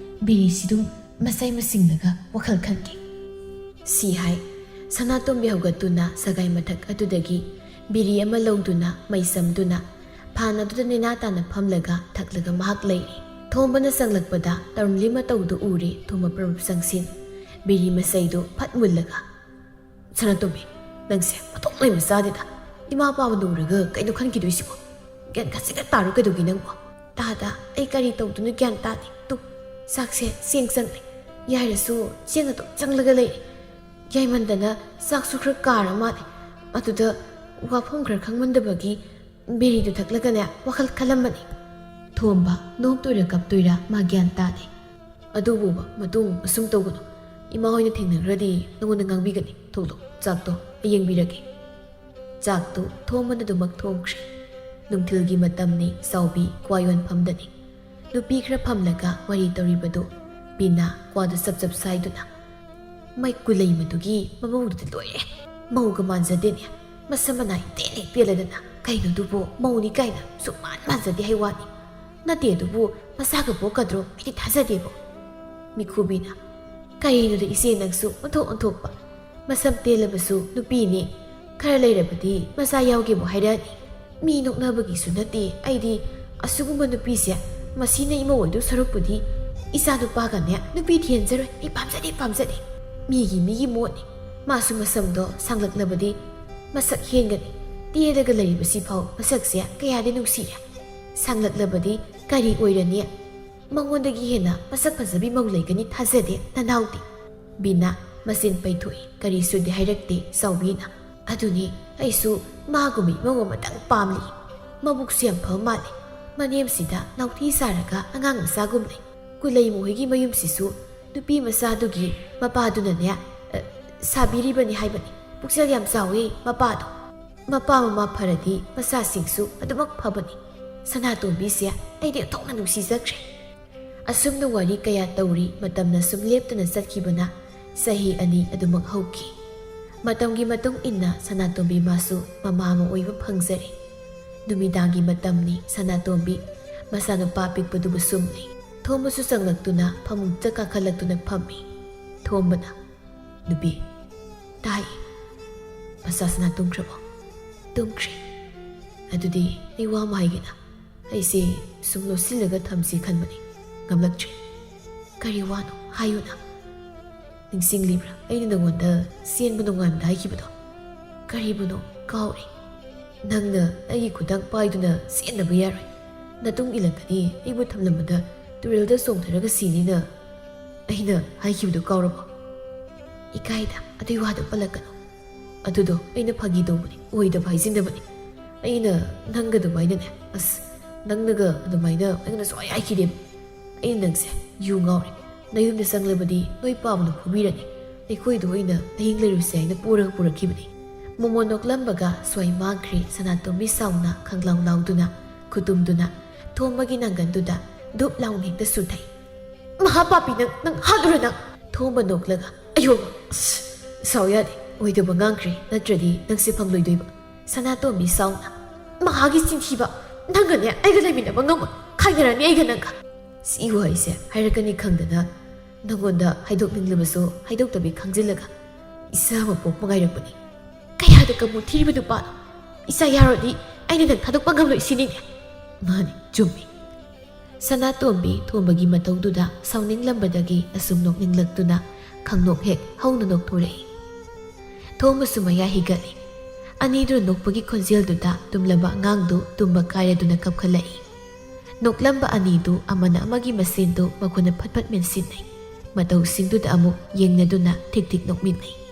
ꯕꯤꯔꯤꯁꯤꯗꯨꯝ ꯃꯁꯩ ꯃꯁꯤꯡꯂꯒ ꯋꯥꯈꯜ ꯈꯟꯒꯦ꯫ ꯁꯤ ꯍꯥꯏ, ꯁꯅꯥꯇꯣꯝꯕꯤ ꯍꯧꯒꯠꯇꯨꯅ ꯁꯒꯥꯏ ꯃꯊꯛ ꯑꯗꯨꯗꯒꯤ ꯕꯤꯔꯤ ꯑꯃ ꯂꯧꯗꯨꯅ ꯃꯩ ꯆꯝꯗꯨꯅ ꯐꯥꯟ ꯑꯗꯨꯗ ꯅꯦꯅꯥ ꯇꯥꯅ ꯐꯝꯂꯒ ꯊꯛꯂꯒ ꯃꯍꯥꯛ ꯂꯩꯔꯦ꯫ ꯊꯣꯝꯕꯅ ꯆꯪꯂꯛꯄꯗ ꯇꯧꯔꯝꯂꯤ ꯃꯇꯧꯗꯨ ꯎꯔꯦ ꯊꯣꯝꯕ ꯄ꯭ꯔꯚꯨ ꯆꯪꯁꯤꯟ꯫ ꯕꯤꯔꯤ ꯃꯁꯩꯗꯨ ꯐꯠ ꯃꯨꯜꯂꯒ, "ꯁꯅꯥꯇꯣꯝꯕꯤ, ꯅꯪꯁꯦ ꯃꯊꯣꯡ ꯂꯩꯕ ꯆꯥꯗꯦꯗ꯫ ꯏꯃꯥ ꯄꯥꯕ ꯅꯧꯔꯒ ꯀꯩꯅꯣ ꯈꯟꯈꯤꯗꯣꯏꯁꯤꯕꯣ? ꯒ꯭ꯌꯥꯟ ꯈꯖꯤꯛ ꯈꯛ ꯇꯥꯔꯣ ꯀꯩꯗꯧꯒꯦ ꯅꯪꯕꯣ?" "ꯇꯥꯗ, ꯑꯩ ꯀꯔꯤ ꯇꯧꯗꯣꯏꯅꯣ ꯒ꯭ꯌꯥꯟ ꯇꯥꯗꯦ꯫ ꯇꯨ, ꯆꯥꯛꯁꯦ ꯆꯦꯡ ꯆꯪꯂꯦ꯫ ꯌꯥꯏꯔꯁꯨ ꯆꯦꯡ ꯑꯗꯨꯝ ꯆꯪꯂꯒ ꯂꯩꯔꯦ꯫ ꯌꯥꯏꯃꯟꯗꯅ ꯆꯥꯛꯁꯨ ꯈꯔ ꯀꯥꯔ ꯃꯥꯜꯂꯦ꯫ ꯑꯗꯨꯗ ꯋꯥꯐꯝ ꯈꯔ ꯈꯪꯃꯟꯗꯕꯒꯤ ꯕꯤꯔꯤꯗꯨ ꯊꯛꯂꯒꯅꯦ ꯋꯥꯈꯜ ꯈꯜꯂꯝꯕꯅꯤ꯫" ꯊꯣꯝꯕ ꯅꯣꯛꯇꯣꯏꯔꯥ ꯀꯞꯇꯣꯏꯔꯥ ꯃꯥ ꯒ꯭ꯌꯥꯟ ꯇꯥꯗꯦ꯫ "ꯑꯗꯨꯕꯨꯕ ꯃꯇꯨꯡ ꯑꯁꯨꯝ ꯇꯧꯒꯅꯨ꯫ ꯏꯃꯥ ꯍꯣꯏꯅ ꯊꯦꯡꯅꯈ꯭ꯔꯗꯤ ꯅꯉꯣꯟꯗ ꯉꯥꯡꯕꯤꯒꯅꯤ꯫ ꯊꯣꯛꯂꯣ, ꯆꯥꯛꯇꯣ ꯑꯩ ꯌꯦꯡꯕꯤꯔꯒꯦ꯫" ꯆꯥꯛꯇꯨ ꯊꯣꯝꯕꯅ ꯑꯗꯨꯃꯛ ꯊꯣꯡꯈ꯭ꯔꯦ꯫ ꯅꯨꯡꯊꯤꯜꯒꯤ ꯃꯇꯝꯅꯤ, ꯆꯥꯎꯕꯤ ꯀ꯭ꯋꯥ ꯌꯣꯟꯐꯝꯗꯅꯤ꯫ ꯅꯨꯄꯤ ꯈꯔ ꯐꯝꯂꯒ ꯋꯥꯔꯤ ꯇꯧꯔꯤꯕꯗꯨ ꯕꯤꯅꯥ ꯀ꯭ꯋꯥꯗꯨ ꯆꯞ ꯆꯞ ꯁꯥꯏꯗꯨꯅ꯫ "ꯃꯩ ꯀꯨꯂꯩ ꯃꯗꯨꯒꯤ ꯃꯃꯧꯗꯨꯗꯤ ꯂꯣꯏꯔꯦ꯫ ꯃꯧꯒ ꯃꯥꯟꯖꯗꯦꯅꯦ꯫ ꯃꯁꯝ ꯃꯅꯥ ꯏꯇꯦꯟ ꯍꯦꯛ ꯇꯦꯜꯂꯗꯅ꯫ ꯀꯩꯅꯣꯗꯨꯕꯨ ꯃꯧꯅꯤ ꯀꯥꯏꯅ ꯁꯨꯛꯃꯥꯟ ꯃꯥꯟꯖꯗꯦ ꯍꯥꯏ ꯋꯥꯅꯤ꯫ ꯅꯠꯇꯦ ꯑꯗꯨꯕꯨ ꯃꯆꯥꯒ ꯄꯣꯛꯀꯗ꯭ꯔꯣ? ꯑꯩꯗꯤ ꯊꯥꯖꯗꯦꯕꯣ꯫ ꯃꯤꯈꯨꯕꯤꯅ, ꯀꯔꯤꯅꯣꯗ ꯏꯆꯦ, ꯅꯪꯁꯨ ꯑꯣꯟꯊꯣꯛ ꯑꯣꯟꯊꯣꯛꯄ꯫ ꯃꯁꯝ ꯇꯦꯜꯂꯕꯁꯨ ꯅꯨꯄꯤꯅꯤ꯫ ꯈꯔ ꯂꯩꯔꯕꯗꯤ ꯃꯆꯥ ꯌꯥꯎꯒꯦꯕꯨ ꯍꯥꯏꯔꯛꯑꯅꯤ꯫ ꯃꯤ ꯅꯣꯛꯅꯕꯒꯤꯁꯨ ꯅꯠꯇꯦ꯫ ꯑꯩꯗꯤ ꯑꯁꯤꯒꯨꯝꯕ ꯅꯨꯄꯤꯁꯦ, ꯃꯁꯤꯅ ꯏꯃꯧ ꯑꯣꯏꯗꯧ ꯁꯔꯨꯛꯄꯨꯗꯤ ꯏꯆꯥ ꯅꯨꯄꯥꯒꯅꯦ ꯅꯨꯄꯤ ꯊꯤꯍꯟꯖꯔꯣꯏ꯫ ꯑꯩ ꯄꯥꯝꯖꯗꯦ, ꯄꯥꯝꯖꯗꯦ꯫ ꯃꯤꯒꯤ ꯃꯤꯒꯤ ꯃꯣꯠꯅꯤ꯫ ꯃꯥꯁꯨ ꯃꯁꯝꯗꯣ ꯁꯥꯡꯂꯛꯂꯕꯗꯤ ꯃꯁꯛ ꯍꯦꯟꯒꯅꯤ꯫ ꯇꯦꯜꯂꯒ ꯂꯩꯔꯤꯕꯁꯤꯐꯥꯎ ꯃꯁꯛꯁꯦ ꯀꯌꯥꯗꯤ ꯅꯨꯡꯁꯤꯔꯦ꯫ ꯁꯥꯡꯂꯛꯂꯕꯗꯤ ꯀꯔꯤ ꯑꯣꯏꯔꯅꯤ? ꯃꯉꯣꯟꯗꯒꯤ ꯍꯦꯟꯅ ꯃꯁꯛ ꯐꯖꯕꯤ ꯃꯧ ꯂꯩꯒꯅꯤ ꯊꯥꯖꯗꯦ ꯅꯅꯥꯎꯗꯤ꯫ ꯕꯤꯅꯥ ꯃꯆꯤꯟ ꯄꯩꯊꯣꯛꯏ꯫ ꯀꯔꯤꯁꯨꯗꯤ ꯍꯥꯏꯔꯛꯇꯦ ꯆꯥꯎꯕꯤꯅ꯫ ꯑꯗꯨꯅꯤ, ꯑꯩꯁꯨ ꯃꯥꯒꯨꯝꯕ ꯏꯃꯧ ꯑꯃꯇꯪ ꯄꯥꯝꯂꯤ꯫ ꯃꯕꯨꯛꯁꯨ ꯌꯥꯝ ꯐꯕ ꯃꯥꯜꯂꯤ꯫ ꯃꯅꯦꯝꯁꯤꯗ ꯅꯥꯎꯊꯤ ꯁꯥꯔꯒ ꯑꯉꯥꯡ ꯃꯆꯥꯒꯨꯝ ꯂꯩ꯫ ꯀꯨꯂꯩ ꯃꯈꯣꯏꯒꯤ ꯃꯌꯨꯝꯁꯤꯁꯨ ꯅꯨꯄꯤ ꯃꯆꯥꯗꯨꯒꯤ ꯃꯄꯥꯗꯨꯅꯅꯦ, ꯑ, ꯁꯥꯕꯤꯔꯤꯕꯅꯤ ꯍꯥꯏꯕꯅꯤ꯫ ꯄꯨꯛꯆꯦꯜ ꯌꯥꯝ ꯆꯥꯎꯋꯤ ꯃꯄꯥꯗꯣ꯫ ꯃꯄꯥ ꯃꯃꯥ ꯐꯔꯗꯤ ꯃꯆꯥꯁꯤꯡꯁꯨ ꯑꯗꯨꯃꯛ ꯐꯕꯅꯤ꯫ ꯁꯅꯥꯇꯣꯝꯕꯤꯁꯦ ꯑꯩꯗꯤ ꯑꯣꯟꯊꯣꯛꯅ ꯅꯨꯡꯁꯤꯖꯈ꯭ꯔꯦ꯫ ꯑꯁꯨꯝꯅ ꯋꯥꯔꯤ ꯀꯌꯥ ꯇꯧꯔꯤ꯫ ꯃꯇꯝꯅ ꯁꯨꯝ ꯂꯦꯞꯇꯅ ꯆꯠꯈꯤꯕꯅ ꯆꯍꯤ ꯑꯅꯤ ꯑꯗꯨꯃꯛ ꯍꯧꯈꯤ꯫ ꯃꯇꯝꯒꯤ ꯃꯇꯨꯡ ꯏꯟꯅ ꯁꯅꯥꯇꯣꯝꯕꯤ ꯃꯥꯁꯨ ꯃꯃꯥ ꯑꯃ ꯑꯣꯏꯕ ꯐꯪꯖꯔꯦ꯫ ꯅꯨꯃꯤꯗꯥꯡꯒꯤ ꯃꯇꯝꯅꯤ꯫ ꯁꯅꯥꯇꯣꯝꯕꯤ ꯃꯆꯥꯅꯨꯄꯥ ꯑꯄꯤꯛꯄꯗꯨꯕꯨ ꯁꯨꯝꯂꯤ꯫ ꯊꯣꯝꯕꯁꯨ ꯆꯪꯂꯛꯇꯨꯅ ꯐꯃꯨꯡꯗ ꯀꯥꯈꯠꯂꯛꯇꯨꯅ ꯐꯝꯃꯤ꯫ ꯊꯣꯝꯕꯅ, "ꯅꯨꯄꯤ꯫" "ꯇꯥꯏ꯫" "ꯃꯆꯥ ꯁꯅꯥ ꯇꯨꯝꯈ꯭ꯔꯕꯣ?" "ꯇꯨꯝꯈ꯭ꯔꯦ꯫" "ꯑꯗꯨꯗꯤ ꯑꯩ ꯋꯥ ꯑꯃ ꯍꯥꯏꯒꯦꯅ꯫ ꯑꯩꯁꯦ ꯁꯨꯝ ꯂꯣꯠꯁꯤꯜꯂꯒ ꯊꯝꯁꯤ ꯈꯟꯕꯅꯤ, ꯉꯝꯂꯛꯇ꯭ꯔꯦ꯫" "ꯀꯔꯤ ꯋꯥꯅꯣ? ꯍꯥꯏꯌꯨꯅ꯫" "ꯅꯤꯡꯁꯤꯡꯂꯤꯕ꯭ꯔꯥ ꯑꯩꯅ ꯅꯉꯣꯟꯗ ꯆꯦꯟꯕ ꯅꯣꯡꯉꯥꯟꯕꯗ ꯍꯥꯏꯈꯤꯕꯗꯣ?" "ꯀꯔꯤꯕꯨꯅꯣ? ꯀꯥꯎꯔꯦ꯫" "ꯅꯪꯅ ꯑꯩꯒꯤ ꯈꯨꯗꯥꯡ ꯄꯥꯏꯗꯨꯅ ꯆꯦꯟꯗꯕ ꯌꯥꯔꯣꯏ꯫ ꯅꯇꯨꯡ ꯏꯜꯂꯛꯀꯅꯤ, ꯑꯩꯕꯨ ꯊꯝꯂꯝꯕꯗ ꯇꯨꯔꯦꯜꯗ ꯆꯣꯡꯊꯔꯒ ꯁꯤꯅꯤꯅ ꯑꯩꯅ ꯍꯥꯏꯈꯤꯕꯗꯨ ꯀꯥꯎꯔꯕꯣ?" "ꯏꯀꯥꯏꯗ, ꯑꯗꯨꯏ ꯋꯥꯗꯣ ꯄꯜꯂꯛꯀꯅꯨ꯫" "ꯑꯗꯨꯗꯣ ꯑꯩꯅ ꯐꯥꯒꯤ ꯇꯧꯕꯅꯤ, ꯑꯣꯏꯗꯕ ꯍꯥꯏꯖꯤꯟꯅꯕꯅꯤ꯫ ꯑꯩꯅ ꯅꯪꯒ ꯑꯗꯨꯃꯥꯏꯅꯅꯦ, ꯑꯁ, ꯅꯪꯅꯒ ꯑꯗꯨꯃꯥꯏꯅ ꯑꯩꯉꯣꯟꯗ ꯁꯨꯡꯍꯥꯏ ꯍꯥꯏꯈꯤꯗꯦꯕ꯫ ꯑꯩꯅ ꯅꯪꯁꯦ ꯌꯨ ꯉꯥꯎꯔꯦ꯫ ꯅꯌꯨꯝꯗ ꯆꯪꯂꯕꯗꯤ ꯅꯣꯏ ꯄꯥꯕꯅ ꯐꯨꯕꯤꯔꯅꯤ꯫ ꯑꯩꯈꯣꯏꯗ ꯑꯣꯏꯅ ꯑꯍꯤꯡ ꯂꯩꯔꯨꯁꯦ ꯍꯥꯏꯅ ꯄꯨꯔꯒ ꯄꯨꯔꯛꯈꯤꯕꯅꯤ꯫" ꯃꯣꯃꯣꯟ ꯅꯣꯛꯂꯝꯕꯒ ꯁ꯭ꯋꯥꯏ ꯃꯥꯡꯈ꯭ꯔꯦ꯫ ꯁꯅꯥꯇꯣꯝꯕꯤ ꯁꯥꯎꯅ ꯈꯪꯂꯥꯎ ꯂꯥꯎꯗꯨꯅ, ꯈꯨꯇꯨꯝꯗꯨꯅ ꯊꯣꯝꯕꯒꯤ ꯅꯥꯡꯒꯟꯗꯨꯗ ꯙꯨꯞ ꯂꯥꯎꯅ ꯍꯦꯛꯇ ꯁꯨꯊꯩ꯫ "ꯃꯍꯥꯄꯥꯄꯤ ꯅꯪ, ꯅꯪ ꯍꯥꯠꯂꯨꯔ ꯅꯪ!" ꯊꯣꯝꯕ ꯅꯣꯛꯂꯒ, "ꯑꯌꯣ, ꯑꯁ, ꯁꯥꯎ ꯌꯥꯗꯦ, ꯑꯣꯏꯗꯕ ꯉꯥꯡꯈ꯭ꯔꯦ, ꯅꯠꯇ꯭ꯔꯗꯤ ꯅꯪꯁꯦ ꯐꯪꯂꯣꯏꯗꯣꯏꯕ꯫" ꯁꯅꯥꯇꯣꯝꯕꯤ ꯁꯥꯎꯅ, "ꯃꯍꯥꯒꯤ ꯆꯤꯟꯊꯤꯕ, ꯅꯪꯒꯅꯦ ꯑꯩꯒ ꯂꯩꯃꯤꯟꯅꯕ ꯉꯝꯃꯣꯏ, ꯈꯥꯏꯅꯔꯅꯤ ꯑꯩꯒ ꯅꯪꯒ꯫ ꯁꯤ ꯋꯥꯍꯩꯁꯦ ꯍꯥꯏꯔꯛꯀꯅꯤ ꯈꯪꯗꯅ ꯅꯪꯉꯣꯟꯗ ꯍꯥꯏꯗꯣꯛꯅꯤꯡꯂꯕꯁꯨ ꯍꯥꯏꯗꯣꯛꯇꯕꯤ ꯈꯪꯖꯤꯜꯂꯒ ꯏꯆꯥ ꯑꯃ ꯄꯣꯛꯄ ꯉꯥꯏꯔꯛꯄꯅꯤ꯫ ꯀꯌꯥꯗ ꯀꯃꯨ ꯊꯤꯔꯤꯕ ꯅꯨꯄꯥꯅꯣ? ꯏꯆꯥ ꯌꯥꯎꯔꯗꯤ ꯑꯩꯅ ꯅꯪ ꯊꯥꯗꯣꯛꯄ ꯉꯝꯂꯣꯏ ꯁꯤꯅꯤꯅꯦ꯫ ꯃꯥꯅꯤ, ꯆꯨꯝꯃꯤ꯫ ꯁꯅꯥꯇꯣꯝꯕꯤ ꯊꯣꯝꯕꯒꯤ ꯃꯇꯧꯗꯨꯗ ꯁꯥꯎꯅꯤꯡꯂꯝꯕꯗꯒꯤ ꯑꯁꯨꯝ ꯅꯣꯛꯅꯤꯡꯂꯛꯇꯨꯅ ꯈꯪꯅꯣꯛ ꯍꯦꯛ ꯍꯧꯅ ꯅꯣꯛꯊꯣꯔꯛꯏ꯫ ꯊꯣꯝꯕꯁꯨ ꯃꯌꯥ ꯍꯤꯒꯠꯂꯤ꯫ ꯑꯅꯤꯗꯨꯅ ꯅꯣꯛꯄꯒꯤ ꯈꯣꯟꯖꯦꯜꯗꯨꯗ ꯇꯨꯝꯂꯕ ꯑꯉꯥꯡꯗꯨ ꯇꯨꯝꯕ ꯀꯥꯏꯔꯗꯨꯅ ꯀꯞꯈꯠꯂꯛꯏ꯫ ꯅꯣꯛꯂꯝꯕ ꯑꯅꯤꯗꯨ ꯑꯃꯅ ꯑꯃꯒꯤ ꯃꯁꯦꯟꯗꯨ ꯃꯈꯨꯠꯅ ꯐꯠ ꯐꯠ ꯃꯦꯟꯁꯤꯟꯅꯩ꯫ ꯃꯇꯧꯁꯤꯡꯗꯨꯗ ꯑꯃꯨꯛ ꯌꯦꯡꯅꯗꯨꯅ ꯊꯤꯛ ꯊꯤꯛ ꯅꯣꯛꯃꯤꯟꯅꯩ꯫